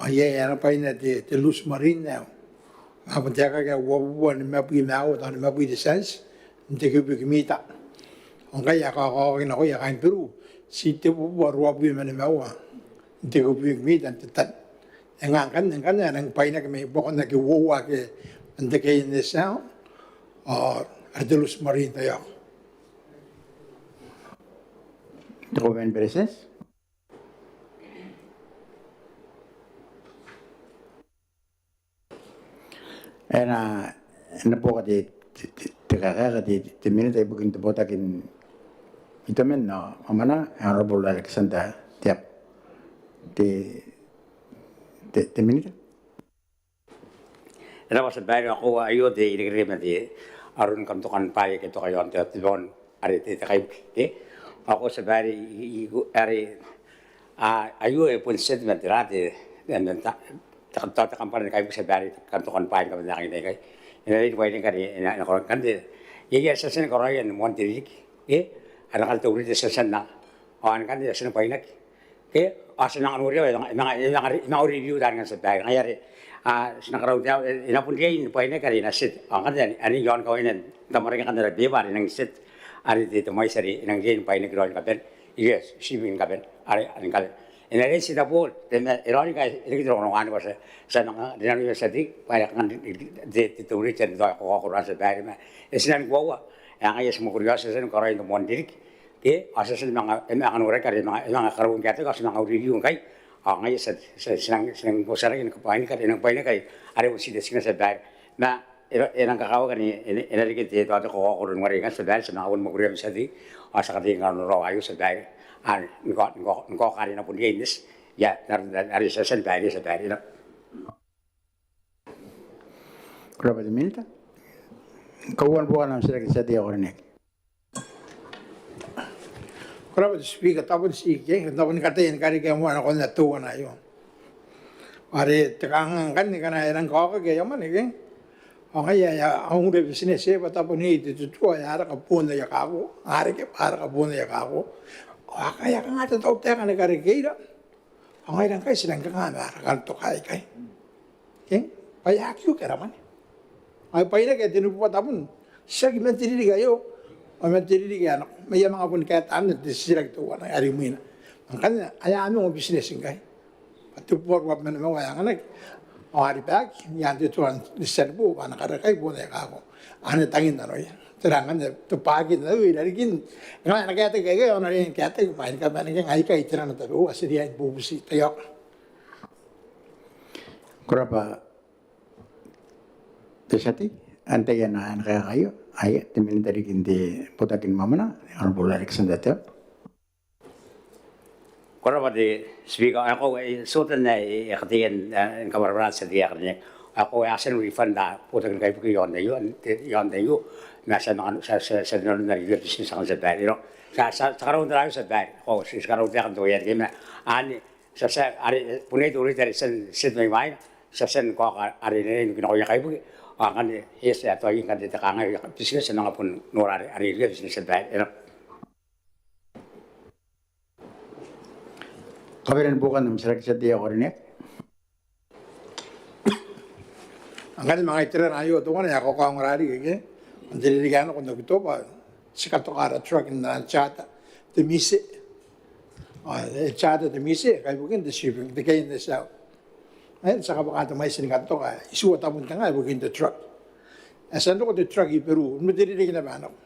Ao iai ae na bwaina te, te loose marine ae a bon taekaki ae uabubua nimabwi ma aua, tao nimabwi te tianti n te cubic meter. Ao ngkai a kakaokaki nakoia kaain Beru, ti tebubua ruabwi ma nimaua n te cubic meter n te tan. E nga ngkanne, ngkanne a nang bwainaki mai buakon ake uoua ake n te KNSL, ao are te loose marine taiaoka. Te Kauoman ni Beretitenti. E na, e na buoka te, te, te, te kakaeka te, te minita ibukin te botaki n itoman ao mwamwananga, ae Honourable Alexander Teabo. Te, te, te minita. E rabwa tia babaire, ao aio te irekereke ma te aron kantokan bwaai ake a toka i aon te, te bong are te, te kaibuke, ke? Ao tia babaire, i, i, are, a, aio e bon set man tera te, te, te, te, te kambana ni kaibuke tia babaire, kantokan bwaai ni kabane n aekan te tai aikai. E na riai ni bwainaki are e na, e na karaoia ngkanne. Iai, iai ae ti a tia ni karaoia ni moan te ririki, ke? Are ngkanne te urite ti a tia n anga. Ao ngkanne ti a tia ni bwainaki. Ke, a tia n anga noria, e manga, e manga, e manga, e manga review taani kan tia babaire. Ngaia are, a, ti na karaua te, e, e na bon riai ni bwainaki are e na set. Ao ngkanne, anne iaon kawaina n tamwarake ngkanne ara beba are e nang set. Are te, te mwaiti are e nang riai ni bwainaki raoi ni kabane. Yes, receiving ni kabane. Are, are ni kabane. E na riai n set up all. Te ma, e raoniki, e reke te rongorongo anne bwa ti a, ti a manga, rinanoia tia tei, bwa e kanga te, te, te urite are tao e kakaokoro tia babaire ma. E tia n koaua. E ngaia ti mwakuri ao ti a tia ni karaoia n te moan ririki. Ke ao ti a tia ni manga, e manga noraki are e manga, e manga karaua ngkai, ao ti a manga uririu ngkai. Ao ngaia ti a, ti a, ti nang, ti nang botaki ni kabwainaki, e nang bwainaki are bon ti te tina tia babaire. Ma e nang kakawaki ni, e na riki te, te, te kaokoro n arei ngkai tia babaire, ti a manga bon mwakuria ma tia tei, ao ti a kataia ni karaoa raoi tia babaire. Ao ni kaoka, ni kaoka, ni kaoka are e na bon riai n eti. Ia, n aron are ti a tia ni baire tia babaire. Ko rabwa te Minita. Kauoua ni buokan am titiraki tia tei ae ko karineaki. Ko rabwa te Speaker, tabun ti ke, tabun kataia ni karekea moa nakon ae teuana aio. Are te kanganga ngkanne ngkana e rang kaokaki aia mwane ke, ao ngaia aia ongoraea business e bwa tabun iai te tutuo ae a raka boon aia kako, a reke bwa a raka boon aia kako. Ao a kaea kanga te tautaeka ni karekeira. Ao ngaira ngkai ti rang kanga ma ara kantoka aikai. Ke? Bwa e aki oki ara mwane. Ao e bwainaki ae tenibubua tabun. Tiaki man te ririki aio. Ao man te ririki ae nako. Ma I a manga bon kaeta anne te titiraki teuana are imwina. Ma ngkanne ae a manga business ngkai. Bwa te bubua ruabwi ma nimaua ae anganaki. Ao a ribaaki, i aan te tua n te tia ni boo, bwa a na karekai boon aia kako. Anne tangin nanoia. Tera ngkanne te bwaki n aio i rarikin ngkana e na kaetaki aikai, ao e na riai ni kaetaki bwa e na kabanea ngkai aikai tera ana tabeua, ti riai ni bubuti. Taiaoka. Ko rabwa te tia tei. Antai ae na kaeka aio? Aia, te Minita riki n te Botaki ni Mwamwananga, Honourable Alexander Teabo. Ko rabwa te Speaker, ao e koaua, e, ti ota n ae e kataia n, e, ni kabwarabwara te tia tei ae karineaki. Ao e koaua ae a tia n refund ara botaki ni kaibuke i aon aio, n te, i aon aio, ma ti a manga, ti a, ti a, ti a rinanona riki business akanne tia babaire. Ti a, ti a, ti a karaua n taraia tia babaire. Ao ti, ti karaua n taekan te waea riki ma anne, ti a, ti a, are, bon iai te rate are ti a, ti a tia mai mwaina, ti a tia ni kaoka are e na riai n riki nakoia kaibuke. Ao ngkanne e tia, e a toki ngkanne te kangai, business e a manga bon nora are, are riki business tia babaire. Kabanean buokan am titiraki tia tei ae ko karineaki. Ngkanne manga iterana aio teuana ae a kakaongora riki ke. N te ririki ae nako n Okitoba ti katoka ara truck n ana charter te MISE. Ao e charter te MISE kaibuken te shipping, te K N S L. Ae ti a kabwaka te mwaiti ni katoka itiua tabun te nga ibukin te truck. Ae ti a n roko te truck i Beru n te ririki naba ae nako.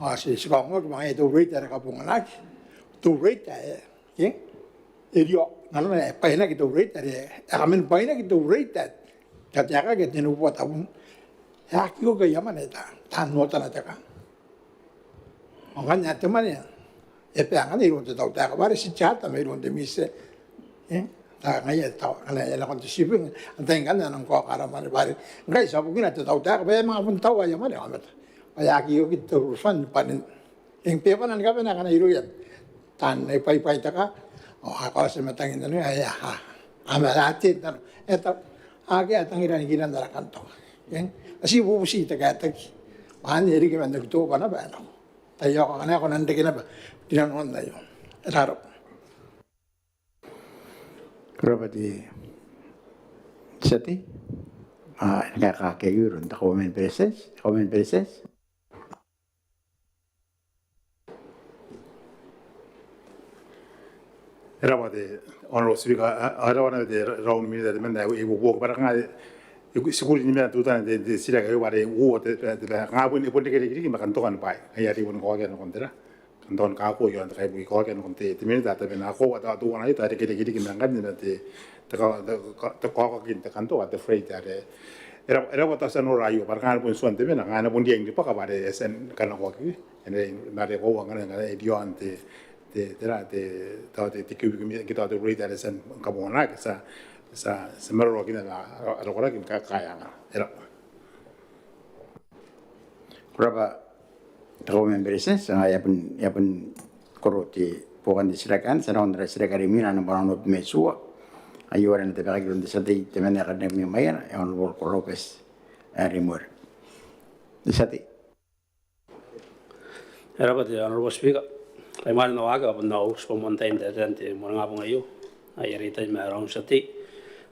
Ao ti, ti kaongoaki bwa ngaia te rate are kabonganaki, te rate ae, e, e riao, nanona e bwainaki te rate are, e kaman bwainaki te rate ae taekaki ae tenibubua tabun. E aki oki aia mwane taan, taan otana te ka. Ao ngkanne ae te mwane e bane ngkanne iroun te tautaeka bwa are ti charter mairoun te MISE. E, ngaia te tau, ngkana e nakon te shipping, antai ngkanne ae nang kaoka ara mwane bwa are ngkai ti a bukina te tautaeka bwa e a manga bon taua aia mwane aomata. Bwa e aki oki te refund bwa nen. Eng, bebana ni kabane ngkana irouia taan, e, bwaibwai te ka, ao a kaoti matangin nanoia, e, a, a, a maraten nano. E tau, akea tangira nikiran ara kantoka. Eng, a ti bubuti te kaetaki. Bwa anne e riki man Okitoba naba ae nako. Taiaoka ngkana e kona n reke naba rinanon aio. E rarabwa. Ko rabwa te tia tei. Ao e na kaekaaki aio iroun te Kauoman ni Beretitenti, Kauoman ni Beretitenti. E raba te Honourable Speaker, a, a, e raba naba te Honourable Minita temanna ae e ibuobuoki bwa e kanga e, e, ti kuri ni mena teutana n te, te titiraki aio bwa are uoua te, te, te, kanga bon, e bon irekereke riki ma kantokan bwaai. Ngaia are e bon kaokaki nakon tera, kantokan kako i aon te kaibuke, kaokaki nakon te, te Minita tabena. Ao koaua teuana aio ae irekereke riki ma ngkanne ma te, te ka, te ka, te kaokakin te kantoka, te freight are. E raba, e raba tao ti a nora aio bwa e kanga e na bon tuan te mena, kanga e na bon riai n ribwaka bwa are e tia ni kanakoaki. Ane, ma are koaua ngkana, ngkana e riaon te, te, tera, te, tao te, te kiu, kiu, ke tao te rate are e tia ni kabonganaki, ti a, ti a, ti a maroroakina ara, ara koraki ni kakaeanga. E raba. Ko raba te Kauoman ni Beretitenti. Ao e a bon, e a bon koro te buokan te titiraki anne, ti a nakon ara titiraki are imwina, nambwa onob ma itiua. Aio are e na tabekaki iroun te tia tei temanna ae karineaki mai Maiana, e Honourable Koraubati Remuera. Te tia tei. E raba te Honourable Speaker. Kaimwain au waaki ao bon au tibwa moan tai n taetae n te morningabong aio. Ai a reitai ma ara tia tei,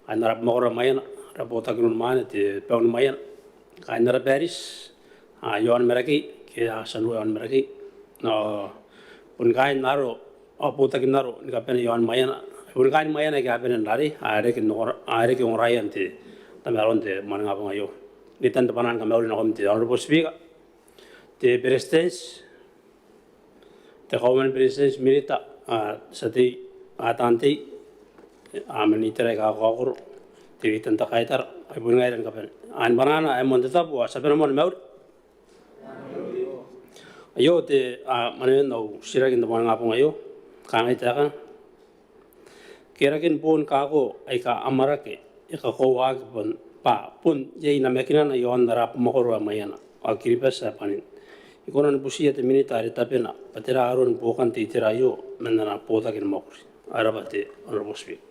kaain ara abamwakoro Maiana, ara botaki n unimwaane, te Bong ni Maiana, kaain ara parish ae Iaoni Marakei ke ae Tianuea Iaoni Marakei, ao bon kaain aro ao botaki n aro ni kabane i aon Maiana, bon kaain Maiana aika a bane n rarei, ae reke n ongora, ae reke ongoraean te tamaroa n te morningabong aio. N reitan te bwanaa ni kamauri nakoim te Honourable Speaker, te Beretitenti, Te Kauoman ni Beretitenti, Minita, a, tia tei, a, taan tei, a, man itera aika kakaokoro, te Leader n te Kaitara, ai bon ngaira ni kabane. Ai banana, ai moan te tabu, a, tia bane moa ni mauri. Aio te, a, mwanewen au titiraki n te moaningabong aio, kangai taekana. Keraken boon kako aika amwarake e kakoauaki bwa bon iai namakinana iaon ara abamwakoro ae Maiana ao Kiribati ae bwanin. I kona ni butiia te Minita are tabena bwa tera aron buokan te itera aio man ana botaki ni mwakuri. Ko rabwa te Honourable Speaker.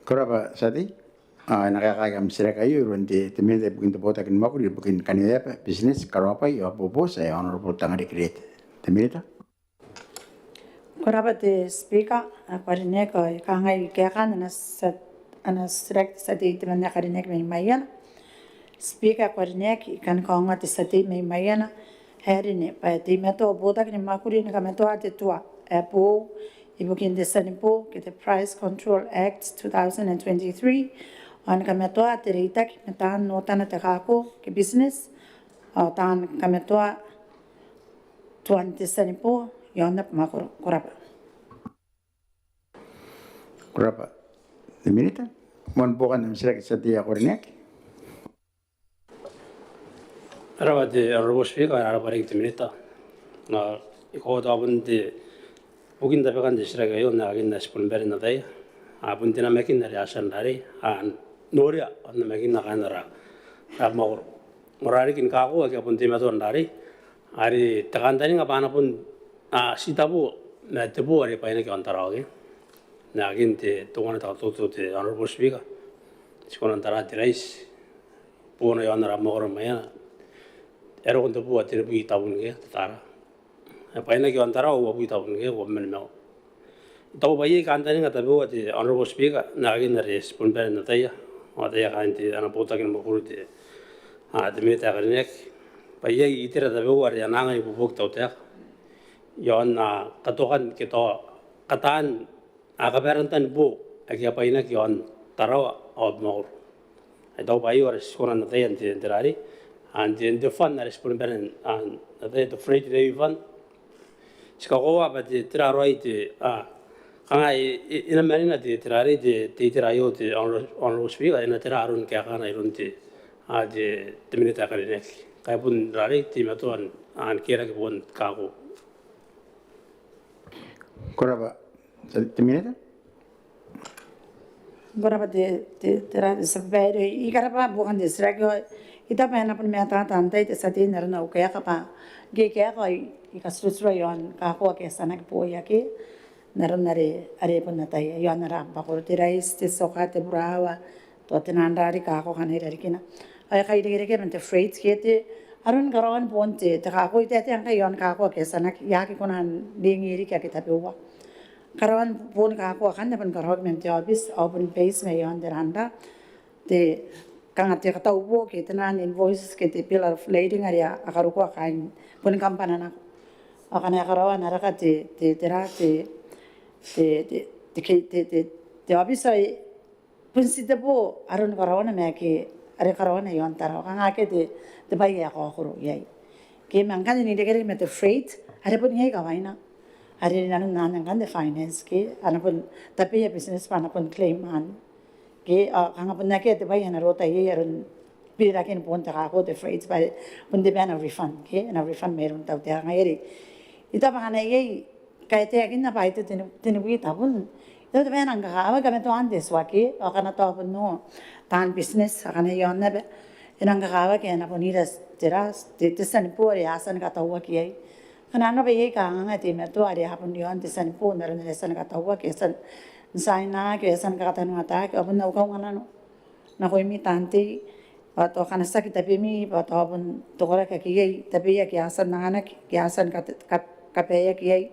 Ko rabwa tia tei. A, e na kaekaaki am titiraki aio iroun te, te Minita ibukin te botaki ni mwakuri ibukin kaniweba, bitineti, karaobwai ao boboti ae Honourable Tangariki Reete. Te Minita. Ko rabwa te Speaker, a, ko a rineaki, ao e kangai kaekaan ana tia-, ana titiraki te tia tei temanna ae karineaki mai Maiana. Speaker, ko a rineaki, I kan kaongoa te tia tei mai Maiana ae rine bwa e teimatoa botaki ni mwakuri ni kamatoa te tua ae boou ibukin te tia ni boo ke te Price Control Act two thousand and twenty-three, ao ni kamatoa te reitaki ma taan otana te kako ke bitineti, ao taan kamatoa tuan te tia ni boo iaon abamwakoro. Ko rabwa. Ko rabwa te Minita. Moan buokan am titiraki tia tei ae ko rineaki. Ko rabwa te Honourable Speaker, ko rabwa riki te Minita. A, I kaota bon te, bukin tabekan te titiraki aio n aekakin ae ti bon bane n ataia. A, bon te namakin are a tia n rarei, a, noria, a, namakin aika a na ra, ra mwakoro. Moarara riki ni kako ake a bon teimatoa n rarei, are te kantaninga bwa a na bon, a, ti tabo ma te boo are bwainaki iaon Tarawa ke. N aekakin te, teuana te katoto te Honourable Speaker. Ti kona n tara te raiti, boona iaon ara abamwakoro Maiana. E roko n te boo ae tenibwi tabun ke, te tara. E bwainaki iaon Tarawa uabwi tabun ke, uabwi ma nimaua. I taku bwa iai kantaninga tabeua te Honourable Speaker, n aekakin are ti bon bane n ataia. Ao ataia kaain te, ana botaki ni mwakuri te, a, te Minita ae karineaki. Bwa iai itera tabeua are a na anga n ibuobuoki tautaeka iaon, a, katokan ke tao kataan a, kabwarantan boo ake a bwainaki iaon Tarawa ao abamwakoro. Ai tao bwa aio are ti kona n ataia n te, n te rarei, a, n te, n te fund are ti bon bane n, a, n ataia te freight levy fund. Ti kakoaua bwa te, tera raoi te, a, kanga e, e, e na manena te, te rarei te, te itera aio te Honourable, Honourable Speaker, e na tera aron kaekaana iroun te, a, te, te Minita ae karineaki. Ngkai bon rarei teimatoa n, a, n kerake boon kako. Ko rabwa. Te Minita? Ko rabwa te, te, te ra-, te tia babaire. I karabwa buokan te titiraki ao I taku bwa e na bon matata n tai te tia tei n aron au kaeka bwa ngke I kaeka ao I, I katuruturua iaon kako ake a tia n aki booi ake n aron are, are bon ataia iaon ara abamwakoro, te raiti, te tioka, te burawa, tao te naan rari kako akana i rarikina. Ao e kairekereke man te freight ke te aron karaoan boon te, te kako. I taetae ngkai iaon kako ake a tia n aki, I aki kona n ringi riki ake tabeua. Karaoan boon kako akanne bon karaoaki man te aobiti, ao bon base mai iaon te naan ra, te, kanga te katau boo ke te naan invoice ke te bill of lading are a karokoa kaain bon kambana nako. Ao akana e karaoa ana raka te, te, te ra, te, te aobiti, ao e bon ti te boo aron karaoana ma ake are karaoana iaon Tarawa, kanga ake te, te bwai ae kaokoro iai. Ke ma ngkanne n irekereke ma te freight are bon iai kawaina are rinanon anne ngkanne te finance ke a na bon tabeia business bwa a na bon claim anne. Ke, a, kanga bon akea te bwai ae na rota iai aron biriraken boon te kako, te freight, bwa bon te bwai ae na refund ke, na refund mairoun tautaeka. Ngaia are I taku bwa akana iai kaeteakinna bwa ai te teni-, tenibwi tabun. I taku te bwai ae nang kakawaki kamatoaan te tua ke, ao akana tao bon taan business akana iaon aba, e nang kakawaki ae na bon ira te ra, te, te tia ni boo are a tia ni katauaki iai. Kanga naba iai kanganga ae teimatoa are a bon iaon te tia ni boo n aron are a tia ni katauaki, a tia n tiainaki, a tia ni kakatanuataki, ao bon au kaunganano nakoimi taan tei, bwa tao akana tiaki tabemi, bwa tao bon te koraki ake iai, tabeia ake a tia n anganaki, ake a tia ni kate-, ka-, kabaeaki iai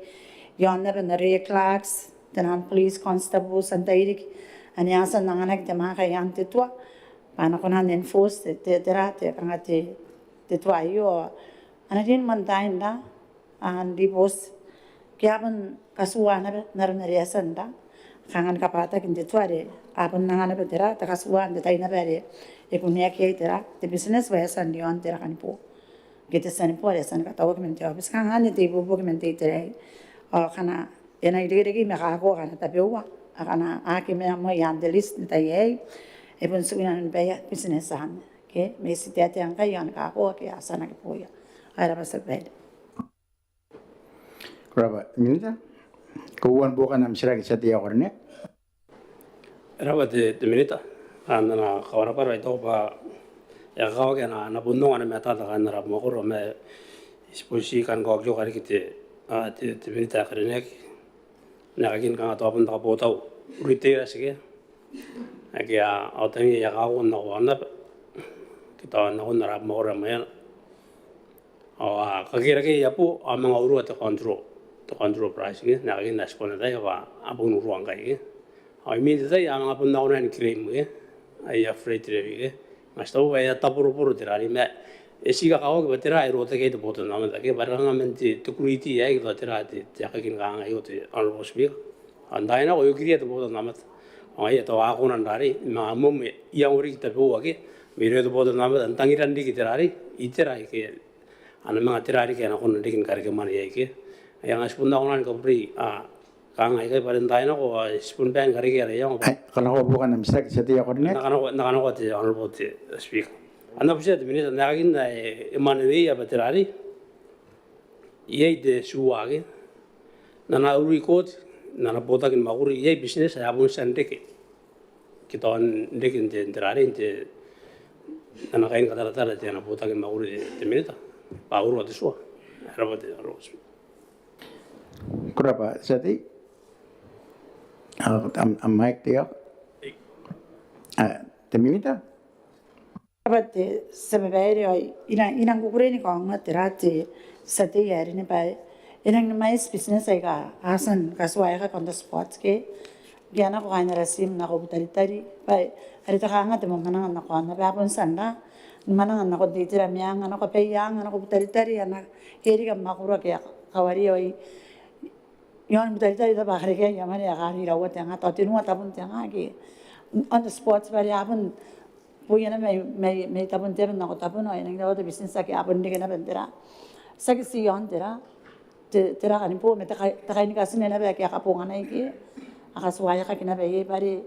iaon aba n aroia clerks, te naan police constables, taan tairiki ane a tia n anganaki te mwaaka i aan te tua bwa a na kona n enforce te, te, te ra, te, kanga te, te tua aio. A na rin mantain ra, a, n ribooti ke a bon katuua naba n aron are a tia n ra, kanga ni kabwataki n te tua are a bon anga naba tera te katuaa n te tai naba are e kuneaki iai tera te business bwa e a tia n riaon tera kanibo ke te tia ni bo are e a tia ni katauaki man te aobiti. Kanga anne te ibuobuoki man te itera aei ao ngkana e na irekereke ma kako akana tabeua akana a aki mena moa i aan te list n te tai aei, e bon tiku inanon baia business anne ke ma e titeboo ngkai i aon kako ake a tia n aki boia. Ao e rab'a tia babaire. Ko rab'a te Minita. Kauoua ni buokan am titiraki tia tei ae karineaki. E rab'a te Minita. N ana kabwarabwara I taku bwa e kakawaki ana bon ongo ana matata kaain ara abamwakoro ma I tibwa tii kan kaokioka riki te Minita ae karineaki n aekakin kanga tao bon te kabotau retailers ke ake a otangi aia kako n nako aonnaba ke tao nakon ara abamwakoro ae Maiana ao a kakerakei aia bo ao manga urua te control, te control price ke n aekakin ae ti bon ataia bwa a bon urua ngkai ke ao imwin te tai a manga bon nako naba ni claim ke aia freight levy ke ma ti taku bwa e a taboroboro tera arei ma e tii kakawaki bwa tera ae e rotaki iai te botannaomata ke bwa are kanga man te quality aei ke tao tera te aekakin kanga aio te Honourable Speaker. Ao n taai nako e okiria te botannaomata ao ngaia tao a kona n rarei ma mwaiti iango riki tabeua ke mairouia te botannaomata n tangiran riki tera arei itera aike a na manga tera riki ae a na kona n riki ni karekemwane iai ke ae a nga ti bon nako naba ni kabureia kanga aikai bwa are n taai nako ao ti bon bae ni karekea ara iango bwa. Ai kanakoa buokan am titiraki tia tei ae karineaki. N na kanakoa te Honourable te Speaker. Ao N na butiia te Minita n aekakin ae e mwaneweia bwa tera arei iai te tua ke n ana urui kooti n ana botaki ni mwakuri iai business ae a bon tia n reke ke tao n reke n te n tera arei n te n ana kaini kataratara te ana botaki ni mwakuri te Minita bwa a urua te tua. E rab'a te Honourable Speaker. Ko rab'a tia tei. Am mic te Minita. Ko rab'a te tia babaire ao I nang kukurei ni kaongoa tera te tia tei ae karineaki bwa e nang ni mwaiti business aika a tia ni katuaeaki on the spot ke a nako kaain ara team nako Butaritari bwa are te kanga te mwamwananga nako aonnaba a bon tia n ra ni mwananga nakon te itera meang a nako Abaiang a nako Butaritari a na kerika mwakuri ake a kawaria ao I aon Butaritari tao bwa a karekea aia mwane ae kaan iraua te nga tao tenua tabun te nga ke on the spot bwa are a bon boia naba mai tabun te aba n nako tabun ao e nang iraua te business ake a bon reke naba n tera tiaki ti aon tera tera kanibo ma te kaini katine naba ake a kabonganai ke a katuaeaki naba iai bwa are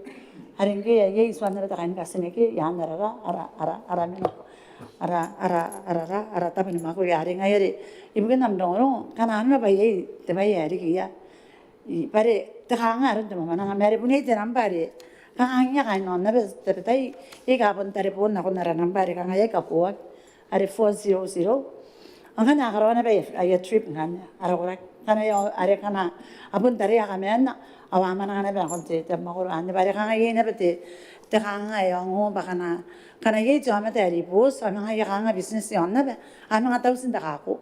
are ngke iai tuan naba te kaini katine ke i aan ara ara ara mena ara ara ara ara tabo ni mwakuri are ngaia are ibukin am rongorongo ngkana arona bwa iai te bwai ae riki ia bwa are te kanga aron te mwamwananga ma are bon iai te namba are kanga iai kaain aonnaba tabetai iai aika a bon tarebon nakon ara namba are kanga iai kakoaki are four zero zero. Ao ngkana a karaoa naba aia trip ngkanne ara koraki ngkana are ngkana a bon taraia kamanena ao a mwananga naba nakon te mwakoro anne bwa are kanga iai naba te te kanga ae ongo bwa ngkana ngkana iai te aomata ae ribooti ao manga iai kanga business i aonnaba a manga tauti n te kako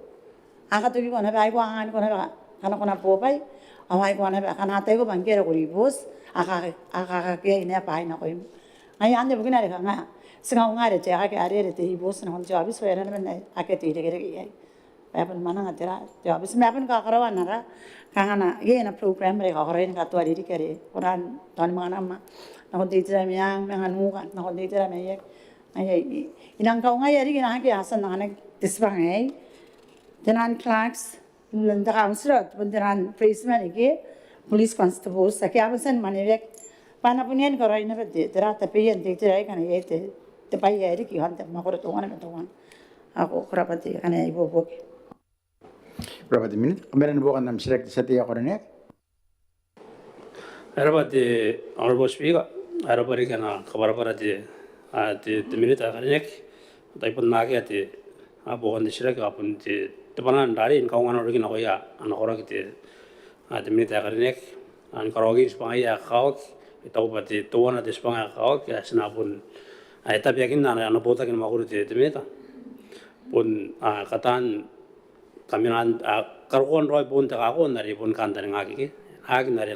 a katokiko naba aikoa anganiko naba ngkana ko na bobwai ao aikoa naba ngkana a taiko bwa ngke are ko ribooti a kakakeai naba bwaai nakoim. Ngaia anne bukina are kanga ti kaunga are te aekaki are are te ribooti nakon te aobiti bwa e na naba n akea te irekereke iai. Bwa e bon mwananga tera te aobiti ma e bon kakaraoa n ara kanga iai ana program are e kakaraoi ni katoa ririki are kona n taonimwananga nakon te itera meang manga nuka nakon te itera maiaki. Ngaia I nang kaungaia riki naake a tia n anganaki te tibwanga aei te naan clerks n te kauntira bon te naan policeman ike police constables ake a bon tia ni mwaneweaki bwa a na bon iai ni karaoi naba te tera tabeia n te itera aei ngkana iai te te bwai ae riki i aon te mwakoro teuana ma teuana. Ao ko rabwa te kaeka ae ibuobuoki. Ko rabwa te Minita. Kam aron buokan am titiraki te tia tei ae karineaki. E rabwa te Honourable Speaker, e rabwa riki ana kabwarabwara te te Minita ae karineaki. Tai bon akea te buokan te titiraki ao bon te te bwanaa n rarei ni kaunga nano riki nakoia ana koraki te te Minita ae karineaki ni karaoakin tibwangaia ae kakawaki. I taku bwa te teuana te tibwanga ae kakawaki ae ti na bon ae tabeakinna ana botaki ni mwakuri te te Minita bon kataan kaminan karokoan raoi boon te kako n are bon kantaningaaki ke n aekan are a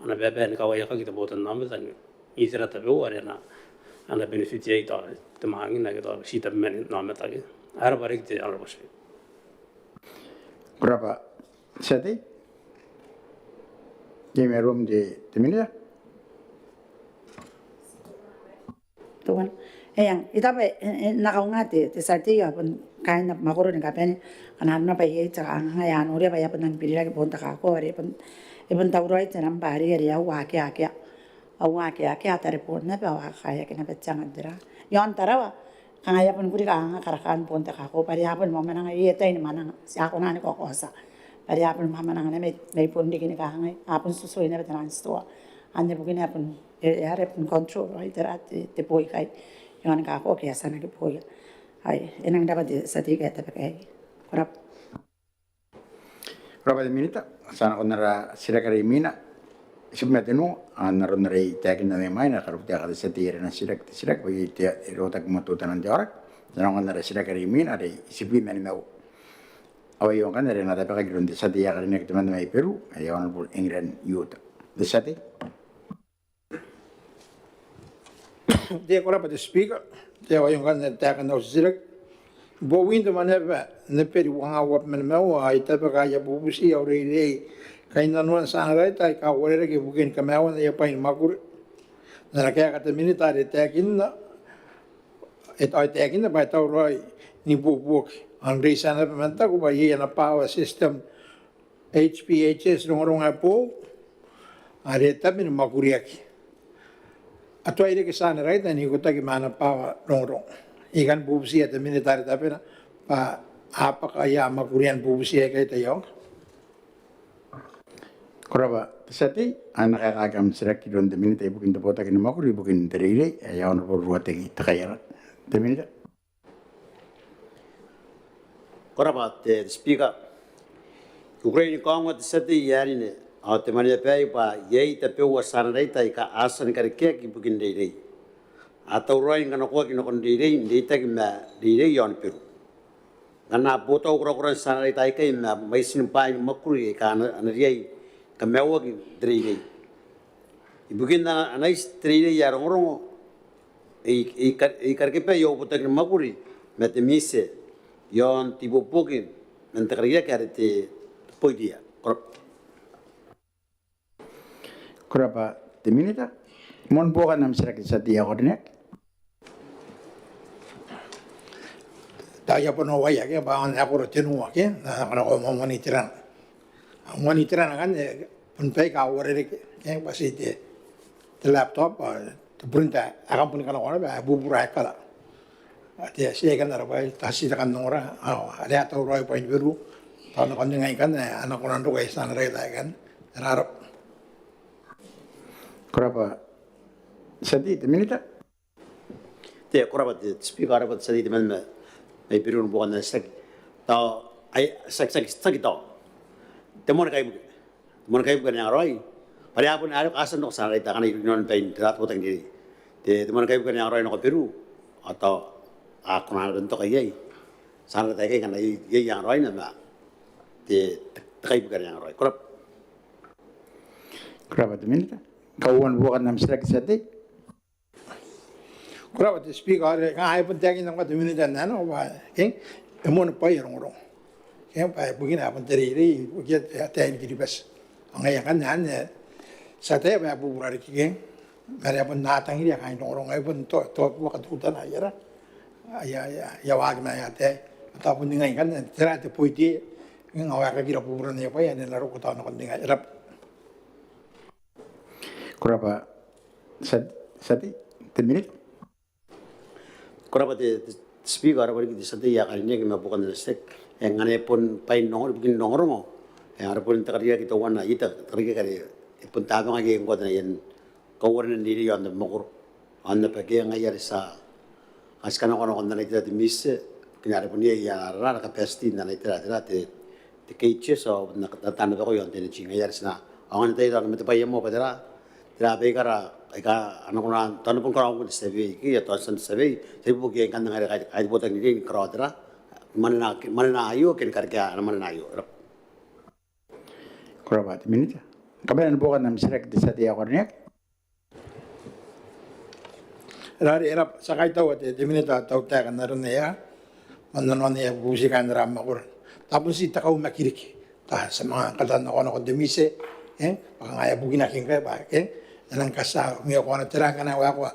na bae ni kawaiakaki te botannaomata n itera tabeua are a na benefit iai tao temanna ake tao ti tabeman aomata ke. E rabwa riki te Honourable Speaker. Ko rabwa te tia tei. Iai mairoum te te Minita. Tuan. Eng, I taku bwa e na kaunga te tia tei ao bon kaain mwakoro ni kabane, kanga naba iai te kanganga ae a noria bwa e a bon nang birirake boon te kako are e bon tauraoi te namba are e a uakeakea, a uakeakea, a tarebon naba ao a kakaeaki naba te anga n tera iaon Tarawa. Kanga e a bon kuri kanganga karakaan boon te kako bwa are a bon mwamwananga, iai te tai ni mwananga, ti a kona ni kaotia bwa are a bon mwamwananga naba mai bon riki ni kangai, a bon tutuoi naba te nang titoa. Anne bukina e a bon, e a bon control, right, tera te boi ikai iaon kako ke a tia n aki boia. Ai e nang raba te tia tei ae tabekia. Ko rabwa. Ko rabwa te Minita. Ti a nakon ara titiraki are imwina, itibwi ma tenua, ao n aron are I taekinna mai mwaina, e karokoa te tia tei are e na titiraki te titiraki bwa iai te rotaki ma teutana n te aoraki. Ti a nakon ara titiraki are imwina are itibwi ma nimaua. Ao aio ngkanne are e na tabekaki iroun te tia tei ae karineaki temanna mai Beru, ae Honourable England Iuta. Te tia tei. Te, ko rabwa te Speaker. Te, aio ngkanne taekan au titiraki. Bowin te mwaneaba ni Beru uangaun uabwi ma nimaua, ao I tabeka aia bubuti, au reirei, kainnanoan tianareta aika uarereke ibukin kamaiuan aia bwai ni mwakuri. N ana kaeka te Minita are e taekinna, e taekinna bwa e tauraoi n ibuobuoki ao n reitia naba ma n taku bwa iai ana power system, H P H S, rongorongo ae boou are e tabe ni mwakuriaki. A tuai reke tianareta n ikotaki ma ana power rongorongo. I kan bubutia te Minita are tabena bwa a bwaka aia mwakuri ni bubuti aikai, tai aonga. Ko rabwa te tia tei. Ao e na kaekaaki am titiraki iroun te Minita ibukin te botaki ni mwakuri ibukin te reirei, ae Honourable Ruateki Tekaiara. Te Minita. Ko rabwa te Speaker. I kukurei ni kaongoa te tia tei ae karineaki ao te mwaneaba aei bwa iai tabeua tianareta aika a tia ni karekeaki ibukin reirei. A tauraoi ni kanakoaki nakon reirei n reitaki ma reirei iaon Beru. Ngkana a botau korakoran tianareta aikai ma mwaitin bwaai ni mwakuri aika a na, a na riai ni kamaiuaki n te reirei. Ibukin ana, ana iti te reirei ae rongorongo, e, e, e karekea bwa iai botaki ni mwakuri ma te MISE iaon te ibuobuoki man te karikirake are te, te boitia. Ko rabwa. Ko rabwa te Minita. Moan buokan am titiraki te tia tei ae karineaki. Tao I a bon uaia ke bwa aon ae koro tenua ke, n na kanakoa moa moan iterana. Moan iterana ngkanne bon baika a uarereke ke, bwa ti te, te laptop, a, te printer ae kam boni kanakoa naba ae bubura ae kara. A, te, ti ae kan ara bwai, tao ti te kan ongora, a, are a tauraoi bwain Beru, tao nakon ningai ngkanne a na kona n roko aia tianareta aikai. Ko rabwa. Ko rabwa te tia tei. Te Minita. Te, ko rabwa te Speaker, ko rabwa te tia tei temanna mai Beru ni buokan ana titiraki. Tao, ai, tiaki, tiaki, tiaki tao. Te moan kaibuke. Te moan kaibuke ae angaraoi. Bwa are a bon, are a tia n roko tianareta akana inanon bain te, te botaki n reirei. Te, te moan kaibuke ae angaraoi nako Beru. Ao tao a kona n toka iai tianareta aikai ngkana iai, iai angaraoina ma te, te, te kaibuke ae angaraoi. Ko rabwa. Ko rabwa te Minita. Kauoua ni buokan am titiraki te tia tei. Ko rabwa te Speaker, are kanga e bon taekinna ngkoa te Minita n aei bwa, ke, e moan bwai ae rongorongo. Ke, bwa ibukina ae bon te reirei, ibukia ataein Kiribati. Ao ngaia ngkanne anne ti ataia bwa e bubura riki ke, ma are a bon atangiria kaain rongorongo, e bon to, to buaka teutana aia ra, aia, aia, aia waaki ma aia ataei. Tao bon ningai ngkanne, tera te boitia, ngaia ae kakira buburan aia bwai, anne e na roko tao nakon ningai. Ko rabwa. Ko rabwa. Tia, tia tei, te Minita. Ko rabwa te, te Speaker, ko rabwa riki te tia tei ae karineaki ma buokan ana titiraki. E, ngkana e bon bwain rongorongo, ibukin rongorongo. E, are bon te karikirake teuana, ita, te karikirake are e bon tabangaki ngkoa te nano n kauoua n reirei iaon te mwakoro. Ao n na bwakia ngaia are ti a, a ti kanakoa nakon ana itera te MISE, ke are bon iai ara, ara capacity n ana itera, itera te, te K T S ao n na, n na taonabwako iaon te energy ngaia are ti na, ao ngkana tao tao ma te bwai ae moa bwa tera, tera baikara aika a na kona n tao n na bon karaoa te survey ke, tao n tia n survey, ti a ibuobuoki ngkanne ngkai, ngkai, ngkai te botaki n reirei ni karaoa tera, mwanena, mwanena aio ke ni karekea ana mwanena aio. Ko rabwa. Ko rabwa te Minita. Kabanean buokan am titiraki te tia tei ae karineaki. Are, are, ti a kaitaua te, te Minita tautaekan aron aia, man nanoan aia bubuti kaain ara mwakoro. Tao bon ti te kaumaki riki. Tao ti a manga katan nakoa nakon te MISE, e, bwa kanga e a bukinaki ngkai bwa, e, e nang katia, ngke e kona tera ngkana e waekoa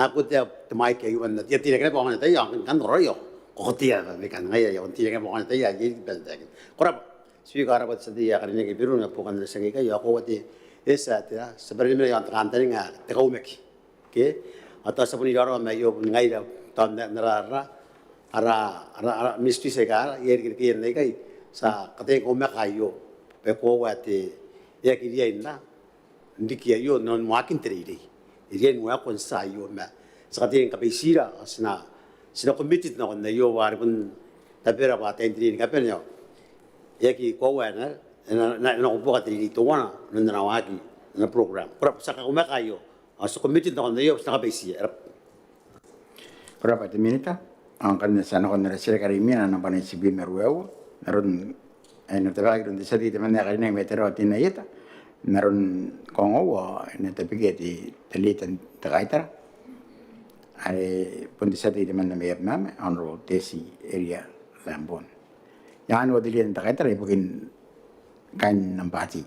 Nako te, te mic aio, bwa N na tia n titiraki naba aonga n ataia, ao ngkana ko roko aio ko katea naba, ma ngkai aio N na titiraki naba aonga n ataia, iai riki bwa N na taekinna. Ko rabwa Speaker, ko rabwa te tia tei ae karineaki Beru n ana boutoka n titiraki aikai, ao koaua te tia tei, ti a bane ni mena iaon te kantaninga ae te kaumaki. Ke? Ao tao ti a bon iraorao ma aio bon ngaira tao n ara, ara, ara, ara ministry aika iai irekereke aikai, ti a kataia ni kaumaka aio bwa e koaua ae e aki riai n riki aio n waakin te reirei. E riai n waekoa n tia aio ma ti kataia ni kabaitiira, ao ti na, ti na committed nakon aio bwa are bon tabera bwa ataein te reirei ni kabane ao e aki koaua ae e na, e na, e na nako buaka te reirei teuana n ana waaki n ana program. Ko rabwa, ti a kaumaka aio. Ao ti committed nakon aio, ti na kabaitiia. Ko rabwa. Ko rabwa te Minita. Ao ngkanne ti a nakon ara titiraki are imwina, nambwa ninety-three ma ruaiwa. N aron, e na tabekaki iroun te tia tei temanna ae karineaki mai Tarawa Teinainano ieta. N aron kaongoua ao e na tabekia te, te Leader n te Kaitara are bon te tia tei temanna mai Abemama, Honourable Tessie Eria Lambourne. Ao anne te Leader n te Kaitara ibukin kain nambwa ninety-three.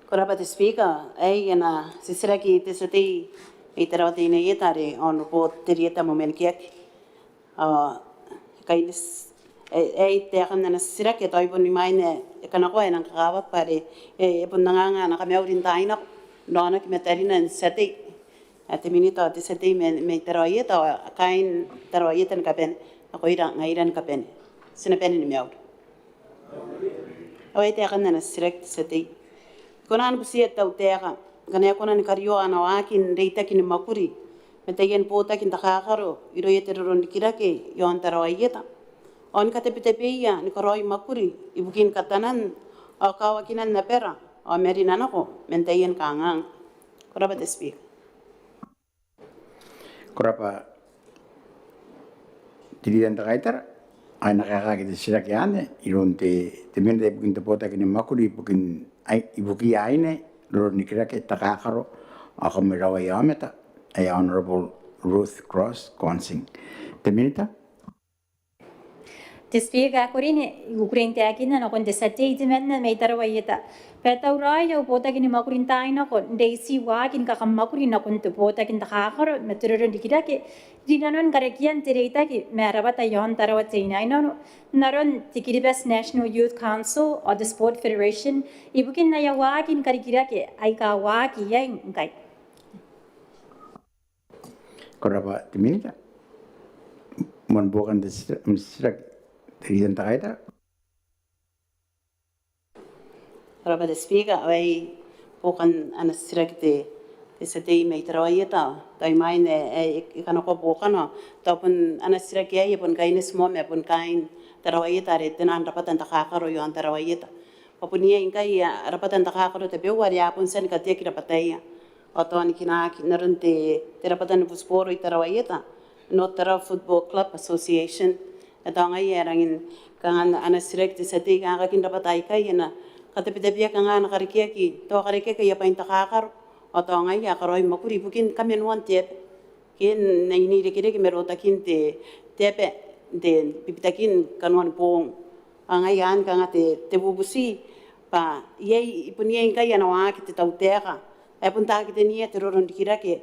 Ko rabwa te Speaker, aei ana titiraki te tia tei mai Tarawa Teinainano ieta are Honourable Terieta Momenakeaki. Ao e kaineti, e, aei taekan ana titiraki, tao e bon imwain ae e kanakoa e nang kakawaki bwa are e, e bon anganga ana kamauri n taai nako n raonaki ma tarina n tia tei ae te Minita ao te tia tei mai, mai Tarawa ieta ao kain Tarawa ieta ni kabane, nakoira ngaira ni kabane. Ti na bane ni mauri. Ao aei taekan ana titiraki te tia tei. E kona ni butiia te tautaeka ngkana e kona ni karioa ana waaki n reitaki ni mwakuri ma taiani botaki n takakaro irouia te roronrikirake iaon Tarawa ieta, ao ni katabetabeia ni karaoi mwakuri ibukin katanan ao kawakinan abara ao marina nako man taian kanganga. Ko rabwa te Speaker. Ko rabwa te Leader n te Kaitara. Ao e na kaekaaki te titiraki anne iroun te, te Minita ibukin te botaki ni mwakuri ibukin, ai, ibukiia aine, roronrikirake, takakaro ao kamweraoia aomata, ae Honourable Ruth Cross Kwansing. Te Minita. Te Speaker ae karineaki, I kukurei n taekinna nakon te tia tei temanna mai Tarawa ieta bwa e tauraoi au botaki ni mwakuri n taai nako n reiti waaki ni kakamwakuri nakon te botaki n takakaro ma te roronrikirake rinanon karekean te reitaki ma rabwata iaon Tarawa Teinainano n aron te Kiribati National Youth Council ao te Sport Federation ibukin aia waaki ni karikirake aika a waaki iai ngkai. Ko rabwa te Minita. Moan buokan te titiraki, te Leader n te Kaitara. Ko rabwa te Speaker, aei buokan ana titiraki te, te tia tei mai Tarawa ieta. Tao imwain ae, ae e kanakoa buokana, tao bon ana titiraki aei e bon kaineti moa ma bon kain Tarawa ieta are tenaan rabwata n takakaro iaon Tarawa ieta. Bwa bon iai ngkai rabwata n takakaro tabeua are a bon tia ni kateaki rabwataia ao tao ni kinaaki n aron te, te rabwata ni butiboro i Tarawa ieta, North Tarawa Football Club Association. Ao tao ngaia ae rangi ni kanga ana titiraki te tia tei, kanga kain rabwata aikai a na katabetabeaki, kanga a na karekeaki, tao karekeaki aia bwai n takakaro ao tao ngaia a karaoi mwakuri ibukin kamanoan te aba ke n aine irekereke ma rotakin te, te aba n te bibitakin kanoan boong. Ao ngaia anne kanga te, te bubuti bwa iai, bon iai ngkai ana waaki te tautaeka ae bon takiteniia te roronrikirake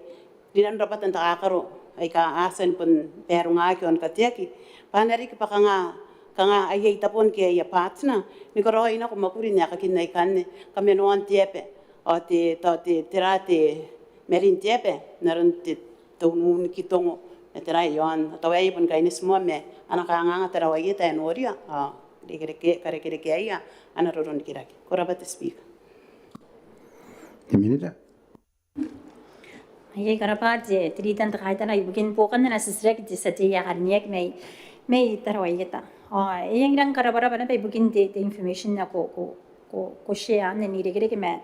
rinanon rabwata n takakaro aika a tia ni bon barongaki ao ni kateaki bwa a na riki bwa kanga, kanga aia itabon ke aia partner ni karaoi nako mwakuri n aekakin aikanne, kamanoan te aba ao te, tao te, tera te marin te aba n aron te, te ununiki tongo ma tera iaon, ao tao aei bon kaineti moa ma ana kanganga Tarawa ieta ae noria ao irekereke, karekerekeaia ana roronrikirake. Ko rabwa te Speaker. Te Minita. Ae ko rabwa te, te Leader n te Kaitara ibukin buokan ana titiraki te tia tei ae karineaki mai, mai Tarawa ieta. Ao e rangi ni karabwarabwa naba ibukin te, te information ae ko, ko, ko, ko share anne n irekereke ma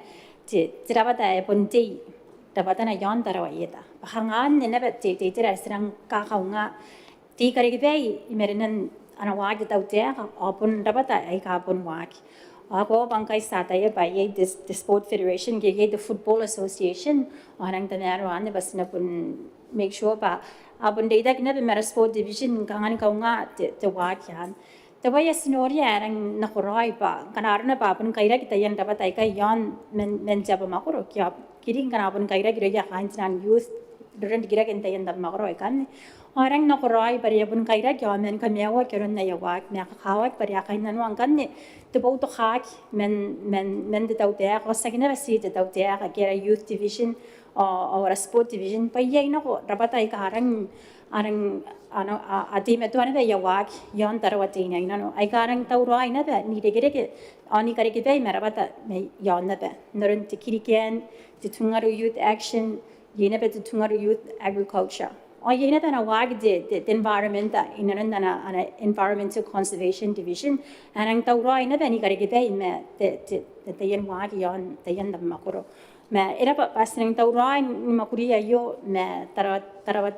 te, te rabwata ae bon tei rabwatana iaon Tarawa Ieta. Bwa kanga anne naba te, te itera ae ti rang kakaunga te ikarekebai i marenan ana waaki te tautaeka ao bon rabwata aika bon waaki. Ao koaua bwa ngkai ti ataia bwa iai te, te Sport Federation ke iai te Football Association, ao a rang tamaroa anne bwa ti na bon make sure bwa a bon reitaki naba ma ara Sport Division kanga ni kaunga te, te waaki anne. Te bwai ae ti noria ae rang nakoraoi bwa ngkana arona bwa a bon kairaki taian rabwata aikai iaon man, man te abamwakoro, ke ao kiring ngkana a bon kairaki irouia kaain te naan youth, roronrikiraken taian abamwakoro aikanne. Ao e rang nakoraoi bwa are a bon kairaki ao man kamaiuaki aron aia waaki, ma e kakawaki bwa are a kainnanoa ngkanne te boutokaaki man, man, man te tautaeka, ao tiaki naba ti te tautaeka, ke ara youth division, ao, ao ara sport division, bwa iai nako rabwata aika a rang, a rang, a na, a, a teimatoa naba aia waaki iaon Tarawa Teinainano. Aika a rang tauraoi naba n irekereke, ao n ikarekebai ma rabwata mai iaon naba. N aron te Kiriken, te Tungaru Youth Action, iai naba te Tungaru Youth Agriculture. Ao iai naba ana waaki te, te, te environment, i nanon ana, ana Environmental Conservation Division, a rang tauraoi naba n ikarekebai ma te, te, te, taian waaki iaon taian abamwakoro. Ma e raba bwa ti rang tauraoi ni mwakuri aio ma Tarawa, Tarawa,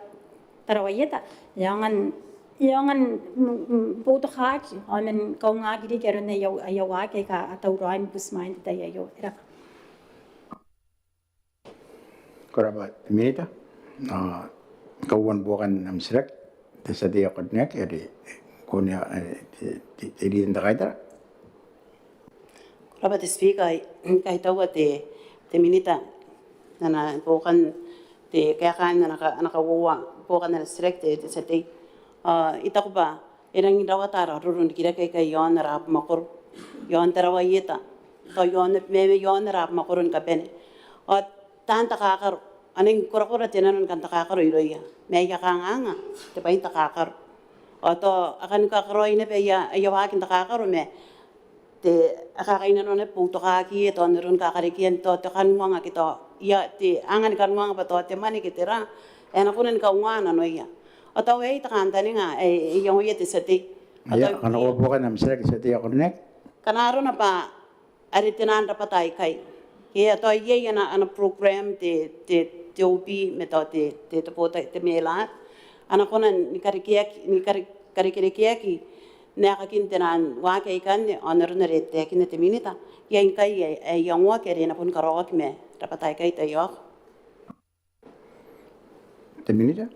Tarawa Ieta, e aonga n, e aonga n, mm, mm, boutokaaki, ao man kaungaki riki aron aia, aia waaki aika a tauraoi ni butimwaein te tai aio. E raba. Ko rabwa te Minita. Ao kauoua ni buokan am titiraki, te tia tei ae karineaki, are ko na, e, te, te, te Leader n te Kaitara. Ko rabwa te Speaker, I kaitaua te, te Minita n ana buokan te kaekaan ana ka, ana kauoua buokan ana titiraki te, te tia tei. Ao I taku bwa e rangi n rawata ara roronrikirake aikai iaon ara abamwakoro, iaon Tarawa Ieta, tao iaon, ma, ma iaon ara abamwakoro ni kabane. Ao taan takakaro, a nangi korakora te nano ni kan takakaro irouia, ma aia kanganga te bwai n takakaro. Ao tao a kani kakaraoi naba aia, aia waaki n takakaro, ma te, a kakainnanoa naba boutokakiia tao n aron kakarekean tao te kanuanga ke tao, ia te anga ni kanuanga bwa tao te mwane ke tera ae na kona ni kaunga nanoia. Ao tao aei te kantaninga ae, ae iangoia te tia tei. Ao ia, tao ngkana ko buokan am titiraki te tia tei ae karineaki. Ngkana arona bwa are te naan rabwata aikai. Ke ao tao iai ana, ana program te, te, te OB ma tao te, te, te bota, te MELA. A na kona ni karekeaki, ni kare, karekerekeaki n aekakin te naan waaki aikanne, ao n aron are e taekinna te Minita. Iai ngkai ae, ae iangoaki are e na boni karaoaki ma rabwata aikai taiaoka. Te Minita.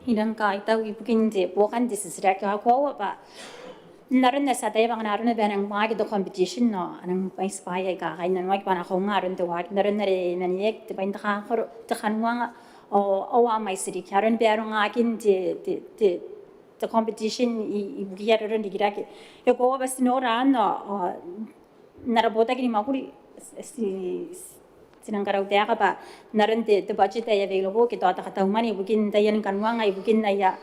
I rang kaitau ibukin te buokan te titiraki. Ao koaua bwa n aron ae ti ataia bwa ngkana arona bwa e nang waaki te competition ao a nang bwainti bwaai aika kainnanoaki bwa a na kaunga aron te waaki, n aron are e na neiaki te bwai n takakaro, te kanuanga ao, ao a mwaiti riki. Aron barongakin te, te, te, te competition i, ibukiia roronrikirake. E koaua bwa ti nora anne ao, ao n ara botaki ni mwakuri, ti, ti, ti nang karautaeka bwa n aron te, te budget ae available ke tao te katau mwane ibukin taian kanuanga ibukin aia,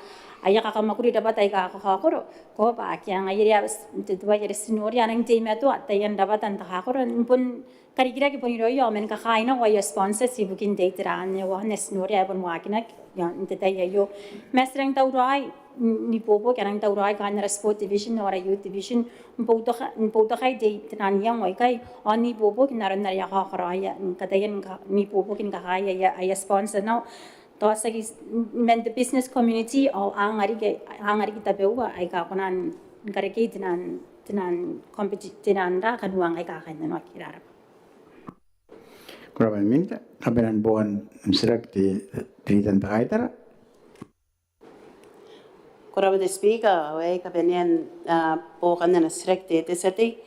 aia kakamwakuri rabwata aika kakaokoro. Koaua bwa akea ngaia are te, te bwai are ti noria a nang teimatoa taian rabwata n takakaro n bon karikirake bon irouia ao man kakaai nako aia sponsors ibukin te itera anne. Ao anne ti noria ae bon waakinaki n te tai aio. Ma ti rang tauraoi n ibuobuoki, a rang tauraoi kaain ara sport division ao ara youth division n boutoka, n boutokai te, te naan iango aikai, ao n ibuobuoki n aron are a karaoia, n kataia n ka, n ibuobuoki ni kakaai aia, aia sponsor nao. Tao tiaki man te business community ao a anga riki, a anga riki tabeua aika kona n karekei te naan, te naan competi, te naan ra kanuanga aika kainnanoaki. Ko rabwa. Ko rabwa Minita. Kabanean buokan am titiraki te, te Leader n te Kaitara. Ko rabwa te Speaker, ao aei kabanean, a, buokan ana titiraki te, te tia tei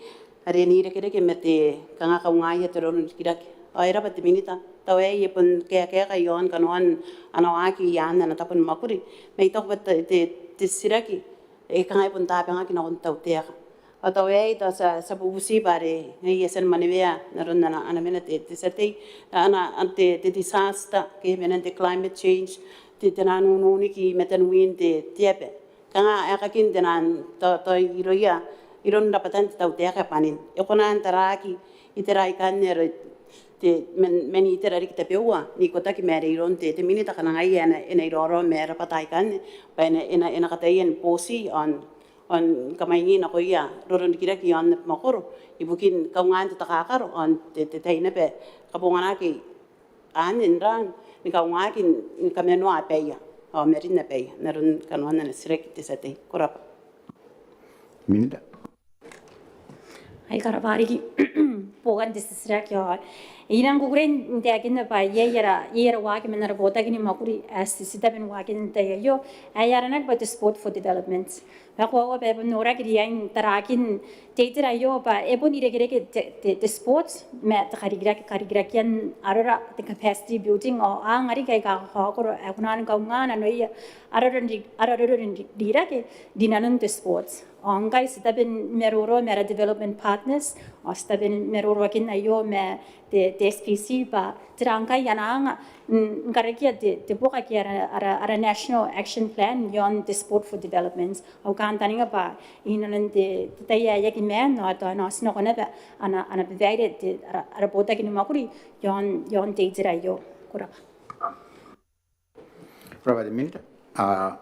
are e irekereke ma te kanga kaungaia te roronrikirake. Ao e rabwa te Minita, tao aei e bon kaekaeka iaon kanoan ana waaki i aan ana tabo ni mwakuri. Ma I taku bwa te, te, te titiraki e kanga e bon tabangaki nakon te tautaeka. Ao tao aei tao ti a, ti a bubuti bwa are ngaia e a tia ni mwanewea n aron ana, ana mena te, te tia tei, ana, ana te, te disaster ke menan te climate change, te, te naan ununiki i mataniwin te, te aba. Kanga aekakin te naan tao, tao irouia, iroun rabwatan te tautaeka bwanin. E kona n taraaki itera aikanne are te, man, man itera riki tabeua n ikotaki ma are iroun te, te Minita ngkana ngaia e na, e na iraorao ma rabwata aikanne bwa e na, e na, e na kataia ni boti ao n ao ni kamwainga nakoia roronrikirake iaon abamwakoro ibukin kaungaan te takakaro ao n te, te tai naba e kabonganaki anne n rang ni kaungaki ni kamanoa abaia ao marin abaia. N aron kanoan ana titiraki te tia tei. Ko rabwa. Minita. Ai ko rabwa riki buokan te titiraki ao I nang kukurei n taekinna bwa iai, iai ara, iai ara waaki man ara botaki ni mwakuri ae ti, ti tabe ni waakin n te tai aio ae aranaki bwa te Sport for Development. Ma e koaua bwa e bon noraki riain tarakin te itera aio bwa e bon irekereke te, te, te sports ma te karikirake, karikirakean arora, te capacity building ao a anga riki aika kakaokoro ae kona ni kaunga nanoia ara roronri, ara roronrikirake rinanon te sports. Ao ngkai ti tabe ni maroro ma ara development partners ao ti tabe ni maroroakin aio ma te, te S P C bwa tera ngkai a na anga n, n karekea te, te buoka ke ara, ara, ara National Action Plan iaon te Sport for Development. Au kantaninga bwa inanon te, te tai ae aki maan ao tao e na otinako naba ana, ana babaire te, ara, ara botaki ni mwakuri iaon, iaon te itera aio. Ko rabwa. Ko rabwa te Minita. A,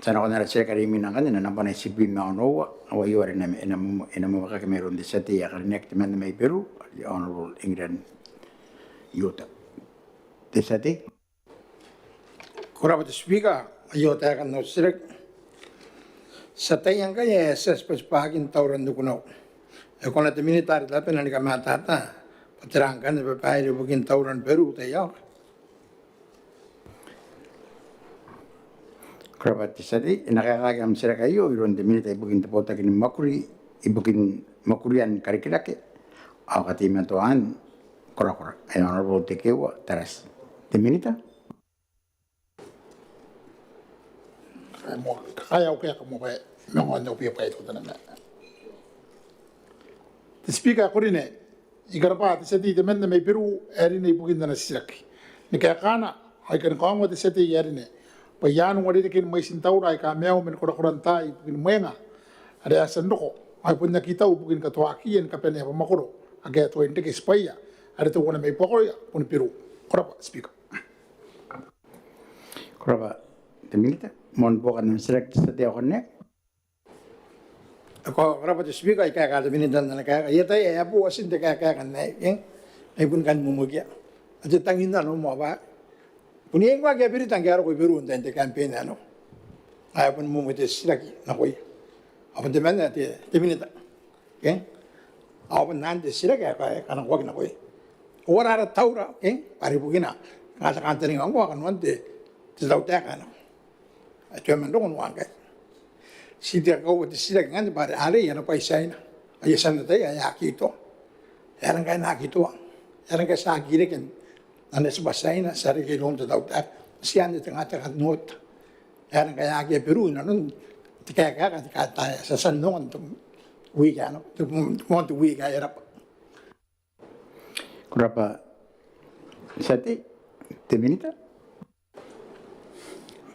ti a nakon ara titiraki are imwina ngkanne, nambwa tebwi ma onoua, ao aio are e na, e na, e na mwamwakaki mairoun te tia tei ae karineaki temanna mai Beru, Honourable England Iuta. Te tia tei. Ko rabwa te Speaker, aio taekan au titiraki. Ti ataia ngkai ae e a tia tibwatibwaaki taura n te kunau. E kona te Minita are tabena ni kamatata bwa tera ngkanne babaire ibukin tauran Beru taiaoka? Ko rabwa te tia tei, e na kaekaaki am titiraki aio iroun te Minita ibukin te botaki ni mwakuri ibukin mwakurian karikirake ao kateimatoan korakora ae Honourable Tekeeua Tarati. Te Minita. Kakaea au kaeka moa bwa e manga onnaobia bwa e toki n tanema. Te Speaker ae ko rine, I karabwa te tia tei temanna mai Beru ae rine ibukin ana titiraki. Ni kaekaana ao I kan kaongoa te tia tei ae rine bwa I a uarereke ni mwaitin taura aika maiu man korakoran taai ibukin mwenga are a tia n roko ao e bon aki tau ibukin katoakiia ni kabane abamwakoro ake a tuai n reke tibwaia are teuana mai buakoia bon Beru. Ko rabwa Speaker. Ko rabwa te Minita. Moan buokan am titiraki te tia tei ae karineaki. Ko rabwa te Speaker, I kaeka te Minita n ana kaeka. I ataia ae e a bo atin te kaeka ae kangai, e? Ai bon kan momokia. A te tangin nano moa bwa bon iai ngkoa ake a berita ngke a roko i Beru n tain te campaign anne. Ae bon momoki te titiraki nakoia. Ao bon temanna te, te Minita. Ke? Ao bon anne te titiraki ae kanakoaki nakoia. Ao ara taura, ke? Are bukina, kanga te kantaninga ngkoa kanoan te, te tautaeka anne. Ae te man roko n uangkai. Ti te kaua te titiraki ngkanne bwa are arei ana bwai Tiaina. Aia tia n ataia ae aki toa. E aera ngkai e na aki toa? E aera ngkai ti aki reke n ana tibwa Tiaina, ti a reke iroun te tautaeka? Ti anne te kanga te kanoata. E aera ngkai e aki a Beru inanon te kaekaeka, te kaeka ae ti a tia n ongo n te wiiki ae nako, te moan te wiiki ae e rabwa. Ko rabwa te tia tei, te Minita.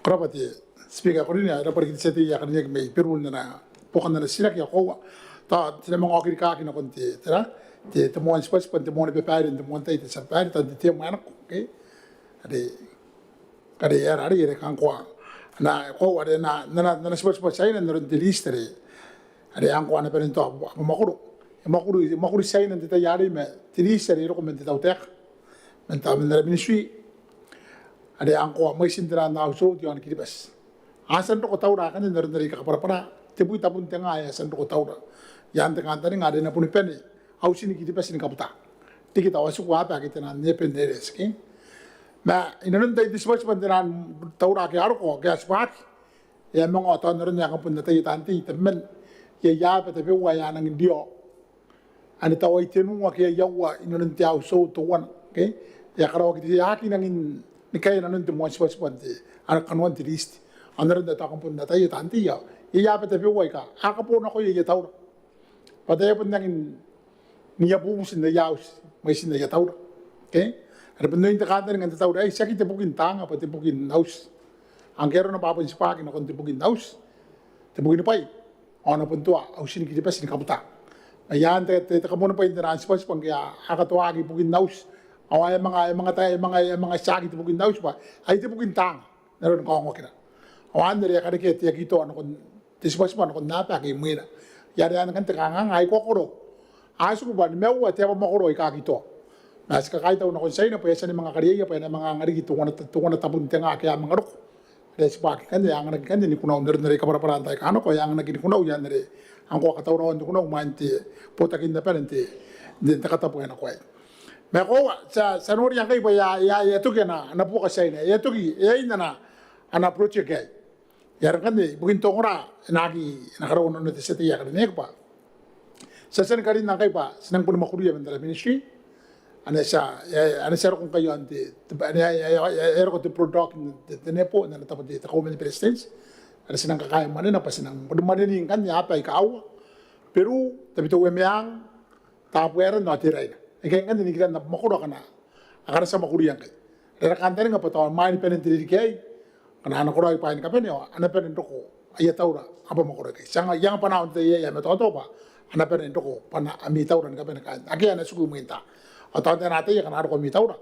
Ko rabwa te Speaker ae ko rine, e rabwa riki te tia tei ae karineaki mai Beru n ana buokan ana titiraki. Ao koaua tao ti na manga okirikaki nakon te, tera, te, te moan tibwatibwa n te moan babaire n te moan tai, te tia babaire, tao n te term ae nako, okay? Are are e aera arei are kanga ngkoa, na, koaua are na, na, na, n ana tibwatibwa Tiaina n aron te list are, are ngkoa ana bane n tao abamwakoro. E mwakuri, e mwakuri Tiaina n te tai arei ma te list are e roko man te tautaeka, man tao man ara ministry. Are ngkoa mwaitin tera n household iaon Kiribati. A tia n roko taura akanne n aron are I kakabwarabwara, tebwi tabun te nga ae a tia n roko taura. I aan te kantaninga are e na boni bane auti ni Kiribati ni kabuta riki tao a tiku aba ake taian urban areas, okay? Ma inanon tain te tibwatibwa n taian taura ake a roko, ake a tibwaki, e a manga, tao n aron ae kam bon ataia taan tei tabeman, iai aba tabeua ae a nangi n riao. Anne tao ai tenua ke ai aua inanon te household teuana, okay? E a karaoaki te, e a aki nangi ni kaea inanon te moan tibwatibwa n te, ana kanoan te list. Ao n aron ae tao kam bon ataia taan tei, iai aba tabeua aika a kaboo nakoia aia taura bwa tao e a bon nangi n iai bubuti n aia auti mwaitin aia taura. Okay? Are bon oin te kantaninga n te taura aei, tiaki te bukin taanga bwa te bukin auti. Ao ngke arona bwa a bon tibwaki nakon te bukin auti, te bukin bwai, ao a na bon toa auti ni Kiribati ni kabuta. Ma i aan te, te, te kamoanibwai n taian tibwatibwa ngke a, a katoaki bukin auti ao e a manga, e a manga tai, e a manga, e a manga tiaki te bukin auti bwa ai te bukin taanga n aron kaongoakina. Ao anne are e a karekea te aki toa nakon te tibwatibwa nakon aaba ake imwina. Ai are anne ngkanne te kanganga ae I kakaokoro. A tiku bwa nimaua te aba makoro aika aki toa. Ma ti kakaitau nakon Tiaina bwa e a tia ni manga kariaia bwa e na manga anga riki teuana, teuana tabun te nga ake a manga roko. Are e tibwa aki ngkanne, e anganaki ngkanne Nikunau n aron are I kabwarabwara n taai aika nako, e anganaki Nikunau i aan are ngkoa katauraoan Nikunau imwain te botaki n abana n te, n te katabu ae nako aei. Ma e koaua, ti a, ti a noria ngkai bwa e a, e a, e a toki ana, ana buoka Tiaina, e a toki, e a ina ana, ana project aei. Ai are ngkanne ibukin te ongora e na aki, e na karaua nanon te tia tei ae karineaki bwa ti a tia ni karinna ngkai bwa ti nang boni mwakuria man ara ministry. Ane ti a, e, ane ti a roko ngkai i aon te, te, ane, e, e, e, e, e roko te Bulldog n te, te NEPO, n ana tabo te, te Kauoman ni Beretitenti. Are ti nang kakaea mwanena bwa ti nang boni mwaneni ngkanne aaba aika aua. Beru, Tabiteuea Meang, Tabuaeran ao Teraina. Aikai ngkanne nikiran aba makoro akana, akana ti a mwakuria ngkai. Are ara kantaninga bwa tao imwain banen te ririki aei, ngkana a na karaoi bwaai ni kabane ao a na bane n roko aia taura aba makoro aikai. Ti anga, I anga bwanaa n te tai aei ae mataotaoa bwa a na bane n roko bwanaa ami taura ni kabane kaain ake a na tiku imwin taa. Ao tao n taena ataei akana a roko ami taura,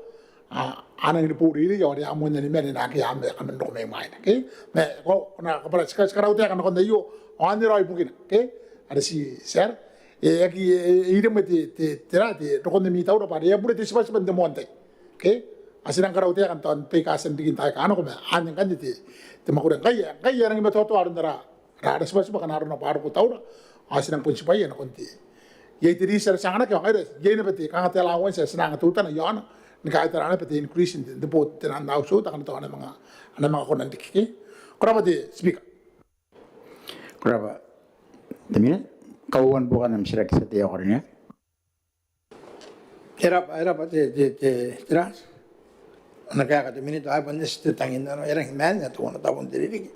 a, a nangi ni boureirei ao are a moanna ni mane naake a manga kaman roko mai mwaina. Okay? Ma ko, ko na kabwara, ti ka, ti karau taeka nakon aio, ao anne raoi bukina. Okay? Are ti, ti ara E aki, e, e iremwe te, te, te ra, te rokon ami taura bwa are e a bure te tibwatibwa n te moan tai. Okay? A ti nang karau taeka n tao baika a tia n riki n taai aika nako ma anne ngkanne te, te mwakuri ngkai, ngkai e a nangi matoatoa aron ara, ara, ara tibwatibwa akana arona bwa a roko taura. A ti nang bon tibwaia nakon te, iai te riti are ti anganaki ao ngaira iai naba te kanga te allowance ae ti na anga teutana i aona ni kaitara naba te increase n te, te board, te nang household akana tao a na manga, a na manga kona n riki. Okay? Ko rabwa te Speaker. Ko rabwa te Minita. Kauoua ni buokan am titiraki te tia tei ae karineaki. E rabwa, e rabwa te, te, te, te ra, ana kaeka te Minita, ae bon eti te tangi n nano, e rangi ni maan ae teuana tabun te ririki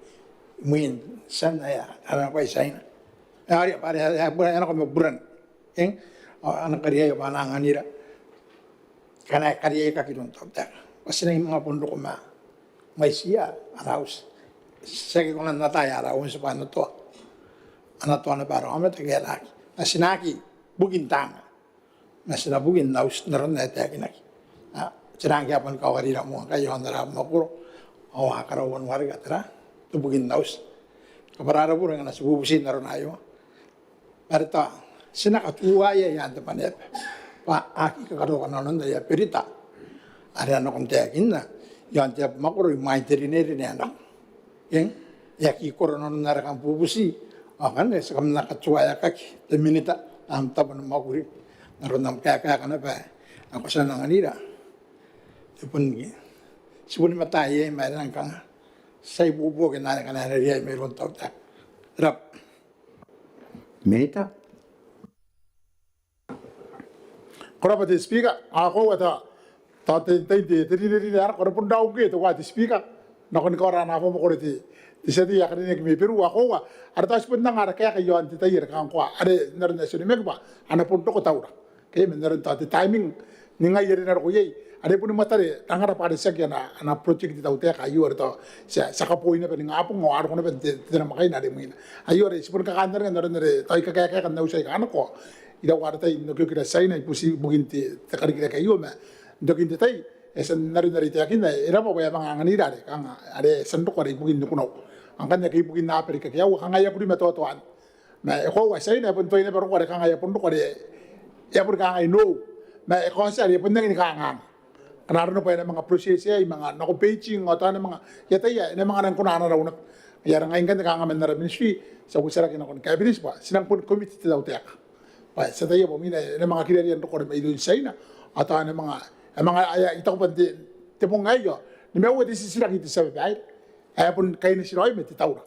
imwin tian ae a nako i Tiaina. E a ria bwa are e a bura, e a nako ma buran. Eng? Ao a na kariaia bwa a na anganira ngkana e kariaiakaki iroun tautaeka bwa ti na manga bon roko ma mwaitiia ara auti. Ti aki kona n atai ara auti bwa a na toa, a na toa naba ara aomata ke a na aki. Ma ti na aki bukin taanga, ma ti na bukin auti n aron ae taekinaki. A, ti na aki a boni kawarira moa ngkai i aon ara mwakoro ao a karaua n wareka te ra, te bukin auti. Kabwara ara bure ngkana ti bubuti n arona aio. Are tao ti na katuaia i aan te Mwaneaba bwa a aki kakaroka nanon aia berita are a nako n taekinna i aon te aba makoro imwain te rinerine ae nako. Eng, e aki koro nanon are kam bubuti. Ao ngkanne ti kam na katuaeakaki te Minita n am tabo ni mwakuri n aron am kaekaeka naba ae ko tia n anganira. Ti boni, ti boni mataai iai ma e rangi ni kanga ti a ibuobuoki n anne ngkana e na riai mairoun tautaeka. Ko rabwa. Minita. Ko rabwa te Speaker, ao koaua tao, tao te, te, te, te rinerine ae nako are bon raou ngkoe teuae te Speaker, nakon kawara ana aba makoro te, te tia tei ae karineaki mai Beru, ao koaua are tao ti bon anga ara kaeka i aon te tai are kanga ngkoa are n aron ae ti onimaki bwa a na bon roko taura. Okay, man aron tao te timing ni ngai are e na roko iai are e boni mwatare rangara bwa are tiaki ana, ana project te tautaeka aio are tao ti a, ti a kaboi naba ningabong ao a roko naba n te, te namwakaina are imwina. Aio are ti boni kakantaninga n aron are tao I kakaekaeka n auti aika nako, iraua ara tai n okiokira Tiaina ibuti, ibukin te, te karikirake aio ma n tokin te tai e a tia n aron are I taekinna, e raba bwa e a manga anganira are kanga are e a tia n roko are ibukin Nikunau. Ao ngkanne ake ibukin aaba riki ake aua kanga e a buri matoatoan. Ma e koaua Tiaina e bon tuai naba roko are kanga e a bon roko are e a boni kangai nou. Ma e kaotia are e bon nangi ni kanganga ngkana arona bwa e na manga process aei manga nako Beijing ao tao e na manga, I ataia e na manga nangi kona ana rau naba. Ai are ngai ngkanne kanga man ara ministry ti a uotarake nakon te Cabinet bwa ti nang boni commit te tautaeka bwa ti ataia bwa imwina e na manga kiriaria n roko are mairoun Tiaina ao tao e na manga, e a manga, ae I taku bwa n te, te bong aei ao nimaua te titiraki te tia babaire ae bon kaineti raoi ma te taura.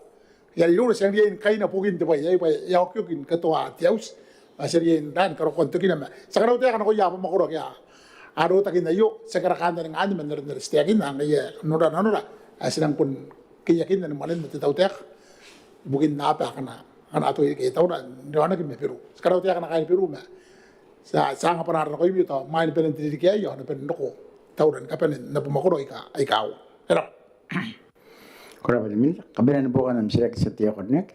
Ai are iroura ti a riai ni kaina bukin te bwai aei bwa e a okioki ni katoa te auti. Ao ti a riai n raa ni karokoa n tokina ma ti a karautaeka nakoia aba makoro ake a rotaki n aio, ti aki ara kantaninga anne man aron are ti taekinna, ngaia ae nora nanora ae ti nang bon keiakinna ni mwanenna te tautaeka ibukin aaba akana, akana a tuai reke taura n raonaki ma Beru. Ti karautaeka nako kaain Beru ma ti a, ti a anga bwanaara nakoimi tao imwain banen te ririki aei ao a na bane n roko taura ni kabane n aba makoro aika, aika aua. E raba. Ko rabwa te Minita. Kabanea ni buokan am titiraki te tia tei ae karineaki.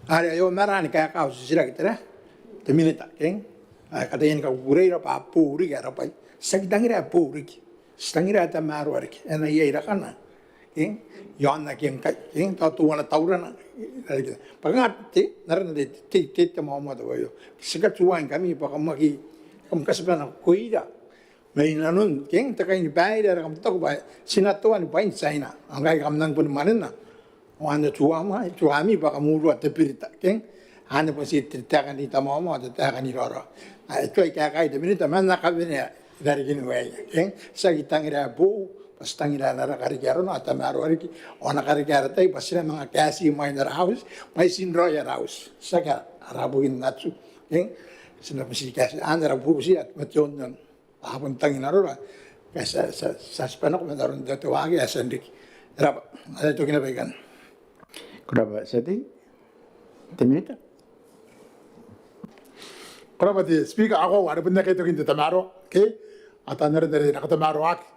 Are aio ma ara ni kaeka au titiraki te ra, te Minita, eng? Ae kataia ni kakukureira bwa a boo riki ara bwai. Ti aki tangira ae boo riki. Ti tangira ae tamaroa riki. E na iai rakana Eng, iaon ake ngkai, eng, tao teuana taurana. Bwa kanga te, n arana te, te, te, te maomaota aio. Ti katuangingkami bwa kam aki, kam katibanekoira mai nanon, eng, te kainibaire are kam taku bwa ti na toa ni bwain Tiaina. Ao ngkai kam nang boni manena. Ao anne tuama, tuami bwa kam urua te berita, eng. Anne bon ti te taeka n ita maomaota, te taeka n iraorao. Ao e tuai kaekai te Minita ma N na kawenea i rarikin waeia, eng. Ti aki tangira boou, bwa ti tangira n ara kariki arona, a tamaroa riki, ao n ara kariki ara tai, bwa ti na manga kaeti imwain ara auti, mwaitin raoi ara auti. Ti aki ara bukin atu, eng. Ti na bubuti kaeti, anne ara bubuti, a, ma te onnaon. A bon tangin arora, ngkai ti a, ti a, ti a tibwa nako man aron te, te waaki ae e a tia n riki. E rab'a, are e toki naba ikanne. Ko rab'a te tia tei, te Minita. Ko rab'a te Speaker, ao are bon akea tokin te tamaroa, ke? Ao tao n aron are e na katamaroaki.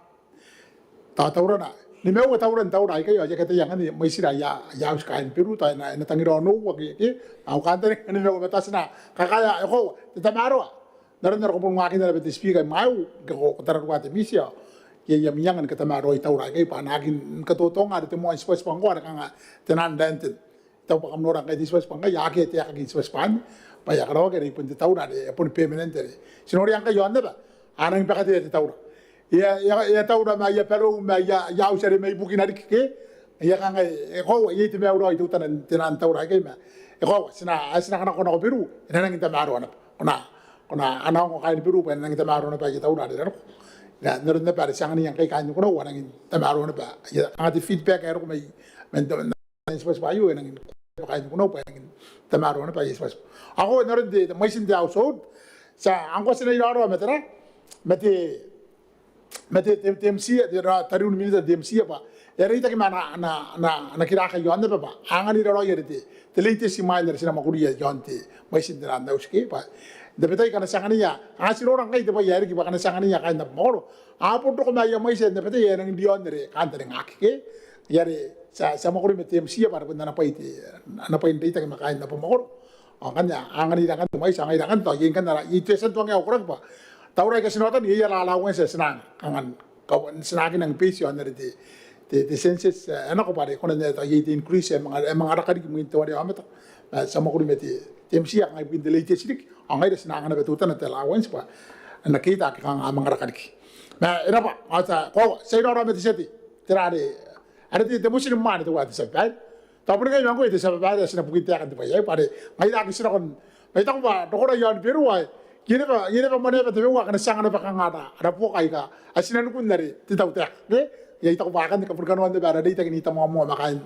Tao taurana. Nimaua tauran taura aikai, ao I aki ataia ngkanne mwaitira aia, aia auti kaain Beru, tao e na, e na tangira onoua ke, ke? Ao kantaninga nimaua ma tao ti na kakaea, e koaua, te tamaroa. N aron are ko bon waakinna naba te Speaker imwaiu, ngke ko, ko tararua te miti ao iai am anga ni katamaroai taura aikai bwa a na aki katotonga are te moan tibwatibwa ngkoa are kanga te naan lantern. I taku bwa kam nora ngkai te tibwatibwa ngkai, akea te aeka ke tibwatibwa anne, bwa e a karaoaki are i bon te taura are e a boni permanent are ti noria ngkai iaon aba a nangi bakatea te taura. E a, e a, e a taura ma aia barou ma aia, aia auti are mai bukina riki ke? E a kangai, e koaua, iai te maiu raoi teutana n te naan taura aikai ma e koaua, ti na, ae ti na kanakoa nako Beru, e na nangi n tamaroa naba. Ko na, ko na, a na ongo kaain Beru bwa e na nangi tamaroa naba aia taura are e na roko. N aron naba are ti anganiia ngkai kaain Nikunau a nangi n tamaroa naba. Aia, kanga te feedback ae roko mai, man, man, man, tibwatibwa aio, e nangi n, kaain Nikunau bwa e nangi n tamaroa naba aia tibwatibwa. Ao n aron te, te mwaitin te household, ti a, ngkoa ti na iraorao ma tera, ma te, ma te, te, te MCA, te ra, tariu ni Minita n te MCA bwa e a reitaki ma ana, ana, ana, ana kiraka iaon aba bwa a anganira raoi are te, te latest imwain are ti na mwakuria iaon te mwaitin te naan auti ke bwa n tabetai ngkana ti anganiia, a ti nora ngkai te bwai ae riki bwa ngkana ti anganiia kaain abamwakoro a bon roko ma aia mwaiti n tabetai ae nangi n riaon are kantaningaaki ke. Ai are ti a, ti a mwakuri ma te MCA bwa are bon ana bwai te, ana bwai n reitaki ma kaain abamwakoro. Ao ngkanne a anganira ngkanne te mwaiti, a ngaira ngkanne tao iai ngkanne ara, iai te tia tuangia au koraki bwa taura aika ti na otani iai ara allowance ae ti na anga, kanga n, kanga ti na aki nangi base iaon are te, te, te census ae e nako bwa are e kona n ae tao iai te increase ae manga, ae manga raka riki imwin te ware aomata. Ma ti a mwakuri ma te, te MCA kanga ibukin te latest riki, ao ngaira ti na anga naba teutana te allowance bwa a na cater ake kanga a manga raka riki. Ma e rab'a, ao ti a, koaua, ti a iraorao ma te tia tei, tera are, are te, te motion mwaane teuae te tia babaire. Tao bon ngai ma ngkoe te tia babaire ae ti na bukintaeka n te bwai aei bwa are ngaira ake ti nako n, ma I taku bwa rokora iaon Beru ae iai naba, iai naba mwaneaba tabeua akana ti anga naba kanga ara, ara buoka aika a tinanikun are te tautaeka ke. Ia I taku bwa akanne kaburi kanoan naba ara reitaki n ita moamoa ma kaain,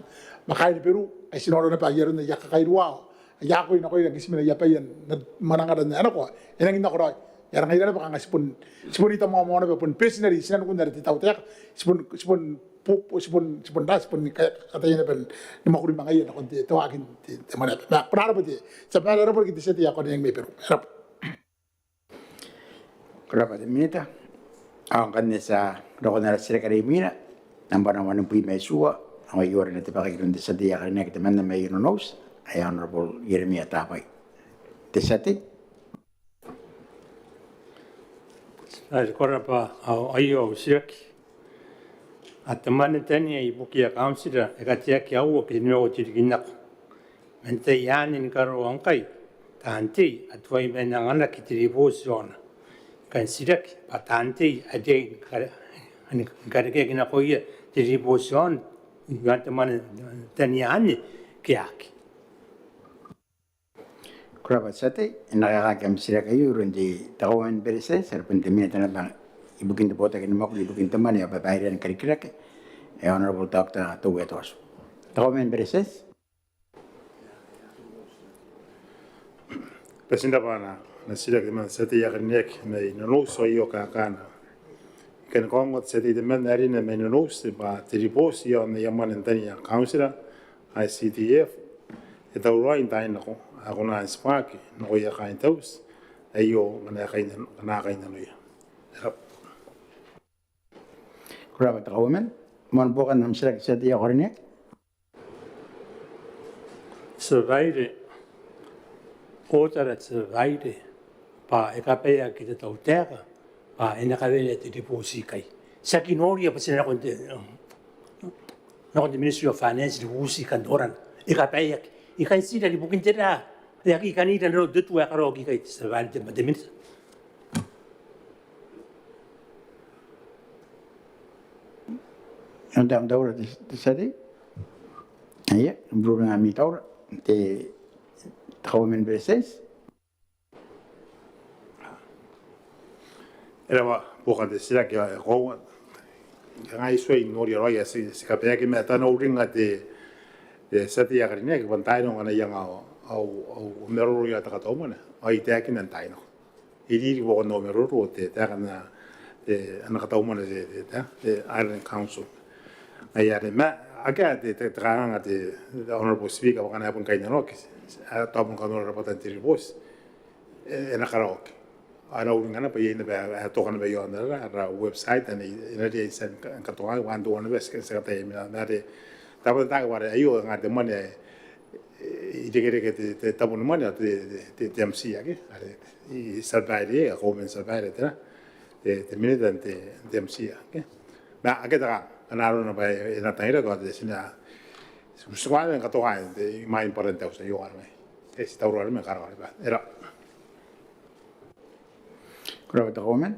ma kaain Beru ae ti noora naba aia aron aia kakairua ao aia akoi nakoira ngke ti mena aia baia n mwanangara n ae nako, e nangi nako raoi. Ia ngaira naba kanga ti bon, ti bon ita moamoa naba bon beti n are tinanikun are te tautaeka, ti bon, ti bon bo, bo, ti bon, ti bon ra, ti bon ka, kataia naba ni mwakuri ma ngaia nakon te, te waaki n te, te mwaneaba. Ma ko na rabwa te, ti a bane n rabwa riki te tia tei ae karineaki mai Beru. E rabwa. Ko rabwa te Minita. Ao ngkanne ti a roko n ara titiraki are imwina, nambwa wanibwi ma itiua, ao aio are e na tabekaki iroun te tia tei ae karineaki temanna mai Nonouti, ae Honourable Ieremia Tabai. Te tia tei. Ai, ko rabwa, ao aio au titiraki. A te mwane n tania ibukia kauntira e kateaki aua ke nimaua te rikirake. Man te tai anne ni karokoa ngkai, taan tei a tuai man anganaki te ribooti aona. I kan titiraki bwa taan tei a riai ni kare, ni karekeaki nakoia te ribooti aona i aan te mwane n tania anne ke aki? Ko rabwa te tia tei, e na kaekaaki am titiraki aio iroun te Kauoman ni Beretitenti, are bon te Minita naba ibukin te botaki ni mwakuri ibukin te mwane ao babairean karikirake, ae Honourable Doctor Toua Toatu. Kauoman ni Beretitenti. Bati n rabwa ana titiraki temanna te tia tei ae karineaki mai Nonouti, ao aio kaekaana. I kan kaongoa te tia tei temanna ae karineaki mai Nonouti bwa te ribooti iaon aia mwane n tania kauntira, ae CDF, e tauraoi n taai nako, a kona n tibwaaki nakoia kaain te auti aio ngkana a kainnanoia. E rabwa. Ko rabwa te Kauoman. Moan buokan am titiraki te tia tei ae karineaki. Te tia babaire, ko tara te tia babaire bwa e kabaeaki te tautaeka bwa e na kawenea te ribooti ikai. Ti aki noria bwa ti na nakon te, nakon te Ministry of Finance ni bubuti kan norana. E kabaeaki. I kan titirakinira ibukin tera. E aki kan ira n aron te tua ae karaoaki ikai, te tia babaire ma te minita. Kam tauraoi te tia tei. Aia, I bubuti ngai n tauraoi te Kauoman ni Beretitenti. E rab'a, bukin te titiraki ae koaua. Ngai I tuai noria raoi ae ti kabaeaki ma tao e na uringa te tia tei ae karineaki bwa n taai nako ngkana iai au maroro i aon te kataumwane ao I taekinna n taai nako. I riri bukin au maroro te taeka n ana kataumwane te Island Council. Ai are ma akea te kanganga te Honourable Speaker bwa ngkana e bon kainnanoaki, tao bon kanoan rabwatan te ribooti, e na karaoaki. A na uringa naba iai naba ae toka naba i aon ara website ane e na riai n tia ni katokai bwa n teuana naba ti kataia mena ma are tabeua n taku bwa are aio nga te mwane ae irekereke te tabo ni mwane ao te MCIA ke are i tia babaire, a Kauoman ni tia babaire te te minita n te MCIA ke. Ma akea te kanganga, a na arona bwa e na tangira tao te tina ti kona ni katokai imwain bwaran te auti aio. Arona e ti tauraoi ma karaoa bwa e ra. Ko rabwa te Kauoman.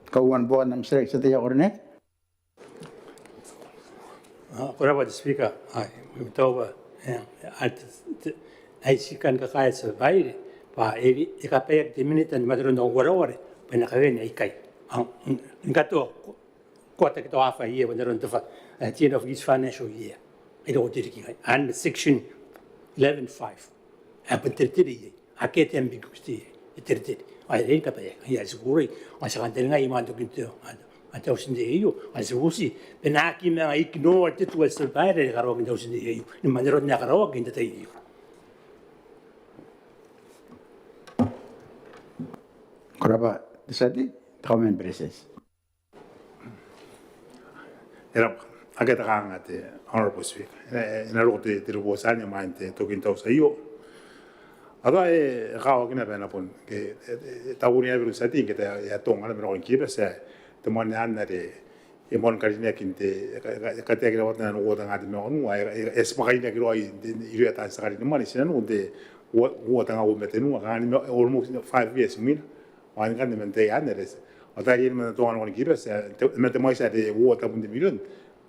Kauoman, bukin am titiraki te tia tei ae karineaki. Ko rabwa te Speaker. Ai tao bwa ai ti kan kakaea te tia babaire bwa e kabaeaki te minita ni mwakuri n au wareware bwa e na kawenea ikai. Ni katoa ko ataaki tao afa iai bwa n aron te fa at the end of each financial year. I roko te riki ikai under section eleven five. Ae bon teretere iai. Akea te ambiguity iai. E teretere. Ao e riai ni kabaeaki. Ai ti kukurei ao ti a kan taringai imwain tokin te auti n te aio ao ti bubuti bwa e na aki manga ignore te tua te tia babaire are karaoaki n te auti n te aio ni manga n aron ae karaoaki n te tai aio. Ko rabwa te tia tei, te Kauoman ni Beretitenti. E rabwa, akea te kanganga te Honourable Speaker. E na roko te ribooti anne imwain te tokin te auti aio. Ao tao e kakawaki naba ae e na bon ke e tauraoi naba iroun te tia tei ngke e atonga naba nakon Kiribati ae te mwane anne are e moan karineaki n te e kateaki rabwatana n uoua tenga tenga ma uoua ae e tibwa karineaki raoi irouia taan tia karine mwane i tinaniku n te uoua tenga uoua ma tenua, kanga ni almost five years imwina. Ao ngkanne man te tai anne are ao tao e riai ni manga atonga nakon Kiribati ae man te mwaiti are uoua tabun te mirion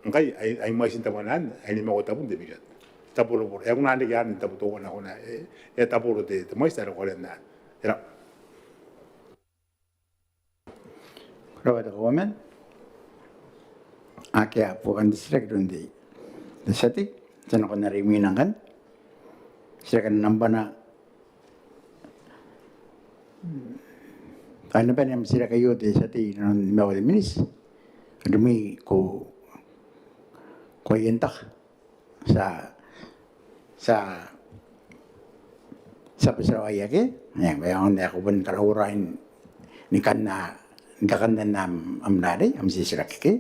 ngkai ai mwaitin te mwane anne ae nimaua tabun te mirion. Taboroboro, e a kona n reke anne n tabo teuana, kona e taboro te mwaiti are ko karineaki anne. E rabwa. Ko rabwa te Kauoman. Akea bukin te titiraki iroun te tia tei. Ti a nakon are imwina ngkanne. Titiraki nambwa naba, ai naba ni am titiraki aio te tia tei inanon nimaua te miniti. Rimwi ko, ko a ientaka. Ti a, ti a, ti a bati raoi ake e a aonga n ae ko bon karaurau ni kanna, ni kakanna am, am rarei, am titiraki ke.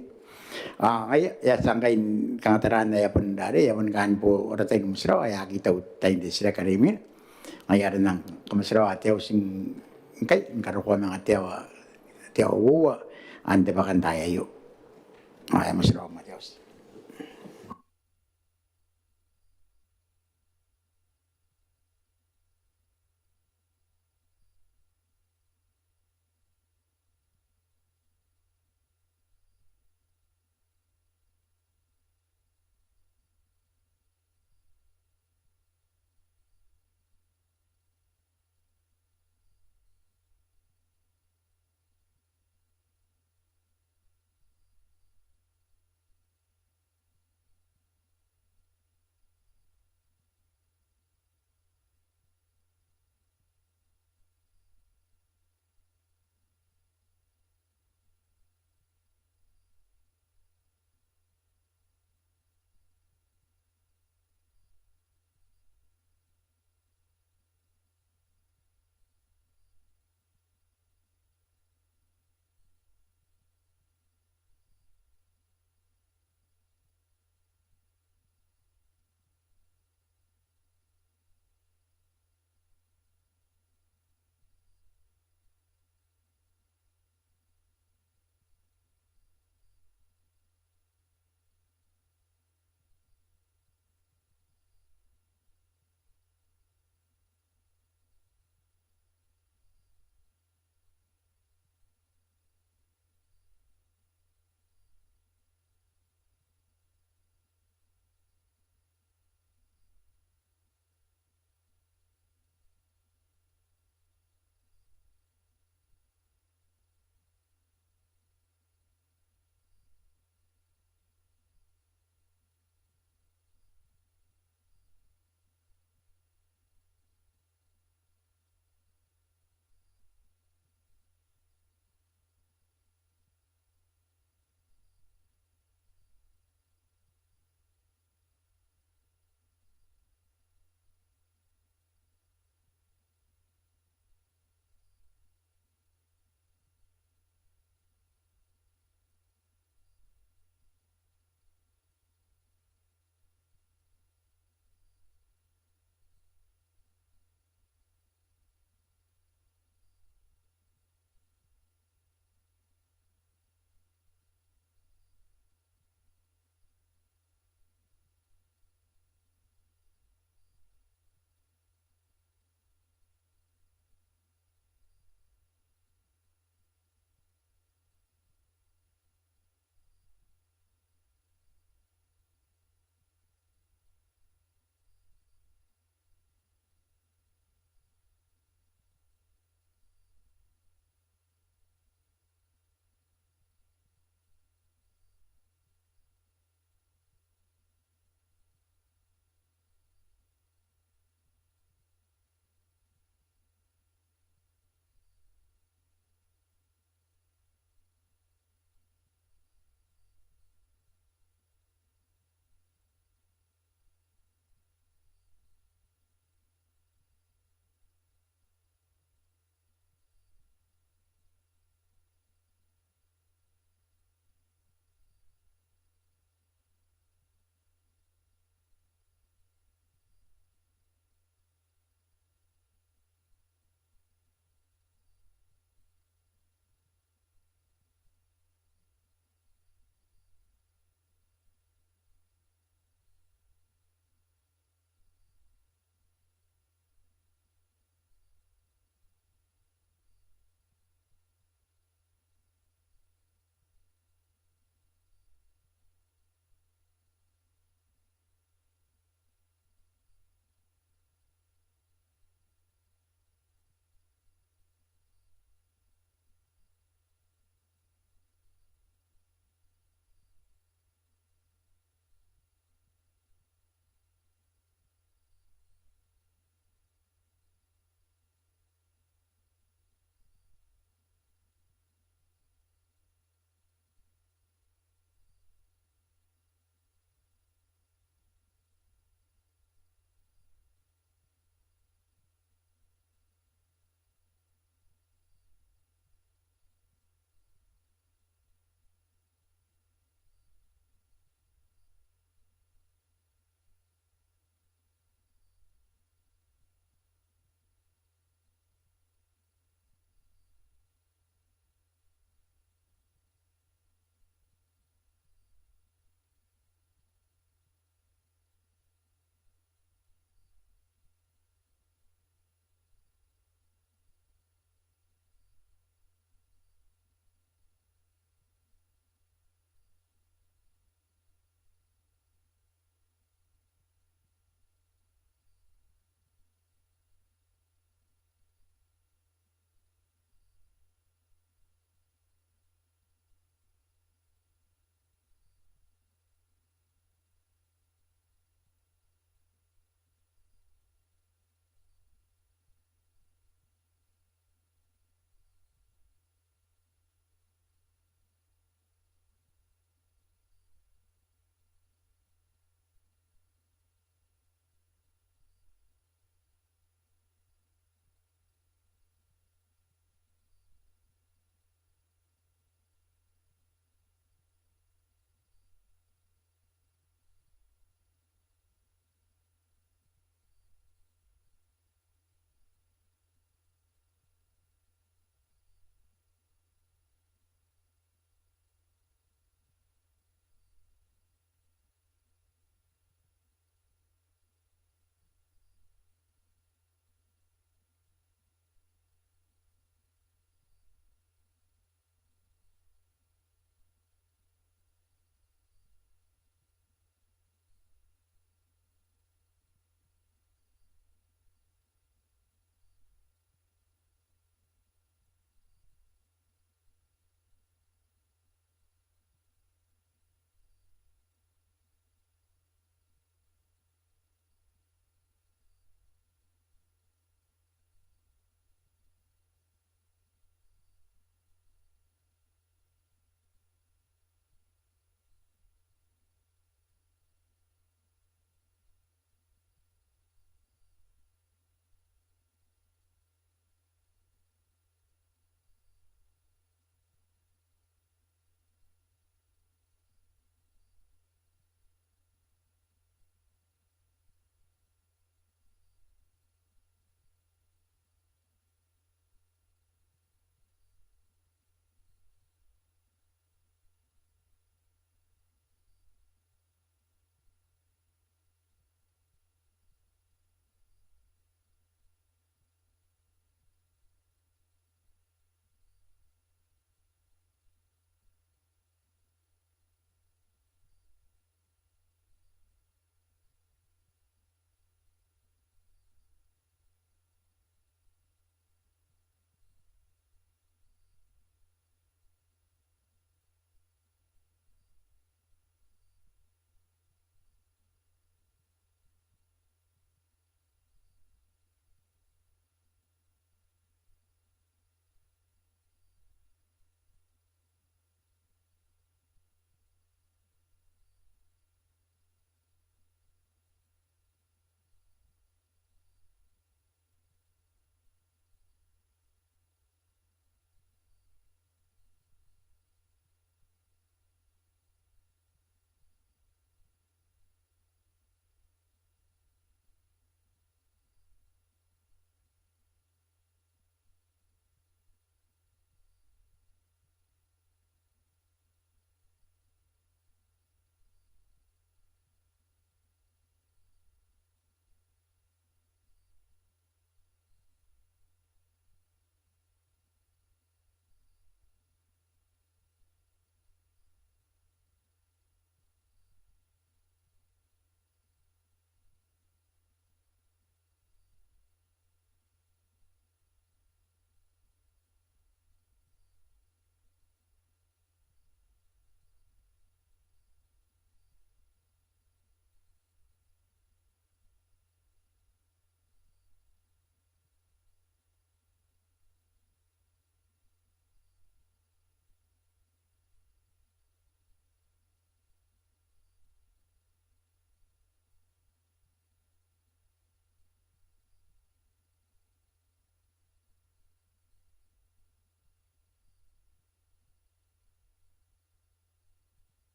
Ao ngaia e a tia ngkai ni kanga taraana e a bon rarei, e a bon kani bo ara tai ni motirawa, e aki tau tain te titiraki are imwina. Ngaia are N nang kamotirawa te auti ngkai ni karokoa manga te aoa, te aoa uoua n te bwakantaai aio. Ao e a motirawa ma te auti.